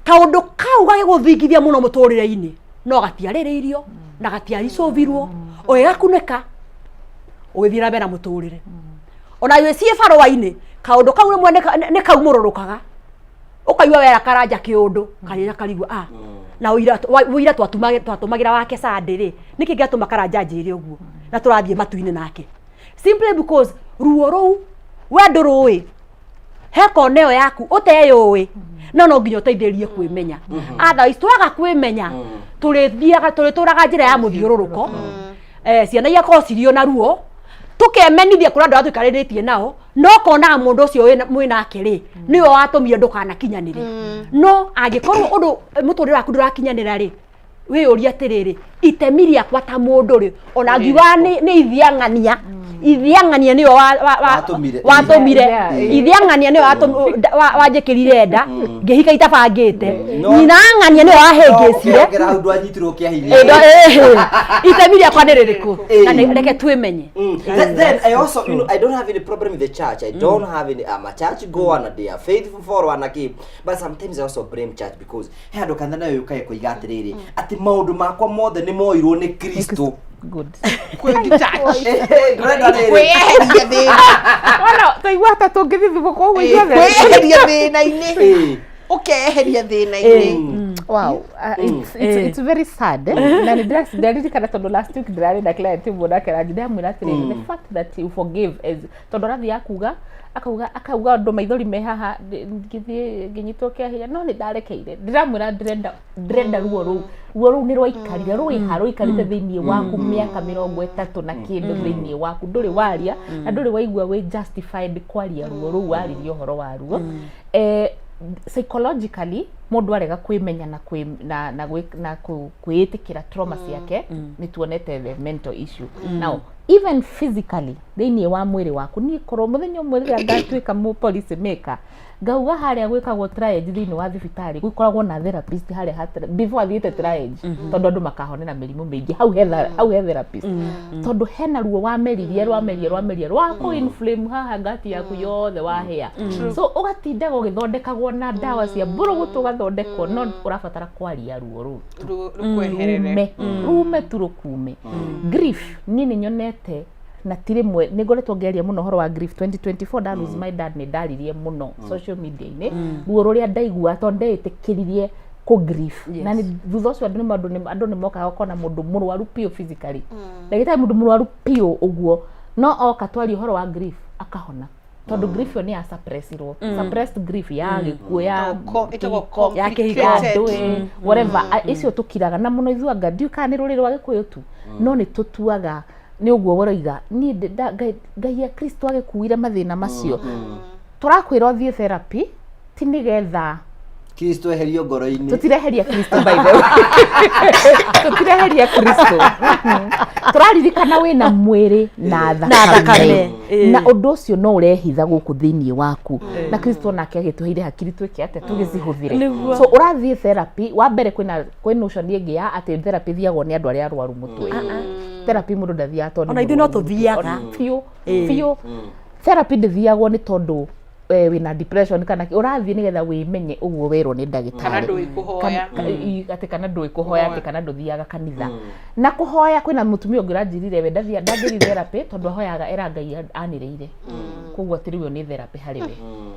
kaũndũ kau gagĩgũthingithia mũno mũtũrĩre-inĩ, no gatiarĩrĩirio na gatiaricovirwo, ũgĩgakunĩka ũgĩthiĩ na mbere na mũtũrĩre. Ona wĩ ciĩ barũa-inĩ, kaũndũ kau rĩmwe nĩ kaumũrũrũkaga, ũkaigua wera karanja kĩũndũ karĩa karigua ah, na ũira ũira twatũmagĩra wake Sunday rĩ, nĩkĩ gĩatũma karanja anjĩre ũguo na tũrathiĩ matu-inĩ nake? Simply because ruo rũu we ndũrũĩ, he kona ĩyo yaku ũteyũĩ, no nginya ũteithĩrĩrie kwĩmenya. Otherwise twaga kwĩmenya, tũrĩthiaga tũrĩtũraga njĩra ya mũthiũrũrũko. Eh, ciana igakorwo cirĩ ona ruo, tũkemenithia kũrĩ andũ arĩa tũikarĩrĩtie nao, no konaga mũndũ ũcio mwĩ nake rĩ nĩwe watũmire ndũkanakinyanĩre. No angĩkorwo ũndũ mũtũrĩre waku ndũrakinyanĩra rĩ, wĩyũrie atĩrĩrĩ, itemi rĩakwa ta mũndũ rĩ, ona ngiuga nĩ ithiang'ania, ithiang'ania nĩwe Watũmire. watũmire ithiang'ania nĩwe wanjĩkĩrire nda ngĩhika itabangĩte, nyina ng'ania nĩwe wahĩngĩcire. Ũkĩongera hau ndwanyitirwo kĩa hinya. Itemi rĩakwa nĩ rĩrĩkũ? Na reke twĩmenye. Then I also, you know, I don't have any problem with the church. I don't have any. I'm a church goer and they are faithful follower and keep. But sometimes I also blame church because he andũ kanitha nayo yũkaga ĩkoiga atĩrĩrĩ, atĩ maũndũ makwa mothe nĩ moirwo nĩ Kristo. Good. Ndũrenda rĩrĩ. Kwĩyeheria thĩna. Wona twaigua ta tũngĩthithimũka ũguo ithuothe. Kwĩyeheria thĩna-inĩ. Ũkeyeheria thĩna-inĩ. Wow, it's very sad. Na nĩ ndĩraririkana tondũ last week ndĩrarĩ na client ũmwe nake aranjĩra, ndĩramwĩra atĩrĩrĩ, the fact that you forgive is tondũ arathiĩ akuga akauga akauga andũ maithori me haha, ngĩthiĩ ngĩnyitwo kĩa hinya no nĩ ndarekeire. Ndĩramwĩra ndĩrenda ruo rũu, ruo rũu nĩ rwaikarire rwĩha rũikarĩte thĩinĩ waku mĩaka 30 na kĩndũ thĩinĩ waku, ndũrĩ waria na ndũrĩ waigua wĩ justified kwaria ruo rũu waririe ũhoro wa ruo. Psychologically mũndũ arega kwĩmenya na kwĩ na na gwĩ na kwĩĩtĩkĩra trauma ciake, nĩ tuonete the mental issue. Now even physically thĩinĩ wa mwĩrĩ waku, niĩ korwo mũthenya ũmwe rĩrĩa ngatuĩka mũ policy maker, ngauga harĩa gwĩkagwo triage thĩinĩ wa thibitarĩ gũkoragwo na therapist harĩa before athiĩte triage, tondũ andũ makahonera mĩrimũ mĩingĩ hau he hau he therapist, tondũ hena ruo wameririe rwamerie rwamerie rwa kũ inflame haha ngati yaku yothe wahĩa, so ũgatindaga ũgĩthondekagwo na ndawa cia mbũrũgũtũ ũgathondekwo, no ũrabatara kwaria ruo rũu rũkweherere. Rume rume tu rũkume. Grief niĩ nĩ nyonete na ti rĩmwe nĩ ngoretwo ngĩaria mũno ũhoro wa grief. 2024 nda lose my dad, nĩ ndaririe mũno social media-inĩ ruo rũrĩa ndaigua tondũ ndeĩtĩkĩririe kũ grief. Na nĩ thutha ũcio andũ nĩ mokaga ũkona mũndũ mũrwaru biũ physically, ndagĩtarĩ, mũndũ mũrwaru biũ ũguo no oka twaria ũhoro wa grief akahona, tondũ grief ĩyo nĩ ya suppressirwo, suppressed grief ya gĩkuũ ya Ĩtagwo kĩhiko, ya kĩhiko, ya complicated. ndũĩ whatever. Icio tũkiraga na mũno ithuĩ, anga ndiũĩ kana nĩ rũrĩrĩ rwa gĩkũyũ tu, no nĩ tũtuaga nĩ ũguo ũroiga. Niĩ Ngai ya Kristo agĩkuire mathĩna macio, tũrakwĩra ũthiĩ therapy ti nĩgetha Kristo eherio ngoro-inĩ. Tũtireheria Kristo, by the way, tũtireheria Kristo. Tũraririkana wĩna mwĩrĩ na Na thakame, thakame, na ũndũ ũcio no ũrehitha gũkũ thĩinĩ waku, na Kristo nake agĩtũheire hakiri twĩke atĩa? Tũgĩcihũthĩre. So ũrathiĩ therapy, wa mbere kwĩna kwĩ notion ĩngĩ ya atĩ therapy ĩthiagwo nĩ andũ arĩa arwaru mũtwe. Therapy mũndũ ndathiaga tondũ nĩ Ona ithuĩ no mũrwaru mũtwe. tũthiaga. Biũ biũ, therapy ndĩthiagwo nĩ tondũ wĩna depression kana ũrathiĩ nĩgetha wĩmenye ũguo werwo nĩ ndagĩtarĩ. Kana ndũĩ kũhoya. Atĩ kana ndũĩ kũhoya, atĩ kana ndũthiaga kanitha na kũhoya. Kwĩna mũtumia ũngĩ ũranjĩrire we ndathia ndangĩthiĩ therapy tondũ ahoyaga era Ngai anĩrĩire, koguo atĩ rĩu ĩyo nĩ therapy harĩ we.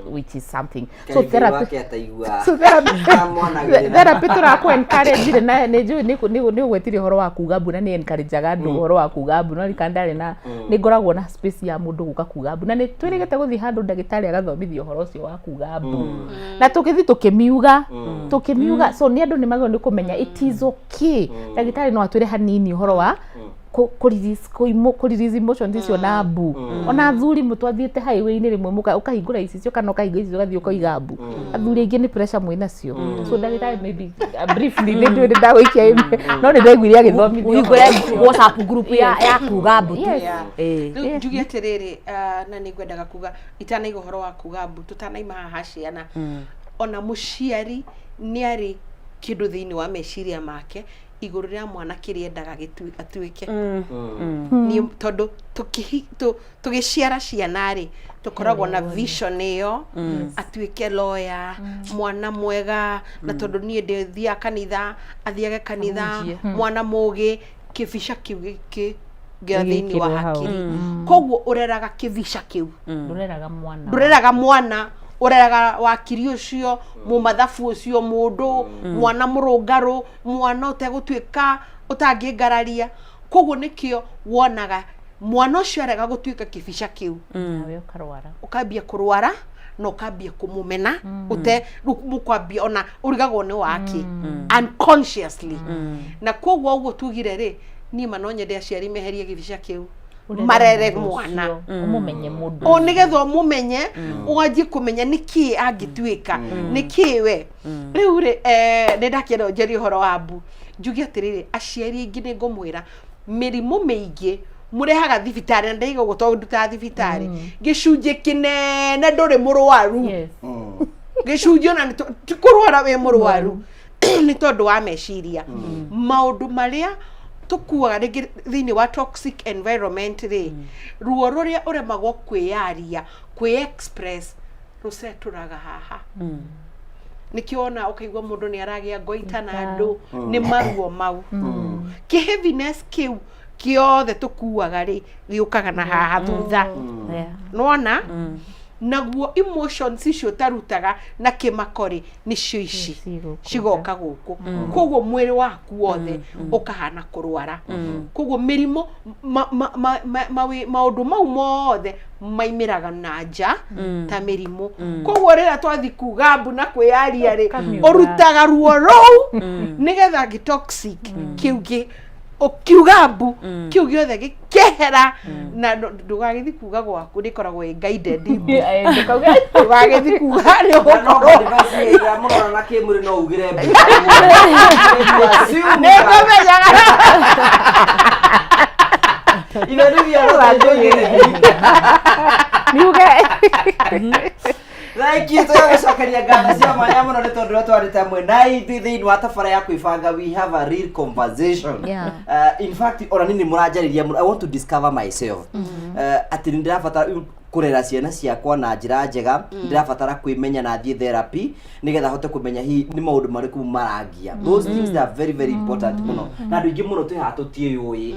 which is something. So Kaĩ therapy wake ataigua. so therapy Amwanagĩrĩra. therapy tũrakũ encourage rĩ na nĩ njũĩ nĩ ũgwetire ũhoro wa kuga mbu na nĩ encourageaga andũ ũhoro wa kuga mbu no rika ndarĩ na nĩ ngoragwo na space ya mũndũ gũka kuga mbu na nĩ twĩrĩgĩte gũthiĩ handũ ndagĩtarĩ agathomithia ũhoro ũcio wa kuga mbu na tũgĩthiĩ tũkĩmiuga tũkĩmiuga. So nĩ andũ nĩ magĩrĩirwo nĩ kũmenya it is okay. Ndagĩtarĩ no atwĩre hanini ũhoro wa kũ release emotions icio na mbu. Ona athuri mũtwathiĩte highway-inĩ rĩmwe ũkahingũra icicio kana ũkahingũra icicio ũgathiĩ ũkoiga mbu. Athuri aingĩ nĩ pressure mwĩ nacio. So ndagĩtarĩ, maybe briefly, nĩ ndũĩ nĩ ndagũikia ĩmwe no nĩ ndaiguire agĩthomithia ũhingũre ũhoro ũcio. WhatsApp group ya kuga mbu tu. Yes. Rĩu njuge atĩrĩrĩ, na nĩ ngwendaga kuga itanaiga ũhoro wa kuga mbu tũtanaima haha ciana, ona mũciari nĩ arĩ kĩndũ thĩinĩ wa meciria make igũrũ rĩa mwana kĩrĩa endaga atuĩke. Niĩ tondũ tũgĩciara ciana rĩ, tũkoragwo na vision ĩyo, atuĩke lawyer, mwana mwega, na tondũ niĩ ndĩthiaga kanitha, athiage kanitha. Ahunjie. Mwana mũgĩ, kĩbica kĩu gĩkĩngĩra thĩinĩ wa Gĩgĩkĩrwo hau. hakiri. Koguo ũreraga kĩbica kĩu. Ndũreraga mwana. Ndũreraga mwana, ũreraga wakiri ũcio, mũmathabu ũcio, mũndũ mwana mũrũngarũ, mwana ũtegũtuĩka ũtangĩngararia. Koguo nĩkĩo wonaga mwana ũcio arega gũtuĩka kĩbica kĩu, nawe ũkarwara. Ũkambia kũrwara na ũkambia kũmũmena ũte rĩu mũkwambia ona ũrigagwo nĩ wake unconsciously. Na koguo ũguo tugire rĩ, niĩ ma no nyende aciari meherie gĩbica kĩu. Ũrere marere mũndũ mwana. Ũcio, ũmũmenye mũndũ. O nĩgetha ũmũmenye, wanjie kũmenya nĩkĩĩ angĩtuĩka, nĩkĩĩ we. Rĩu rĩ, nĩ ndakĩenda njarie ũhoro wa mbu. Njuge atĩrĩrĩ, aciari aingĩ nĩ ngũmwĩra, mĩrimũ mĩingĩ mũrehaga thibitarĩ, na ndaiga ũguo tondũ ndutaga thibitarĩ, gĩcunjĩ kĩnene ndũrĩ mũrwaru. Gĩcunjĩ ona ti kũrwara wĩ mũrwaru, nĩ tondũ wa meciria, maũndũ marĩa tũkuaga rĩngĩ thĩinĩ wa toxic environment rĩ, ruo rũrĩa ũremagwo kwĩyaria, kwĩ express, rũcetũraga haha. Nĩkĩo wona ũkaigua mũndũ nĩ aragĩa ngoita na andũ nĩ maruo mau. Kĩ heaviness kĩu kĩothe tũkuaga rĩ, gĩũkaga na haha thutha. Nĩwona naguo emotions icio ũtarutaga na kĩmako rĩ, nĩcio ici cigoka gũkũ. Koguo mwĩrĩ waku wothe ũkahana kũrwara. Koguo mĩrimũ maũndũ mau mothe maimĩraga na nja ta mĩrimũ. Koguo rĩrĩa twathi kuga mbu na kwĩyaria rĩ, Ũkamiuga. Ũrutaga ruo rũu nĩgetha gĩ toxic kĩu gĩ ũkiuga mbu kĩu gĩothe gĩkehera. Na ndũgagĩthi kuga gwaku, nĩkoragwo ĩ guided mbu. Ndũgagĩthi kuga nĩ ũgũkorwo Mũrora na kĩmwĩrĩ no ugire mbu. Nĩ ngũmenyaga. Ithe Miuge. Thank you, tũgagũcokeria ngatho cia mwanya mũno nĩ tondũ ũrĩa twarĩte hamwe na ithuĩ thĩinĩ wa tabara ya kwĩbanga. We have a real conversation. In fact, ona nini mũranjarĩria mũno. I want to discover myself atĩ nĩ ndĩrabatara kũrera ciana ciakwa na njĩra njega, ndĩrabatara kwĩmenya na thiĩ therapy nĩgetha hote kũmenya hihi nĩ maũndũ marĩkũ marangia. Those things are very very important mũno, na andũ aingĩ mũno twĩ haha tũtiĩyũĩ.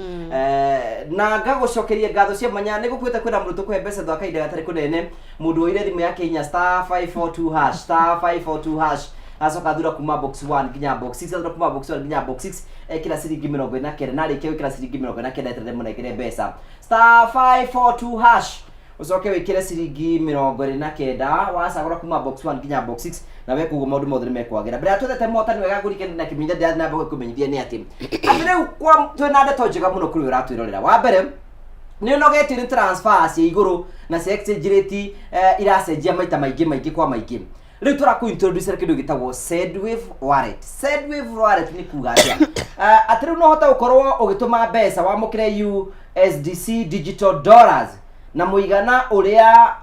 Na ngagũcokeria ngatho cia mwanya nĩ gũkuĩte kwĩna mũndũ tũkũhe mbeca thwa kahinda gatarĩ kũnene. Mũndũ woire thimũ yake inya *542 hash, *542 hash, acoka athura kuma box 1 nginya box 6, athura kuma box 1 nginya box 6, ekĩra ciringi 49, na arĩkia gwĩkĩra ciringi 49, eterere mũnengere mbeca. *542 hash, ũcoke wĩkĩre ciringi 49, wacagũra kuma box 1 nginya box 6, na weka ũguo maũndũ mothe nĩ mekwagĩra. Mbere ya twethete mũhotani wega ngũrikane na kĩmenyithia ndĩrathiĩ na mbere kũmenyithia nĩ atĩ rĩu twĩna ndeto njega mũno kũrĩ ũratwĩrorera. Wa mbere, nĩ ũnogetio nĩ transfer cia igũrũ na cia exchange rate iracenjia maita maingĩ maingĩ kwa maingĩ? Rĩu tũrakũ introduce kĩndũ gĩtagwo Sendwave Wallet. Sendwave Wallet nĩ kuga atĩa? Atĩ rĩu no ũhote gũkorwo ũgĩtũma mbeca wamũkĩre USDC digital dollars na mũigana ũrĩa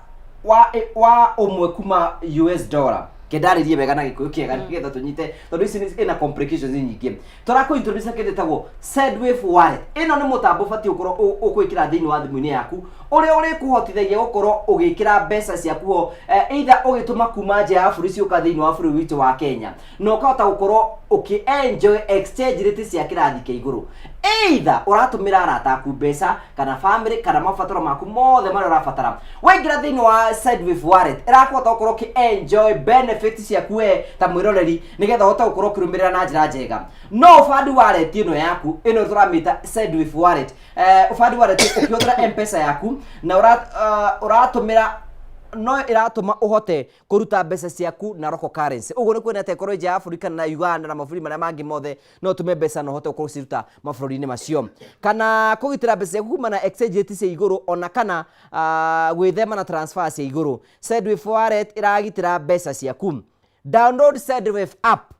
wa ũmwe kuma US dollar. Kendarĩrie wega na Gĩkũyũ kĩega nĩgetha tũnyite, tondũ ici ina complications nyingĩ. Tũrakũ introduce kĩndũ ĩtagwo Sendwave wallet. Ĩno nĩ mũtambo ũbatiĩ gũkorwo ũkwĩkĩra thĩinĩ wa thimũ-inĩ yaku, ũrĩa ũrĩkũhotithagia gũkorwo ũgĩkĩra mbeca ciaku ho, either ũgĩtũma kuma nja ya bũrũri ciũka thĩinĩ wa bũrũri witũ wa Kenya, na ũkahota gũkorwo ũkĩ enjoy exchange rate cia kĩrathi kĩa igũrũ, either ũratũmĩra arata aku mbeca kana family kana mabataro maku mothe marĩa ũrabatara. Waingĩra thĩinĩ wa Sendwave wallet, ĩrakũhota gũkorwo ũkĩ enjoy benefit ciaku we ta mwĩroreri, nĩgetha ũhote gũkorwo ũkĩrũmĩrĩra na njĩra njega. No ũbandi wallet ĩno yaku, ĩno tũramĩta Sendwave wallet, ũbandi wallet ũkĩhũthĩra M-Pesa yaku na ũratũmĩra, no ĩratũma ũhote kũruta mbeca ciaku na local currency. Ũguo nĩ kuona atĩ korwo nja ya bũrũri kana na Uganda na mabũrũri marĩa mangĩ mothe, no ũtũme mbeca na ũhote gũkorwo ũciruta mabũrũri-inĩ macio, kana kũgitĩra mbeca ciaku kuma na exchange rate cia igũrũ, ona kana gwĩthema na transfer cia igũrũ. Sendwave wallet ĩragitĩra mbeca ciaku. Download Sendwave app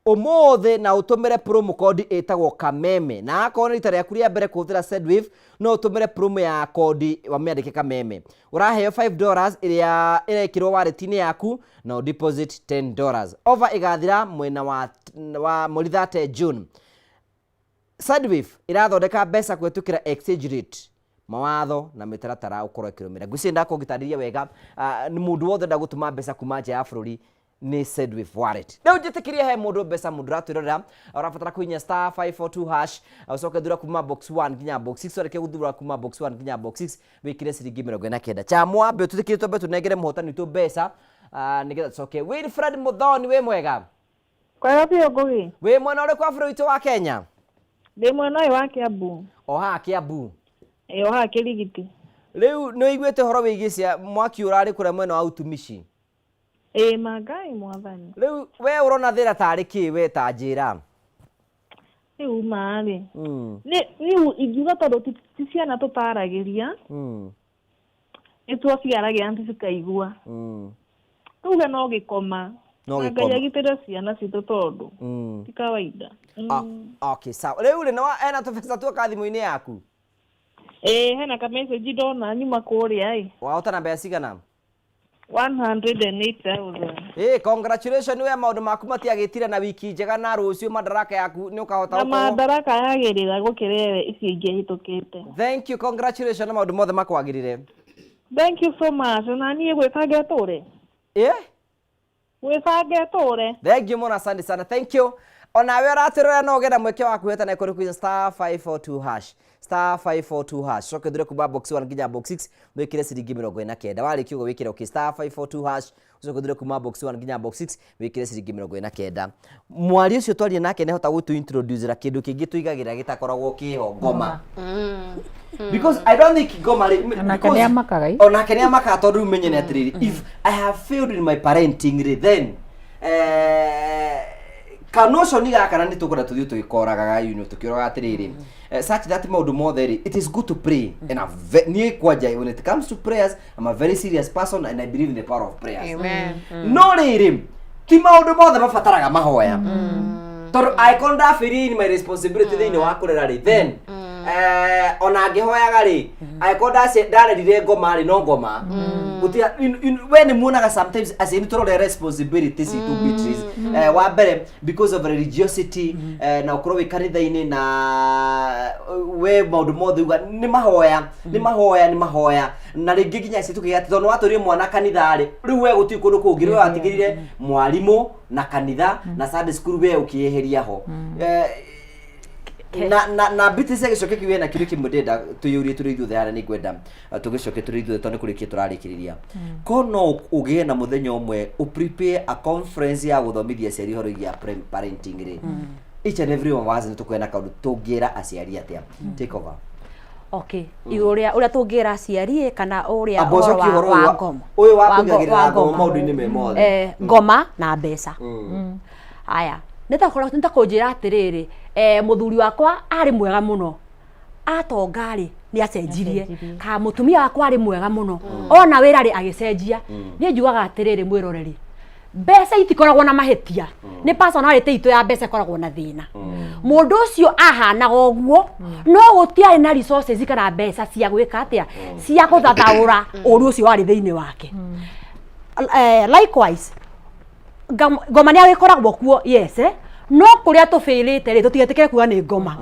ũmũthĩ na ũtũmĩre promo code ĩtagwo Kameme, na akorwo nĩ rita rĩaku rĩa mbere kũhũthĩra Sendwave, no ũtũmĩre promo ya kodi wamĩandĩke Kameme. Ũraheo $5 ĩrĩa ĩrekĩrwo wallet-inĩ yaku na ũ deposit $10. Offer ĩgathira mwena wa mweri 30 June. Sendwave ĩrathondeka mbeca kũhetũkĩra exchange rate, mawatho na mĩtaratara ũkorwo ĩkĩrũmĩrĩra. Ngwĩciria ndakorwo ngĩtarĩria wega. Nĩ mũndũ wothe enda gũtũma mbeca kuma nja ya bũrũri nĩ Sendwave wallet. Rĩu njĩtĩkĩrie he mũndũ mbeca, mũndũ ũratwĩrorera ũrabatara kũhihinya star 542 hash, ũcoke thura kuma box 1 nginya box 6. Warĩkia gũthura kuma box 1 nginya box 6, wĩkĩre ciringi 49. Cha mwambe ũtwĩtĩkĩrie twambe tũnengere mũhotani witũ mbeca, nĩgetha tũcoke. Wilfred Muthoni, wĩ mwega? Kwega biũ, Ngugi. Wĩ mwena ũrĩkũ wa bũrũri witũ wa Kenya? Ndĩ mwena ũyũ wa Kiambu. O haha Kiambu? Ĩ, o haha Kĩrigiti. Rĩu nĩ ũiguĩte ũhoro wĩgiĩ cia mwaki ũrarĩ kũrĩa mwena wa Utumishi? Ĩ mangai mwathani. Rĩu we ũrona thĩna tarĩ kĩ, we ta njĩra? Rĩu ma-rĩ, nĩ rĩu ingiuga tondũ ti ciana tũtaragĩria, nĩ tuociaragia na cikaigua. Tuge no gĩkoma. No Na Ngai gĩkoma. agitĩre ciana citũ tondũ ti kawaida. Ah, okay, sawa. Rĩu rĩ, nĩ ena tũbeca tuoka thimũ-inĩ yaku? Ĩ, hena ka message ndona nyuma kũrĩa ĩ. Wahotana mbeca cigana? 108,000. Ĩ, congratulations we, maũndũ maku matiagĩtire na wiki njega, na rũciũ Madaraka yaku nĩ ũkahota Na gũkorwo. Madaraka yagĩrĩra gũkĩra icio ingĩ hĩtũkĩte. Thank you, congratulations na maũndũ mothe makwagĩrĩre. Thank you so much. Na niĩ gwĩbanga tũre. Ĩ? Gwĩbanga tũre. Thank you mũno, asante sana, thank you. Onawe ũratwĩrora no ũgĩe na mweke wa kwĩhotana kũrĩ kwinya star 542 hash, star 542 hash, coke thure kuma box 1 nginya box 6, wĩkĩre ciringi 49. Warĩkia ũguo wĩkĩre okay, star 542 hash, ũcoke thure kuma box 1 nginya box 6, wĩkĩre ciringi 49. Mwaria ũcio twaria nake nĩ ahota gũtũ introduce ra kĩndũ kĩngĩ tũigagĩra gĩtakoragwo kĩho, ngoma, because I don't think ngoma rĩ Onake nĩ amakaga ĩ. Onake nĩ amakaga, tondũ rĩu menye nĩ atĩrĩrĩ, if I have failed in my parenting rĩ, then kanotion gaka na nĩ tũkwenda tũthiĩ tũgĩkoragaga, tũkĩroraga atĩrĩrĩ, such that maũndũ mothe rĩ, it is good to pray and niĩ kwanja, when it comes to prayers, I'm a very serious person and I believe in the power of prayers. Amen. No rĩrĩ, ti maũndũ mothe mabataraga mahoya, tondũ angĩkorwo ndabĩrie in my responsibility thĩinĩ wa kũrera rĩ, then ona angĩhoyaga rĩ, angĩkorwo ndarerire ngoma rĩ, no ngoma gũtia. We nĩ muonaga sometimes aciari tũrorera responsibility citũ, Beatrice, wa mbere because of religiosity, na ũkorwo wĩ kanitha-inĩ na we maũndũ mothe uga nĩ mahoya, nĩ mahoya, nĩ mahoya, na rĩngĩ nginya aciari tũkĩgĩa atĩ tondũ watũrire mwana kanitha rĩ, rĩu we gũtirĩ kũndũ kũngĩ, rĩu we watigĩrire mwarimũ na kanitha na Sunday school, we ũkĩeheria ho. Na Beatrice agĩcokia kiugo na kĩũria kĩmwe ndĩrenda twĩyũrie tũrĩ ithuothe harĩa, nĩ ngwenda tũgĩcoke tũrĩ ithuothe tondũ nĩ kũrĩkia tũrarĩkĩrĩria. Ko no ũgĩe na mũthenya ũmwe ũ prepare a conference ya gũthomithia aciari ũhoro wĩgiĩ parenting rĩ, each and every one of us nĩ tũkũgĩa na kaũndũ tũngĩra aciari atĩa? Take over. Okay, igũrũ rĩa ũrĩa tũngĩra aciari ĩ, kana ũrĩa Amba ũcokie ũhoro ũhoro wa ũyũ ngoma ũyũ wa wa kũigagĩrĩra ngoma maũndũ-inĩ me mothe. Ngoma na mbeca. Aya, nĩ ta kũnjĩra atĩrĩrĩ, mũthuri wakwa arĩ mwega mũno, atonga rĩ, nĩ acenjirie, kana mũtumia wakwa arĩ mwega mũno, ona wĩra rĩ, agĩcenjia. Niĩ njugaga atĩrĩrĩ, mwĩroreri, mbeca itikoragwo na mahĩtia, nĩ personality itũ ya mbeca ĩkoragwo na thĩna. Mũndũ ũcio ahanaga ũguo, no gũtiarĩ na resources kana mbeca cia gwĩka atĩa, cia gũthathaũra ũru ũcio warĩ thĩinĩ wake. Likewise, Ngoma nĩ agĩkoragwo kuo, yes, eh? No kũrĩa tũbĩrĩte rĩ, tũtigetĩkĩre kuga nĩ ngoma,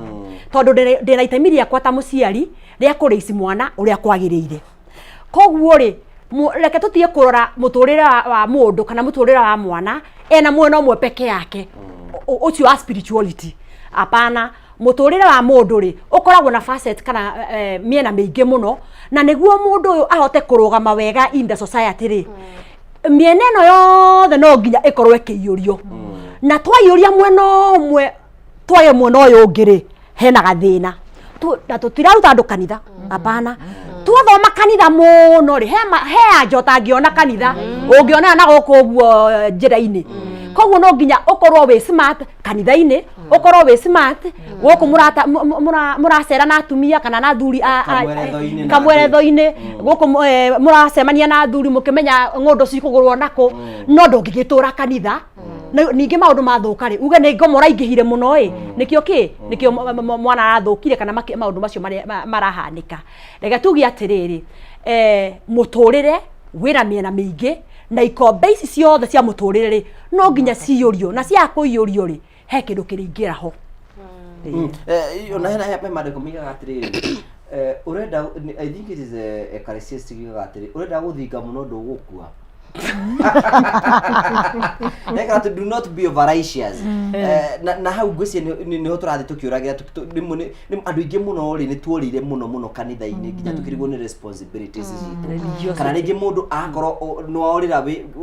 tondũ ndĩna itemi rĩakwa ta mũciari rĩa kũrĩici mwana ũrĩa kwagĩrĩire. Koguo rĩ, reke tũtige kũrora mũtũrĩre wa mũndũ kana mũtũrĩre wa mwana ena mwena ũmwe peke yake, ũcio wa spirituality. Hapana, mũtũrĩre wa mũndũ rĩ, ũkoragwo na facet kana mĩena mĩingĩ mũno, na nĩguo mũndũ ũyũ ahote kũrũgama wega in the society rĩ, mĩena ĩno yothe no nginya ĩkorwo ĩkĩiyũrio. Na twaiyũria mwena ũmwe, twage mwena ũyũ ũngĩ rĩ, hena gathĩna. Na tũtiraruta andũ kanitha, hapana. Twathoma kanitha mũno rĩ, he anja ũtangĩona kanitha, ũngĩonana na gũkũ ũguo njĩra-inĩ. Koguo no nginya ũkorwo wĩ smart kanitha-inĩ, ũkorwo wĩ smart gũkũ mũracera na atumia kana na athuri Kamweretho-inĩ na kamweretho-inĩ gũkũ, mũracemania na athuri mũkĩmenya ng'ũndũ cikũgũrwo nakũ, no ndũngĩgĩtũra kanitha. Na ningĩ maũndũ mathũka rĩ, uge nĩ ngoma ũraingĩhire mũno ĩ, nĩkĩo kĩ nĩkĩo mwana arathũkire kana maũndũ macio marahanĩka. Reke tuge atĩrĩrĩ, mũtũrĩre wĩna mĩena mĩingĩ, na ikombe ici ciothe cia mũtũrĩre rĩ, no nginya ciyũrio, na cia kũiyũrio rĩ, he kĩndũ kĩrĩingĩra ho. Ona hena he maandĩko moigaga atĩrĩrĩ, ũrenda, I think it is Ecclesiastes yugaga atĩrĩ, ũrenda gũthinga mũno ndũgũkua. Neka atĩ do not be avaricious. Na hau ngwĩciria nĩho tũrathiĩ tũkĩũragĩra rĩmwe andũ aingĩ mũno rĩ, nĩ tuorĩire mũno mũno kanitha-inĩ nginya tũkĩrigwo nĩ responsibilities citũ. Religiosity. Kana rĩngĩ mũndũ akorwo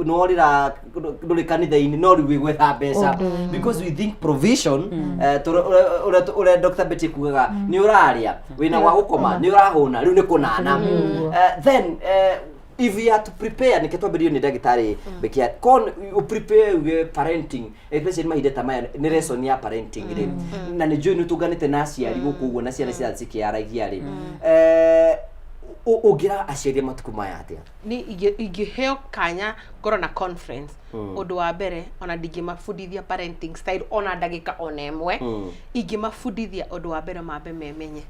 nĩworĩra ndũrĩ kanitha-inĩ, no rĩu wĩ gwetha mbeca, because we think provision, ũrĩa Dr. Betty kugaga, nĩ ũrarĩa, wĩna gwa gũkoma, nĩ ũrahũna, rĩu nĩ kũnana. Then if you are to prepare, nĩkĩo twambĩrĩirio nĩ ndagĩtarĩ Bekia kon u prepare uge parenting, especially mahinda ta maya nĩ lesson ya parenting rĩ, na nĩ njũĩ nĩ tũnganĩte na aciari gũkũ ũguo na ciana cirathiĩ cikĩaragia rĩ, ũngĩra aciari a matukũ maya atĩa? Ni ingĩheo kanya ngorwo na conference, ũndũ wa mbere, ona ndingĩmabundithia parenting style ona ndagĩka ona ĩmwe. Ingĩmabundithia ũndũ wa mbere, mambe memenye.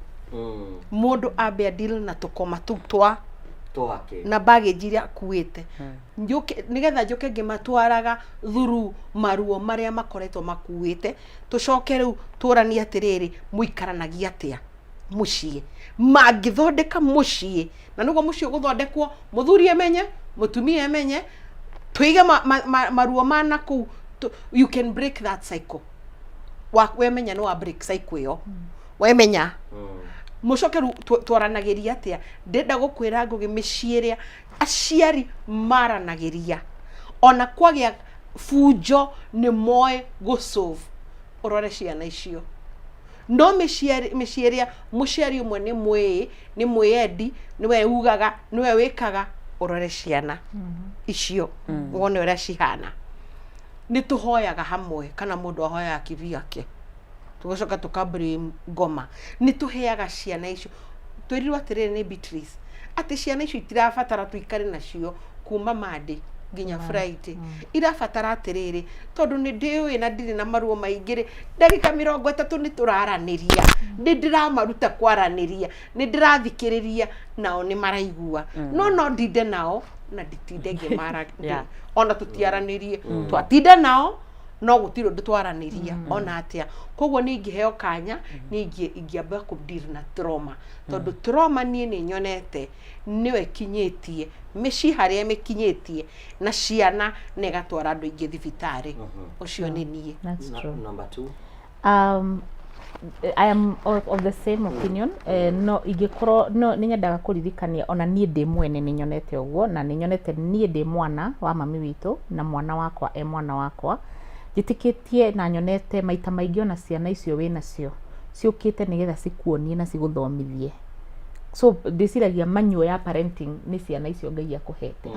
Mũndũ ambe deal na tũkoma tũu twa twake na baggage iria akuĩte, njũke nĩgetha njũke ngĩmatwaraga through maruo marĩa makoretwo makuĩte, tũcoke rĩu tũranie atĩrĩrĩ, mũikaranagia atĩa mũciĩ, mangĩthondeka mũciĩ, na nĩguo mũciĩ ũgũthondekwo, mũthuri emenye, mũtumia emenye, tũige maruo ma nakũu, you can break that cycle. Wemenya nĩ wa break cycle ĩyo, wemenya, mũcoke rĩu twaranagĩria atĩa. Ndĩrenda gũkwĩra Ngũgĩ, mĩciĩ ĩrĩa aciari maranagĩria, ona kwagĩa bunjo nĩ moĩ gũ solve, ũrore ciana icio. No mĩciĩ ĩrĩa mũciari ũmwe nĩ mwĩĩ, nĩ mwĩyendi, nĩwe ugaga, nĩwe wĩkaga, ũrore ciana icio wone ũrĩa cihana. Nĩ tũhoyaga hamwe kana mũndũ ahoyaga kivyake, tũgacoka tũka blame ngoma. Nĩ tũheaga ciana icio, twĩrirwo atĩrĩrĩ nĩ Beatrice atĩ ciana icio itirabatara tũikare nacio kuma Monday nginya Friday, irabatara atĩrĩrĩ, tondũ nĩ ndĩũĩ na ndirĩ na maruo maingĩ rĩ, ndagĩka 30 nĩ tũraranĩria, nĩ ndĩramaruta kwaranĩria, nĩ ndĩrathikĩrĩria nao nĩ maraigua, no ndinde nao na nditinde ngĩmara ona tũtiaranĩrie, twatinda nao no gũtirĩ ũndũ twaranĩria ona atĩa. Koguo niĩ ingĩheo kanya, niĩ ingĩamba kũ deal na trauma, tondũ trauma niĩ nĩ nyonete nĩyo ĩkinyĩtie mĩciĩ harĩa ĩmĩkinyĩtie na ciana na ĩgatwara andũ aingĩ thibitarĩ. Ũcio nĩ niĩ. That's true. Number two. I am of the same opinion. No ingĩkorwo no nĩ nyendaga kũririkania, ona niĩ ndĩ mwene nĩ nyonete ũguo, na nĩ nyonete niĩ ndĩ mwana wa mami witũ na mwana wakwa e mwana wakwa, njĩtĩkĩtie na nyonete maita maingĩ ona ciana icio wĩ nacio ciũkĩte nĩgetha cikuonie na cigũthomithie. So ndĩciragia manual ya parenting nĩ ciana icio Ngai akũhete.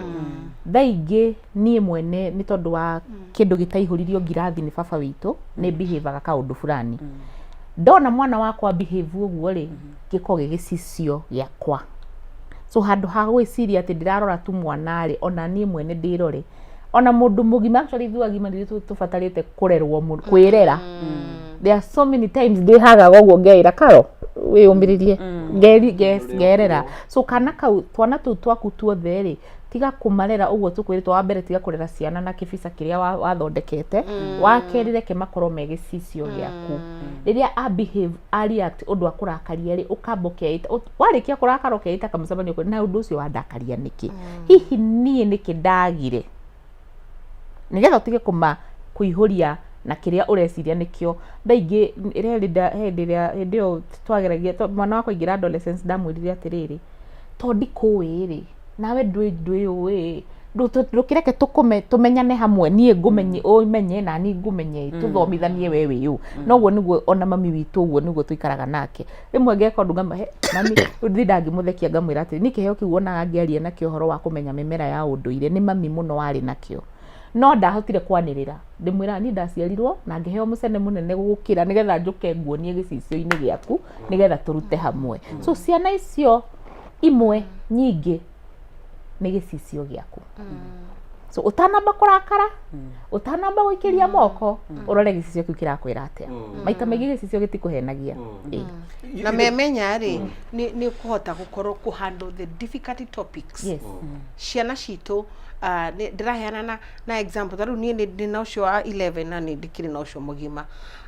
Thaa ingĩ niĩ mwene nĩ tondũ wa kĩndũ gĩtaihũririo ngirathi nĩ baba witũ, nĩ behaviaga kaũndũ fulani. Ndona mwana wakwa behave ũguo rĩ, gĩkoragwo gĩ gĩcicio gĩakwa. So handũ ha gwĩciria atĩ ndĩrarora tu mwana rĩ, ona niĩ mwene ndĩrore. Ona mũndũ mũgima, actually ithuĩ agima nĩ ithuĩ tũbatarĩte kũrerwo mũno, kwĩrera. There are so many times ndĩhagaga ũguo ngeĩra karo wĩyũmĩrĩrie, ngerera. So kana kau, twana tũu twaku tuothe rĩ, Tiga kũmarera ũguo tũkwĩrĩtwo. Wa mbere, tiga kũrera ciana na kĩbica kĩrĩa wathondekete. Wa kerĩ, reke makorwo me gĩcicio gĩaku. Rĩrĩa a behave, a react ũndũ akũrakaria rĩ, ũkamba ũkeita. Warĩkia kũrakara ũkeita kamũcemanio na ũndũ ũcio wandakaria nĩkĩ? Hihi niĩ nĩkĩ ndagire? Nĩgetha ũtige kũma kũihũria na kĩrĩa ũreciria nĩkĩo. Thaa ingĩ he hĩndĩ ĩrĩa hĩndĩ ĩyo twageragia, mwana wakwa aingĩra adolescence, ndamwĩrire atĩrĩrĩ, to ndikũĩ rĩ, nawe ndwĩyũĩ, ndũkĩreke tũkũme tũmenyane hamwe, niĩ ngũmenye ũmenye na niĩ ngũmenye, tũthomithanie we wĩ ũ. Noguo nĩguo ona mami witũ, ũguo nĩguo tũikaraga nake. Rĩmwe ngeka ũndũ ngamahe mami, rĩu ndindaga ngĩmũthekia ngamwĩra atĩrĩ, niĩ kĩheo kĩu wonaga ngĩaria nakĩo ũhoro wa kũmenya mĩmera ya ũndũire nĩ mami mũno warĩ nakĩo, no ndahotire kwanĩrĩra. Ndĩmwĩraga niĩ ndaciarirwo na ngĩheo mũcene mũnene gũgũkĩra nĩgetha njũke nguonie gĩcicio-inĩ gĩaku nĩgetha tũrute hamwe. So ciana icio imwe nyingĩ nĩ gĩcicio gĩaku. So ũtanamba kũrakara, ũtanamba gũikĩria moko, ũrore gĩcicio kĩu kĩrakwĩra atĩa. Maita maingĩ gĩcicio gĩtikũhenagia. Ĩĩ. Na memenya rĩ, nĩ kũhota gũkorwo kũ handle the difficult topics. Ciana citũ, ndĩraheana na example, ta rĩu niĩ nĩ ndĩ na ũcio wa 11 na nĩ ndĩkĩrĩ na ũcio mũgima,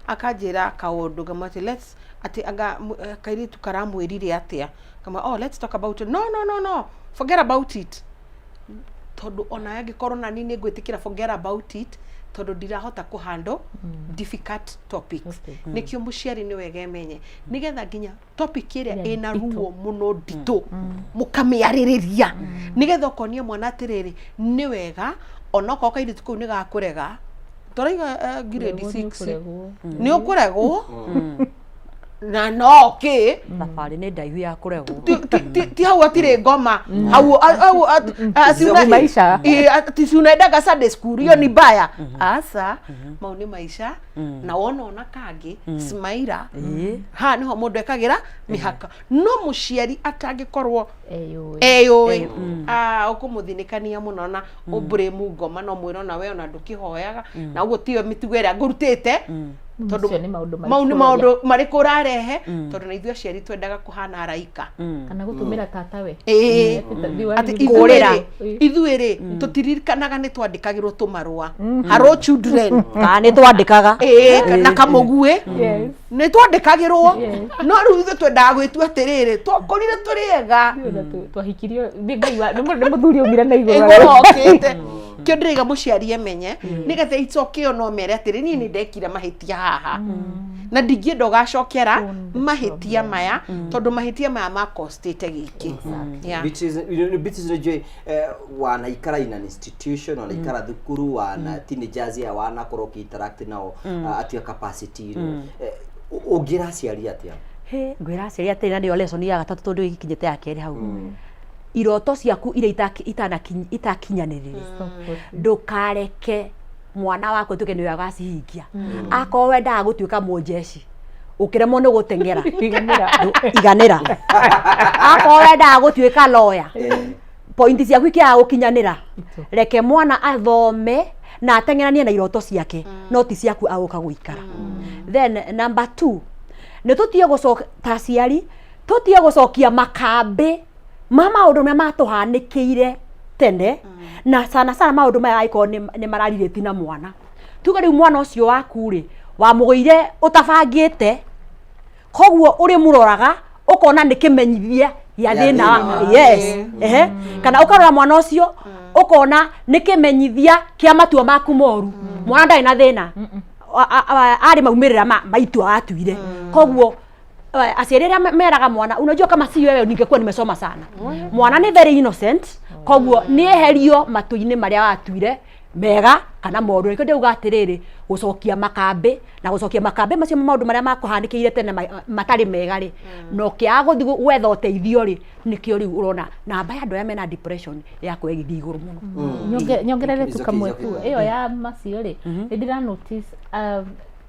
akanjĩra kaũndũ ngamwĩra atĩ let's, atĩ anga kairĩtu karamwĩrire atĩa, ngamwĩra, "Oh, let's talk about it." "No, no, no, no, forget about it." Tondũ ona angĩkorwo na niĩ nĩ ngwĩtĩkĩra forget about it, tondũ ndirahota kũ handle difficult topics. Nĩkĩo mũciari nĩ wega emenye, nĩgetha nginya topic ĩrĩa Ĩrĩa ĩna nditũ. Ruo mũno nditũ mũkamĩarĩrĩria, nĩgetha ũkonia mwana atĩrĩrĩ, nĩ wega onokorwo kairĩtu kau nĩ gakũrega, tũraiga grade Kũregwo nĩ 6. ũkũregwo. Nĩ ũkũregwo na no kĩ. Thabarĩ nĩ ndaihu ya kũregwo. Ti hau hatirĩ ngoma hau hau Nĩ maisha. Ati si unaendaga Sunday school, hiyo ni mbaya? Asa, mau nĩ maisha. Na wona ona kangĩ smaira haha niho mũndũ ekagĩra mĩhaka, no mũciari atangĩkorwo Eyũĩ. Eyũĩ, ũkũmũthinĩkania mũno na ũmburĩmu ngoma, no mwĩre ona we ona ndũkĩhoyaga na ũguo tiyo mĩtugo ĩrĩa ngũrutĩte, tondũ Macio nĩ maũndũ mau nĩ marĩkũ maũndũ marĩkũ ũrarehe, tondũ na ithuĩ aciari twendaga kũhana araika. Kana gũtũmĩra tatawe. Ĩĩ. Atĩ Kũrĩra. ithuĩ rĩ, ithuĩ rĩ tũtiririkanaga nĩ twandĩkagĩrwo tũmarũa, "Hello children." Kana nĩ twandĩkaga. Ĩĩ, na kamũguĩ Yes. nĩ twandĩkagĩrwo, no rĩu ithuĩ twendaga gwĩtua atĩrĩrĩ, twakorire tũrĩ ega. Twahikirio nĩ Ngai nĩ mũthuri aumire na igũrũ. Igũrũ okĩte. Kĩo ndĩraiga mũciari emenye, nĩgetha it's okay no mere atĩrĩ, niĩ nĩ ndekire mahĩtia haha na ndingĩenda ũgacokera mahĩtia maya, tondũ mahĩtia maya makostĩte gĩkĩ. Yeah. Beatrice, you know, Beatrice nĩnjũĩ wanaikara in an institution, wanaikara thukuru, wana teenagers ya wanakorwo ũkĩ-interact nao at your capacity. Ũngĩra aciari atĩa? Hĩ, ngwĩra aciari atĩrĩ, na nĩyo lesson ya gatatũ tondũ ĩkinyĩte ya kerĩ hau, iroto ciaku iria itakinyanĩrĩre, ndũkareke mwana waku atuĩke nĩwe agacihingia. Akorwo wendaga gũtuĩka mũnjeci, ũkĩremwo nĩ gũteng'era, Iganĩra. Iganĩra. Akorwo wendaga gũtuĩka lawyer, pointi ciaku ikĩaga gũkinyanĩra, reke mwana athome na ateng'eranie na iroto ciake, no ti ciaku agũka gũikara. Then number two, nĩ tũtige gũcoka ta aciari, tũtige gũcokia makambĩ ma maũndũ marĩa matũhanĩkĩire tene, na sana sana maũndũ maya angĩkorwo nĩ mararirĩti na mwana. Tuge rĩu mwana ũcio waku rĩ, wamũgũire ũtabangĩte, koguo ũrĩmũroraga ũkona nĩ kĩmenyithia gĩa Gĩa thĩna thĩna wake. Yes, ehe. Kana ũkarora mwana ũcio ũkona nĩ kĩmenyithia kĩa matua maku moru. Mwana ndarĩ na thĩna, arĩ maumĩrĩra ma itua watuire. Koguo aciari arĩa meraga mwana, "Unajua kama si wewe ningekuwa nimesoma sana," mwana nĩ very innocent. Koguo nĩ eherio matua-inĩ marĩa watuire, mega kana moru. Nĩkĩo ndĩrauga atĩrĩrĩ, gũcokia makambĩ na gũcokia makambĩ macio ma maũndũ marĩa makũhanĩkĩire tene matarĩ mega rĩ, na ũkĩaga gũthiĩ gwetha ũteithio rĩ, nĩkĩo rĩu ũrona namba ya andũ arĩa mena depression yakorwo ĩgĩthiĩ igũrũ mũno. Nyongerere It's tu okay, kamwe it's okay. tu ĩyo ya macio rĩ, nĩ ndĩra notice,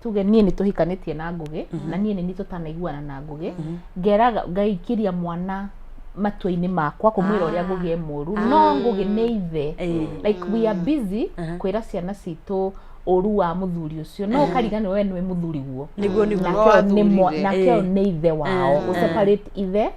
tuge niĩ nĩ tũhikanĩtie na Ngũgĩ, na niĩ nĩ niĩ tũtanaiguana na Ngũgĩ, ngeraga ngaikĩria mwana matua-inĩ makwa kũmwĩra ũrĩa Ngũgĩ e mũru, no Ngũgĩ nĩ ithe. Like, we are busy kwĩra ciana citũ Ũru wa mũthuri ũcio no ũkariganĩrwo we nĩwe mũthuri guo. Nĩguo, nĩguo. Nake ũyũ nĩ Wathurire. nake ũyũ nĩ ithe wao. Eh. Gũ separate ithe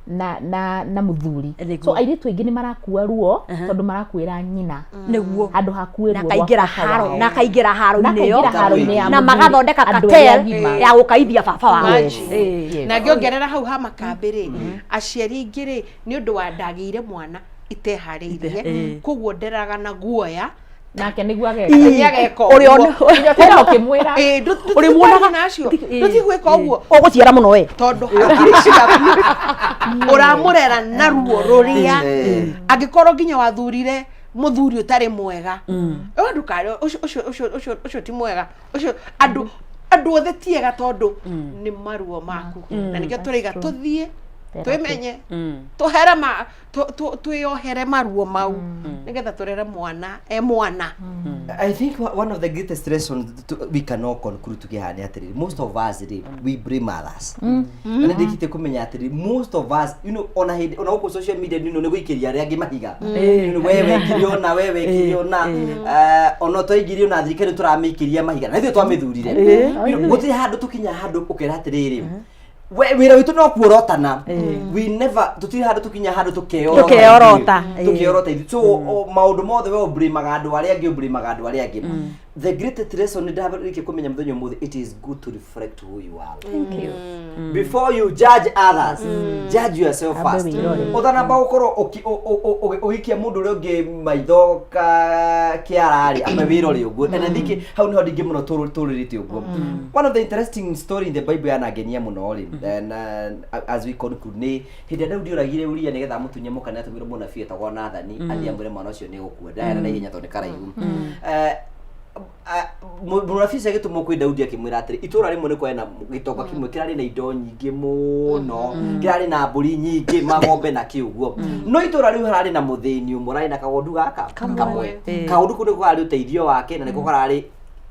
na mũthuri. Nĩguo. So airĩtu aingĩ nĩ marakua ruo tondũ marakuĩra nyina Nĩguo. Handũ ha kuĩ Na ruo rwa kaingĩra baba haro wao. na kaingĩra haro-inĩ ĩyo. Na kaingĩra haro-inĩ ya Na mũthuri, magathondeka andũ arĩa cartel agima. ya gũkaithia baba wao. Yes. Ĩĩ. Yes. Na ngĩongerera hau ha makambĩ rĩ, aciari aingĩ rĩ, nĩ ũndũ wa ndagĩire mwana iteharĩirie, koguo nderaga na guoya Nake nĩguo ageka. Nĩ ageka Ũrĩa ũguo. Tena ũkĩmwĩra. Ĩĩ, Ũrĩmuonaga- ndũtigũkwaria na acio, ndũtigwĩka ũguo Ũgũciara mũno we. Tondũ hakiri ciaku ũramũrera na ruo rũrĩa angĩkorwo nginya wathurire mũthuri ũtarĩ mwega. Ũyũ ndũkarĩ ũcio ũcio ũcio ũcio ũcio ti mwega, ũcio andũ othe ti ega tondũ nĩ maruo maku, na nĩkĩo tũraiga tũthiĩ Therapy. twĩmenye, tũhere ma twĩyohere maruo mau nĩgetha tũrere mwana e mwana. I think one of the greatest lessons we can all conclude tukihana atĩrĩrĩ, most of us rĩ, we blame others. Na nĩ ndĩkĩte kũmenya atĩrĩrĩ, most of us, ona hĩndĩ ona gũkũ social media, nĩ gũikĩria arĩa angĩ mahiga. We wekire ũna, we wekire ũna. Ona twaingĩrie ona thirikari tũramĩikĩria mahiga na ithuĩ twamĩthurire. Gũtirĩ handũ tũkinya handũ ũkera atĩrĩrĩ, we wĩra witũ no kuorotana. We never, tũtirĩ handũ tũkinya handũ tũkeorota. Tũkeorota, ithuĩ. Tũkeorota ithuĩ. So maũndũ mothe we ũblamaga andũ arĩa angĩ, ũblamaga andũ arĩa angĩ. The greatest lesson nĩ ndarĩkia kũmenya mũthenya ũmũthĩ, it is good to reflect who you are. Thank you. Before you judge others, judge yourself Ambe first. wĩrore. Ũtanamba gũkorwo ũgĩikia mũndũ ũrĩa ũngĩ maitho ka kĩara rĩ, ambe wĩrore ũguo. And I think hau nĩho ndingĩ mũno tũrĩrĩte ũguo. One of the interesting story in the Bible yanangenia mũno rĩ, and as we conclude, nĩ hĩndĩ ĩrĩa Daudi oragire Uria nĩgetha amũtunye mũka, nĩ atũmirwo mũnabii etagwo Nathani athiĩ amwĩre mwana ũcio nĩ gũkua. Ndahera na ihenya tondũ nĩ karaihu. Mũnabii ũcio agĩtũmwo kwĩ Daudi akĩmwĩra atĩrĩ, itũũra rĩmwe nĩ kwarĩ na gĩtonga kĩmwe kĩrarĩ na indo nyingĩ mũno, kĩrarĩ na mbũri nyingĩ, magombe na kĩ ũguo, no itũũra rĩu hararĩ na mũthĩni ũmwe ũrarĩ na kagondu gaka kamwe. Kagondu kau nĩko kararĩ ũteithio wake na nĩko kararĩ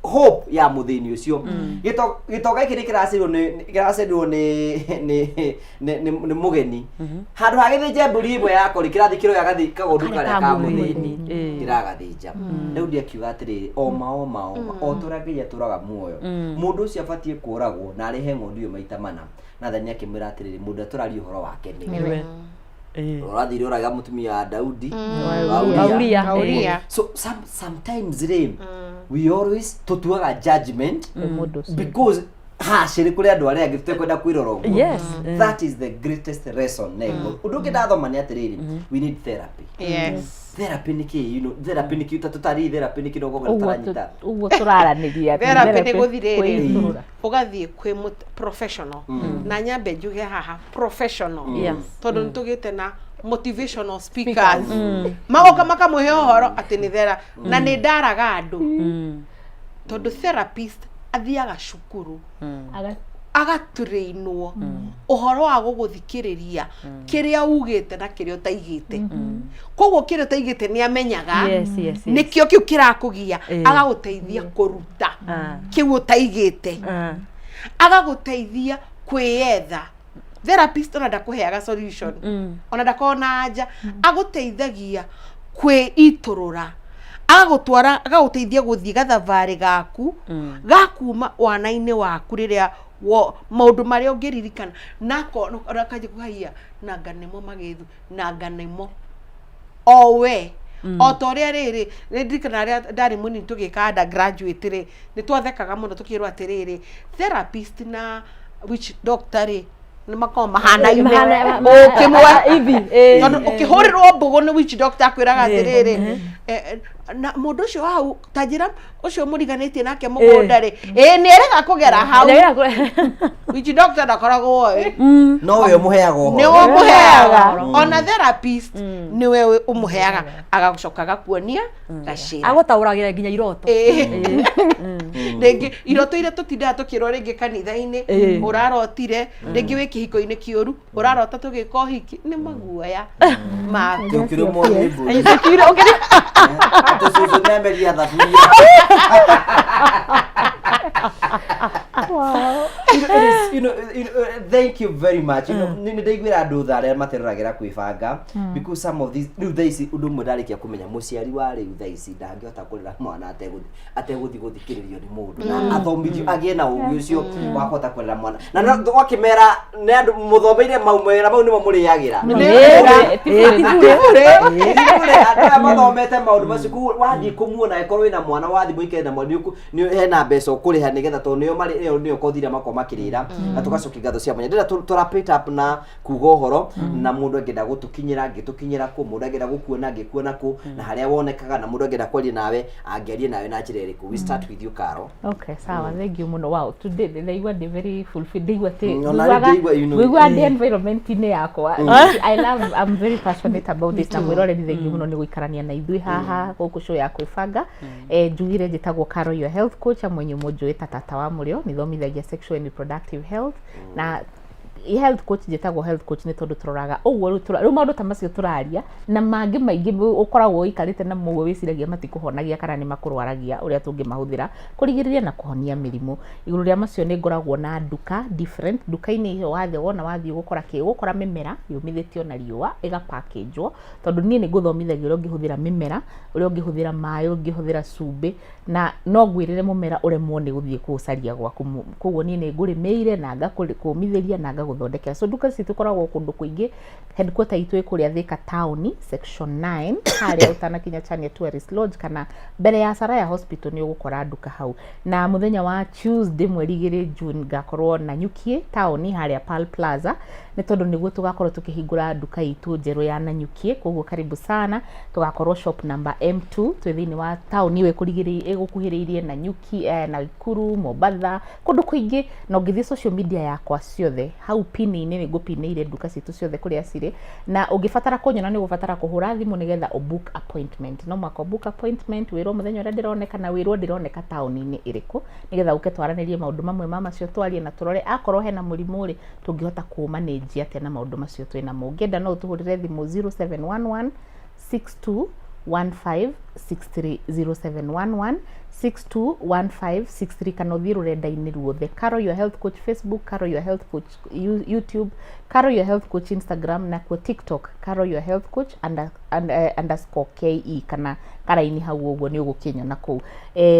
hope ya mũthĩni ũcio. Gĩtonga gĩkĩ nĩ kĩracerirwo nĩ mũgeni. Handũ ha gĩthĩnje mbũri ĩmwe yako rĩ, kĩrathiĩ kĩroya kagondu Karĩa karĩa ka ka mũthĩni. mũthĩni kĩragathĩnja. Daudi akiuga atĩrĩrĩ, oma oma oma, o ta ũrĩa Ngai atũraga muoyo, mũndũ ũcio abatiĩ kũragwo na arĩhe ng'ondu ĩyo maita mana. Nathani akĩmwĩra atĩrĩrĩ, mũndũ ũrĩa tũraria ũhoro wake nĩwe ũrathire ũraga mũtumia wa Daudi, wa Wa Uria. Wa Uria. So sometimes rĩ, we always tũtuaga judgment Mũndũ ũcio. because hacĩrĩ kũrĩ andũ arĩa angĩ tũtekwenda kwĩrora ũguo. That is the greatest lesson. Nego ũndũ ũngĩ ndathoma nĩ atĩrĩrĩ, we need therapy. Therapy nĩ kĩ? Therapy nĩ kĩ? Ta tũtarĩ therapy nĩ kĩ no Ũguo tũranyita. Ũguo tũraranĩria atĩ Therapy nĩ therapy gũthiĩ rĩrĩ kwĩitũrũra. Ũgathiĩ kwĩ professional, na nyambe njuge haha professional, tondũ nĩ tũgĩte na motivational speakers magoka makamũhe ũhoro atĩ nĩ thera na nĩ ndaraga andũ, tondũ therapist athiaga cukuru agatrainwo ũhoro wa gũgũthikĩrĩria kĩrĩa ugĩte na kĩrĩa ũtaigĩte. Koguo kĩrĩa ũtaigĩte nĩ amenyaga nĩkĩo kĩu kĩrakũgia, agagũteithia kũruta kĩu ũtaigĩte, agagũteithia kwĩyetha. Therapist ona ndakũheaga solution, ona ndakoragwo na anja, agũteithagia kwĩitũrũra, agagũtwara, agagũteithia gũthiĩ gathabarĩ gaku ga kuma wana-inĩ waku, rĩrĩa maũndũ marĩa ũngĩririkana nako akanjia kũhaia nanga nĩmo magĩthu nanga nĩmo o we o ta ũrĩa rĩrĩ. Nĩ ndirikana rĩrĩa ndarĩ mũnini tũgĩka undergraduate rĩ, nĩ twathekaga mũno tũkĩrwo atĩrĩrĩ, therapist na witch doctor rĩ, nĩ makoragwo mahanaine ũkĩmwe Ithi, tondũ ũkĩhũrĩrwo mbũgũ nĩ witch doctor akwĩraga atĩrĩrĩ, na mũndũ ũcio wa hau ta njĩra ũcio mũriganĩtie nake mũgũnda rĩ, ĩ nĩ erega kũgera hau. Witch doctor ndakoragwo oĩ. No we ũmũheaga ũhoro. Nĩwe ũmũheaga. Ona therapist nĩwe ũmũheaga, agagũcoka agakuonia gacĩra. Agũtaũragĩra nginya iroto. Ĩĩ. Rĩngĩ iroto iria tũtindaga tũkĩrwo rĩngĩ kanitha-inĩ, ũrarotire rĩngĩ wĩ kĩhiko-inĩ kĩũru, ũrarota tũgĩka ũhiki, nĩ maguoya maku. Ũkĩrũmwo nĩ mbũri. Atĩ cũcũ nĩameria thaburia. Thank you very much. Nĩ ndaiguĩra andũ tha arĩa materoragĩra kwĩbanga, because some of these rĩu thaa ici, ũndũ ũmwe ndarĩkia kũmenya, mũciari wa rĩu thaa ici ndangĩhota kũrera mwana ategũthiĩ gũthikĩrĩrio nĩ mũndũ na athomithio agĩe na ũgĩ ũcio wa kũhota kũrera mwana, na no wakĩmera nĩ andũ mũthomeire mau mawĩra mau nĩmo mũrĩagĩra. Ti bure. Ti bure, andũ aya mathomete maũndũ macio. Koguo wathiĩ kũmuona, angĩkorwo wĩna mwana, wathiĩ mũikare na mwana, nĩ hena mbeca ũkũrĩha nĩgetha, tondũ nĩo marĩ ĩyo nĩyo kothi ĩrĩa makoragwo makĩrĩra. Na tũgacokia ngatho cia mwanya. Ndĩrenda tũ wrap it up na kuga ũhoro na mũndũ angĩenda gũtũkinyĩra angĩtũkinyĩra kũ, mũndũ angĩenda gũkuona angĩkuona kũ, na harĩa wonekaga, na mũndũ angĩenda kwaria nawe angĩaria nawe na njĩra ĩrĩkũ. We start with you, Caro. Okay, sawa, thank you muno. Wow, today ndaigua ndĩ very fulfilled. Ndaigua atĩ Ona rĩu ndaigua, ngũigua ndĩ environment-inĩ yakwa. I love, I'm very passionate about this. Na mwĩroreri, thank you mũno nĩ gũikarania na ithuĩ haha gũkũ show ya kwĩbanga. Njugire njĩtagwo Caro, your health coach, amwe inyuĩ mũnjũĩ ta tata wa mũrĩo. Nĩthomithagia sexual and reproductive health na health coach. Njĩtagwo health coach nĩ tondũ tũroraga ũguo rĩu rĩu maũndũ ta macio tũraria na mangĩ maingĩ ũkoragwo ũikarĩte namo ũguo wĩciragia matikũhonagia kana nĩ makũrwaragia, ũrĩa tũngĩmahũthĩra kũrigĩrĩria na kũhonia mĩrimũ. Igũrũ rĩa macio, nĩ ngoragwo na nduka different. Nduka-inĩ ĩyo wathiĩ wona wathiĩ ũgũkora kĩ ũgũkora mĩmera yũmithĩtio na riũa ĩgapakĩnjwo, tondũ niĩ nĩ ngũthomithagia ũrĩa ũngĩhũthĩra mĩmera, ũrĩa ũngĩhũthĩra maĩ, ũngĩhũthĩra cumbĩ, na no ngwĩrĩre mũmera ũremwo nĩ gũthiĩ kũũcaria gwaku. Koguo niĩ nĩ ngũrĩmĩire na ngakũmithĩria na ngagũthondekera. So nduka ici tũkoragwo kũndũ kũingĩ. Headquarter itũ ĩ kũrĩa Thika taũni, section 9, harĩa ũtanakinya Chania Tourist Lodge kana mbere ya Saraya Hospital, nĩ ũgũkora nduka hau. Na mũthenya wa Tuesday, mweri 2 June, ngakorwo Nanyuki taũni harĩa Pearl Plaza, nĩ tondũ nĩguo tũgakorwo tũkĩhingũra nduka itũ njerũ ya Nanyuki. Koguo karibu sana. Tũgakorwo shop number M2. Twĩ thĩinĩ wa taũni ĩyo ĩgũkuhĩrĩirie Nanyuki, Nakuru, Mombatha, kũndũ kũingĩ. Na ũngĩthiĩ social media yakwa ciothe, hau pin-inĩ nĩ ngũpinĩire nduka citũ ciothe kũrĩa cirĩ. Na ũngĩbatara kũnyona, nĩ ũgũbatara kũhũra thimũ nĩgetha ũ book appointment. No mũhaka ũ book appointment, wĩrwo mũthenya ũrĩa ndĩroneka na wĩrwo ndĩroneka taũni-inĩ ĩrĩkũ, nĩgetha ũke twaranĩrie maũndũ mamwe ma macio twarie, na tũrore akorwo hena mũrimũ rĩ, tũngĩhota kũũmanĩnjia atĩa na maũndũ macio twĩnamo. Ũngĩenda no ũtũhũrĩre thimũ 0711 621563, 0711 621563, kana ũthiĩ rũrenda-inĩ ruothe, Caro Your Health Coach Facebook, Caro Your Health Coach YouTube, Caro Your Health Coach Instagram, na kuo TikTok, Caro Your Health Coach under, underscore ke kana karaini hau ũguo nĩ ũgũkĩnyona kũu.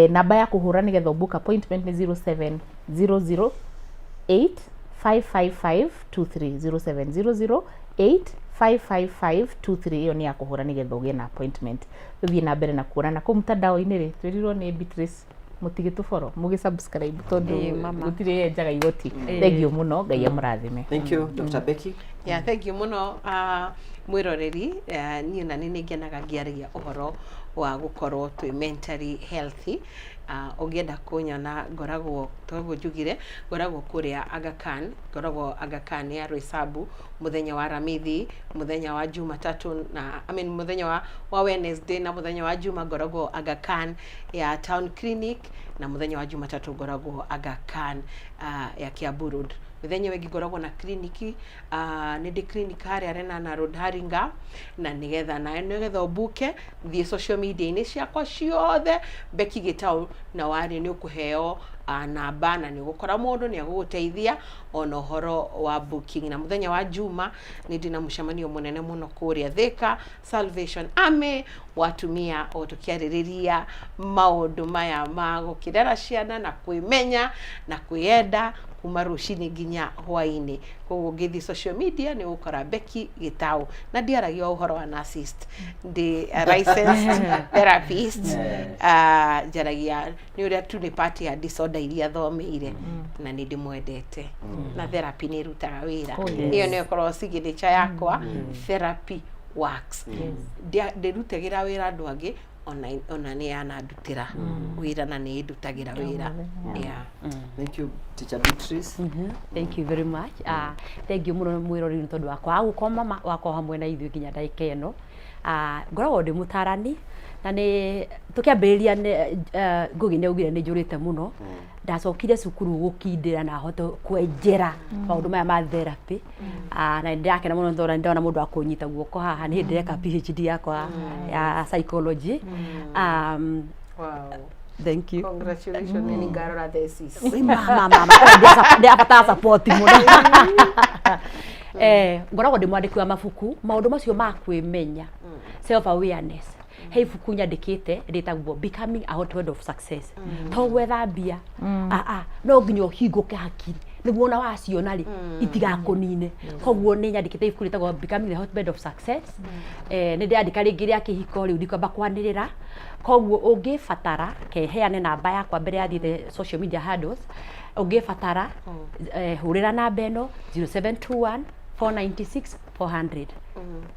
Namba ya kũhũra nĩgetha book appointment nĩ 0700 8555 23, 0700 855523. Ĩyo nĩ ya kũhũra nĩgetha ũgĩe na appointment. Tũthiĩ na mbere na kuonana kũu mtandao-inĩ rĩ, twĩrirwo nĩ Beatrice mũtigĩtũboro mũgĩ subscribe tondũ Ĩĩ, mama. gũtirĩ yenjaga igoti. Thank you mũno, Ngai amũrathime. Thank you, Dr. Becky. Yeah, thank you mũno, mwĩroreri. Niĩ na nĩ ngenaga ngĩaragia ũhoro wa gũkorwo twĩ mentally healthy. Ũngĩenda kũnyona, ngoragwo toguo njugire, ngoragwo kũrĩa Aga Khan, ngoragwo Aga Khan ya Roysambu mũthenya wa Ramithi, mũthenya wa Jumatatũ na, I mean, mũthenya wa Wednesday na mũthenya wa Juma ngoragwo Aga Khan ya Town Clinic, na mũthenya wa Jumatatũ ngoragwo Aga Khan ya Kiambu Road. Mĩthenya ĩyo ĩngĩ ngoragwo na kliniki, nĩ ndĩ clinic harĩa Lenana Road Haringa, na nĩgetha nawe nĩgetha ũmbuke, thiĩ social media-inĩ ciakwa ciothe, Becky Gĩtaũ, na warĩ nĩ ũkũheo namba na nĩ ũgũkora mũndũ nĩ agũgũteithia ona ũhoro wa booking. Na mũthenya wa Juma nĩ ndĩ na mũcemanio mũnene mũno kũrĩa Thika Salvation Army wa atumia, o tũkĩarĩrĩria maũndũ maya ma gũkĩrera ciana na kwĩmenya na kwĩyenda kuma rũcinĩ nginya hwainĩ. Koguo ũngĩthiĩ social media nĩ ũgũkora Becky Gĩtaũ, na ndiaragia o ũhoro wa narcissist, ndĩ a licensed therapist. Njaragia nĩ ũrĩa tu nĩ part ya disorder iria thomeire na nĩ ndĩmwendete, na therapy nĩ ĩrutaga wĩra. Oh, yes. Ĩyo nĩyo ĩkoragwo signature yakwa, therapy works. Ndĩrutagĩra wĩra andũ angĩ, ona nĩ yanandutĩra wĩra na nĩ ĩndutagĩra wĩra, yeah. Thank you, Teacher Beatrice. Thank you very much. Thank you mũno mwĩroreri nĩ tondũ wa kwaga gũkoma wakorwo hamwe na ithuĩ nginya ndagĩka ĩno. Ngoragwo ndĩ mũtarani na nĩ tũkĩambĩrĩria nĩ Ngũgĩ nĩ augire nĩ njũrĩte mũno. Ndacokire cukuru gũkindĩra na hote kwenjera maũndũ maya ma therapy. Na nĩ ndĩrakena mũno nĩ tondũ nĩ ndona mũndũ wa kũnyita guoko haha. Nĩ hĩndĩ ndĩreka PhD yakwa ya psychology. Wow. Thank you. Congratulations, nĩ ngarora thesis. Mama mama, ndĩrabatara support mũno. Ngoragwo ndĩ mwandĩki wa mabuku, maũndũ macio ma kwĩmenya, self awareness. He ibuku nyandĩkĩte rĩtagwo Becoming a Hotbed of Success. To gwetha mbia, aa, no nginya ũhingũke hakiri nĩguo ona waciona rĩ itigakũnine. Koguo nĩ nyandĩkĩte ibuku rĩtagwo Becoming the Hotbed of Success. Nĩ ndĩrandĩka rĩngĩ rĩa kĩhiko, rĩu ndikwamba kwanĩrĩra. Koguo ũngĩbatara, keheane namba yakwa mbere ya thiĩte social media handles. Ũngĩbatara, hũrĩra namba ĩno 0721 496 400.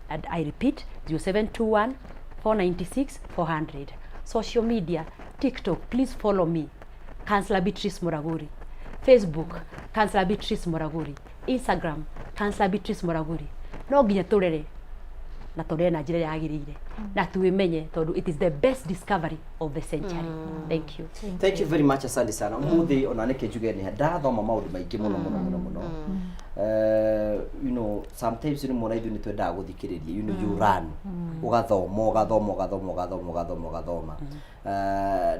And I repeat, 0721 496 400. Social media, TikTok, please follow me, Counselor Beatrice Muraguri. Facebook, Counselor Beatrice Muraguri. Instagram, Counselor Beatrice Muraguri. No nginya tũrere na tũrere na njĩra ĩrĩa yagĩrĩire na twĩmenye, tondũ it is the best discovery of the century. Thank you. Thank you very much, asante sana. Umuthi ona nĩkĩ njuge nĩ ndathoma maũndũ maingĩ mũno mũno mũno mũno. Sometimes nĩ mona ithuĩ nĩ twendaga gũthikĩrĩria, you run, ũgathoma, ũgathoma, ũgathoma, ũgathoma, ũgathoma, ũgathoma.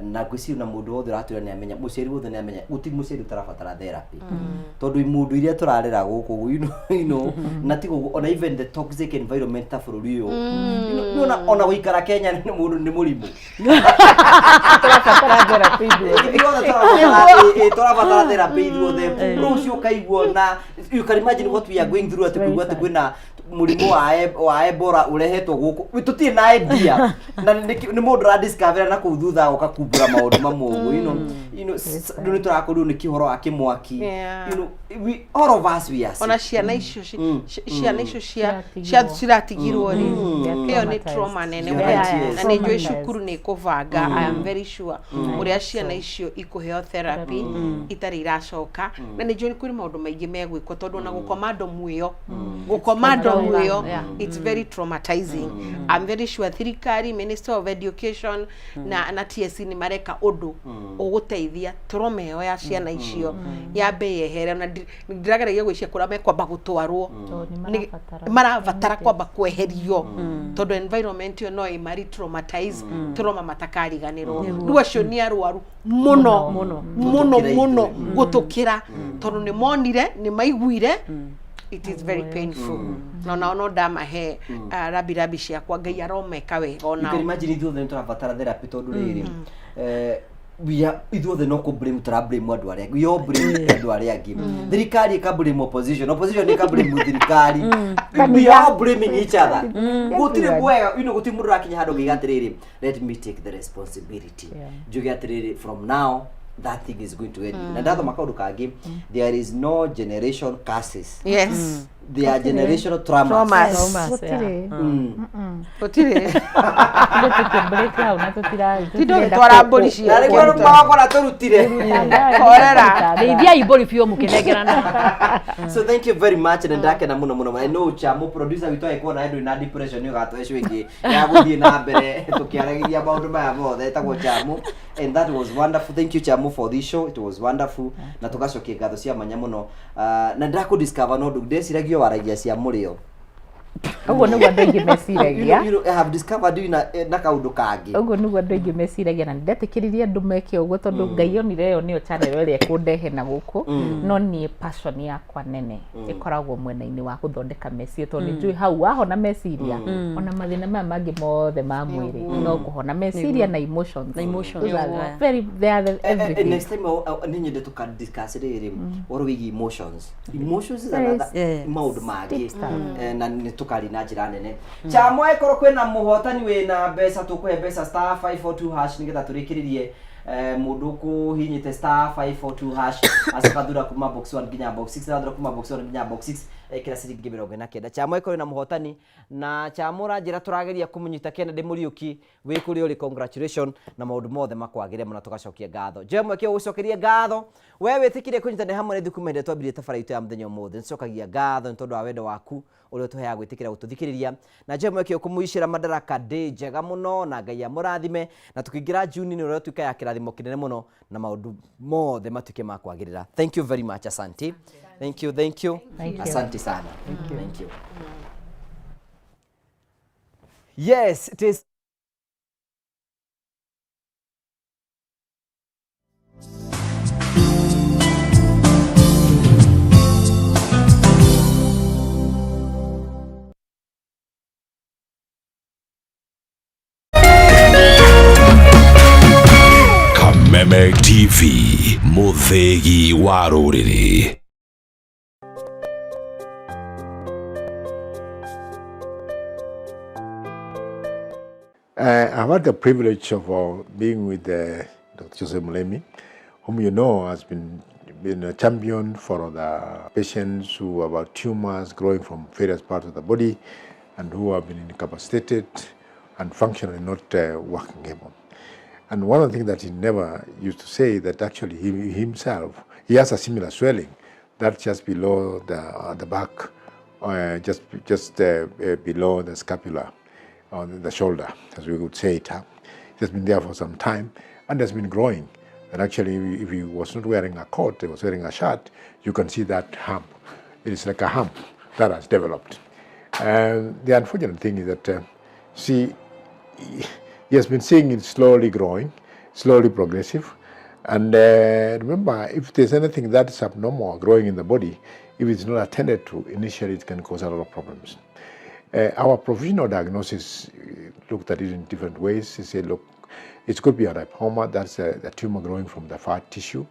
Na ngwĩciria na mũndũ wothe ũratwĩra nĩ amenya, mũciari wothe nĩ amenya gũtirĩ mũciari ũtarabatara therapy, tondũ mũndũ iria tũrarera gũkũ, na ti gũkũ, ona even the toxic environment ta bũrũri ũyũ, nĩwona ona gũikara Kenya nĩ mũndũ nĩ mũrimũ. Tũrabatara therapy ithuothe. Ithuothe tũrabatara therapy ithuothe. Rũciũ ũkaigua na you can imagine what we are going through, atĩ kũigua atĩ kwĩna mũrimũ wa Ebola ũrehetwo gũkũ, tũtirĩ na idea, na nĩ mũndũ ũradiscover na kũu thutha agoka kumbũra maũndũ mamwe ũguo, rĩu nĩ tũrakorirwo nĩ kĩhoro wa kĩmwaki. We all of us, we are sick. Ona ciana icio ciana icio cia ciratigirwo rĩ, ĩyo nĩ trauma nene mũno. Yes. Na nĩ njũĩ cukuru nĩ ĩkũbanga, I am very sure, ũrĩa ciana icio ikũheo therapy itarĩ iracoka, na nĩ njũĩ kwĩ maũndũ maingĩ megwĩkwo, tondũ ona gũkoma ndomu ĩyo, gũkoma ndomu ĩyo, it's very traumatizing. I'm very sure thirikari, Minister of Education na TSC nĩ mareka ũndũ ũgũteithia trauma ĩyo ya ciana icio yambe yehere. Na ndĩrageragia gwĩciria kũrĩa mekwamba gũtwarwo. Tondũ nĩ marabatara. Marabatara kwamba kweherio, tondũ environment ĩyo no ĩmari traumatize, trauma matakariganĩrwo. Rĩu acio nĩ arwaru mũno mũno mũno Gũtũkĩra mũno ithuĩ. Gũtũkĩra, tondũ nĩ monire, nĩ maiguire. It is very painful, na onao no ndamahe rabi rabi ciakwa, Ngai aromeka wega. You can onao imagine ithuothe nĩ tũrabatara therapy, tondũ rĩrĩ, we are ithuothe no kũ blame, tũra blame andũ arĩa angĩ. We all blame andũ arĩa angĩ, thirikari ĩka blame opposition, opposition ĩka blame thirikari. We are all blaming each other. Gũtirĩ mwega, gũtirĩ mũndũ ũrakinya handũ ngĩiga atĩrĩrĩ, let me take the responsibility, njuge atĩrĩrĩ, from now that thing is going to end. Na ndathoma kaũndũ kangĩ, there is no generation curses, they are generational traumas. Traumas. Traumas, yeah. Gũtirĩ. Gũtirĩ. Ithuĩ tũkĩ-break hau na Tindũ tũtirenda gĩtwara mbũri Na ciakwa. nĩguo magongona tũrutire. Korera. Rĩithiai mbũri biũ mũkĩnengerana. So thank you very much, na ndakena muno muno. I know Chamu producer witũ agĩkorwo na ndũrĩ na depression nĩ ũgatũhe show ĩngĩ ya gũthiĩ na mbere tũkĩaragĩria maũndũ maya mothe, etagwo Chamu, and that was wonderful. Thank you, Chamu, for this show. It was wonderful, na tũgacokia ngatho cia mwanya mũno. Na ndakũ discover no ndũ ndeciragia waragia cia mũrĩo. Ũguo nĩguo andũ aingĩ meciragia. I have discovered you na kaũndũ kangĩ. Ũguo nĩguo andũ aingĩ meciragia, na nĩndetĩkĩririe andũ meke ũguo, tondũ Ngai onire ĩyo nĩyo channel ĩrĩa ĩkũndehe na gũkũ. No niĩ passion yakwa nene ĩkoragwo mwena-inĩ wa gũthondeka meciria, tondũ nĩ njũĩ hau wahona meciria, ona mathĩna maya mangĩ mothe ma mwĩrĩ no kũhona meciria na emotions. Na emotions, Those are very, they are the everything. Next time nĩ nyende tũka discuss rĩrĩ ũhoro wĩgiĩ emotions. Emotions is another maũndũ mangĩ. Na nĩ tũkaria na njĩra nene. Chamo, ĩkorwo kwĩna mũhotani wĩna mbeca, tũkũhe mbeca star 542 hash nĩgetha tũrĩkĩrĩrie. Mũndũ ũkũhinyĩte star 542 hash acoka thura kuma box 1 nginya box 6, athura kuma box 1 nginya box 6, ekĩra ciringi 49. Chamo, ĩkorwo ĩna mũhotani na Chamo ũranjĩra tũrageria kũmũnyita. Kennedy Mũriũki, wĩ kũrĩa ũrĩ, congratulation, na maũndũ mothe makwagĩre mũno. Tũgacokia ngatho njoe mweke ũgũcokeria ngatho we wĩtĩkire kũnyitanĩra hamwe na ithuĩ kuma hĩndĩ ĩrĩa twambirie tabara itũ ya mũthenya ũmũthĩ. Nĩtũcokagia ngatho nĩ tondũ wa wendo waku ũrĩa ũtũheaga gwĩtĩkĩra gũtũthikĩrĩria, na njoe mweke ũkũmũicĩra Madaraka Day njega mũno, na Ngai amũrathime, na tũkĩingĩra Juni nĩ ũrĩa ũtuĩka ya kĩrathimo kĩnene mũno, na maũndũ mothe matuĩke ma kwagĩrĩra. Thank you very much, asante. Thank you, thank you. Thank you. Asante sana. Thank you, thank you. Yes, it is. TV, mũthĩgi wa rũrĩrĩ. I've had the privilege of being with Dr. Joseph Mulemi, whom you know has been a champion for the patients who have had tumors growing from various parts of the body and who have been incapacitated and functionally not working able. And one of the things that he never used to say that actually he himself, he has a similar swelling that's just below the back, just below the scapula, on the shoulder, as we would say it. It has been there for some time and has been growing. And actually, if he was not wearing a coat, he was wearing a shirt, you can see that hump. It is like a hump that has developed. And the unfortunate thing is that, see, he has been seeing it slowly growing, slowly progressive. And remember, if there's anything that is abnormal growing in the body, if it's not attended to, initially it can cause a lot of problems. Our provisional diagnosis looked at it in different ways. He said, look, it could be a lipoma, that's a tumor growing from the fat tissue,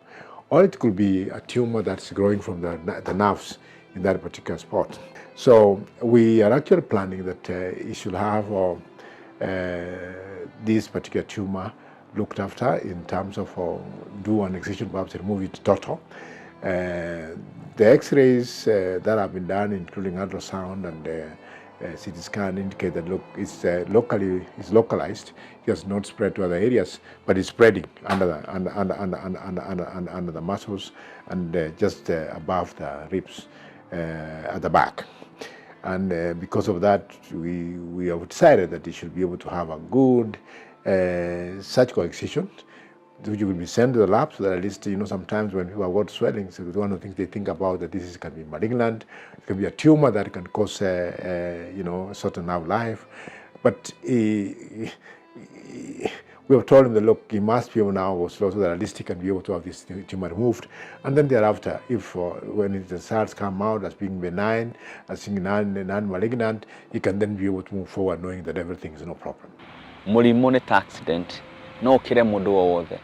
or it could be a tumor that's growing from the nerves in that particular spot. So we are actually planning that he should have this particular tumor looked after in terms of do an excision biopsy, remove it total. The x-rays that have been done, including ultrasound and CT scan, indicate that look, it's locally, it's localized. It has not spread to other areas, but it's spreading under the muscles and just above the ribs at the back. And because of that, we have decided that it should be able to have a good surgical excision, which will be sent to the lab, so that at least, you know, sometimes when people have got swelling, so one of the things they think about that this is, can be malignant, it can be a tumor that can cause, you know, certain nerve life. But we have told him that, look, he must be able now so that at least he can be able to have this tumor removed. And then thereafter, if when the results come out as being benign, as being non-malignant, he can then be able to move forward knowing that everything is no problem. Mũrimũ nĩ ta accident, no ũkĩre mũndũ o wothe.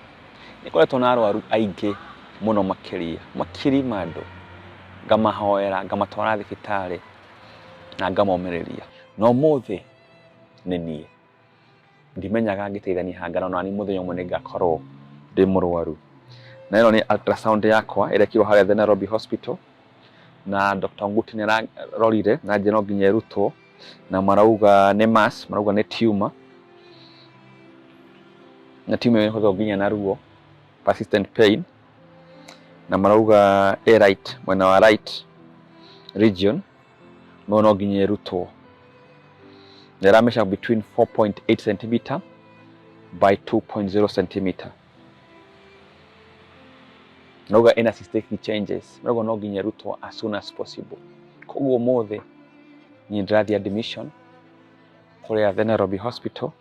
Nĩkoretwo na arwaru aingĩ mũno makĩria, makiri ma andũ, ngamahoera, ngamatwara thibitarĩ na ngamomĩrĩria. No ũmũthĩ nĩ niĩ. Ndimenyaga ngĩteithania hangana ona niĩ mũthenya ũmwe nĩngakorwo ndĩ mũrwaru. Na ĩno nĩ ultrasound yakwa ĩrekirwo harĩa the Nairobi Hospital, na Dr. Nguti nĩararorire na njĩra no nginya ĩrutwo, na marauga nĩ mass, marauga nĩ tumor. Na tumor ĩyo ĩkoragwo nginya na ruo, persistent pain, na marauga ĩ right, mwena wa right region, no no nginya ĩrutwo. Na ĩra measure between 4.8 cm by 2.0 cm. Marauga ĩna cystic changes, marauga no nginya ĩrutwo as soon as possible. Koguo ũmũthĩ niĩ ndĩrathiĩ admission kũrĩa the Nairobi Hospital,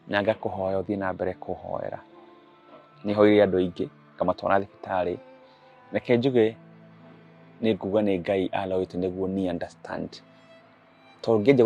na ngakũhoya ũthiĩ na mbere kũhoera. Nĩhoire andũ aingĩ ngamatwara thibitarĩ. Reke njuge nĩ nguga nĩ Ngai alawĩte nĩguo ni understand, tondũ ngĩanjia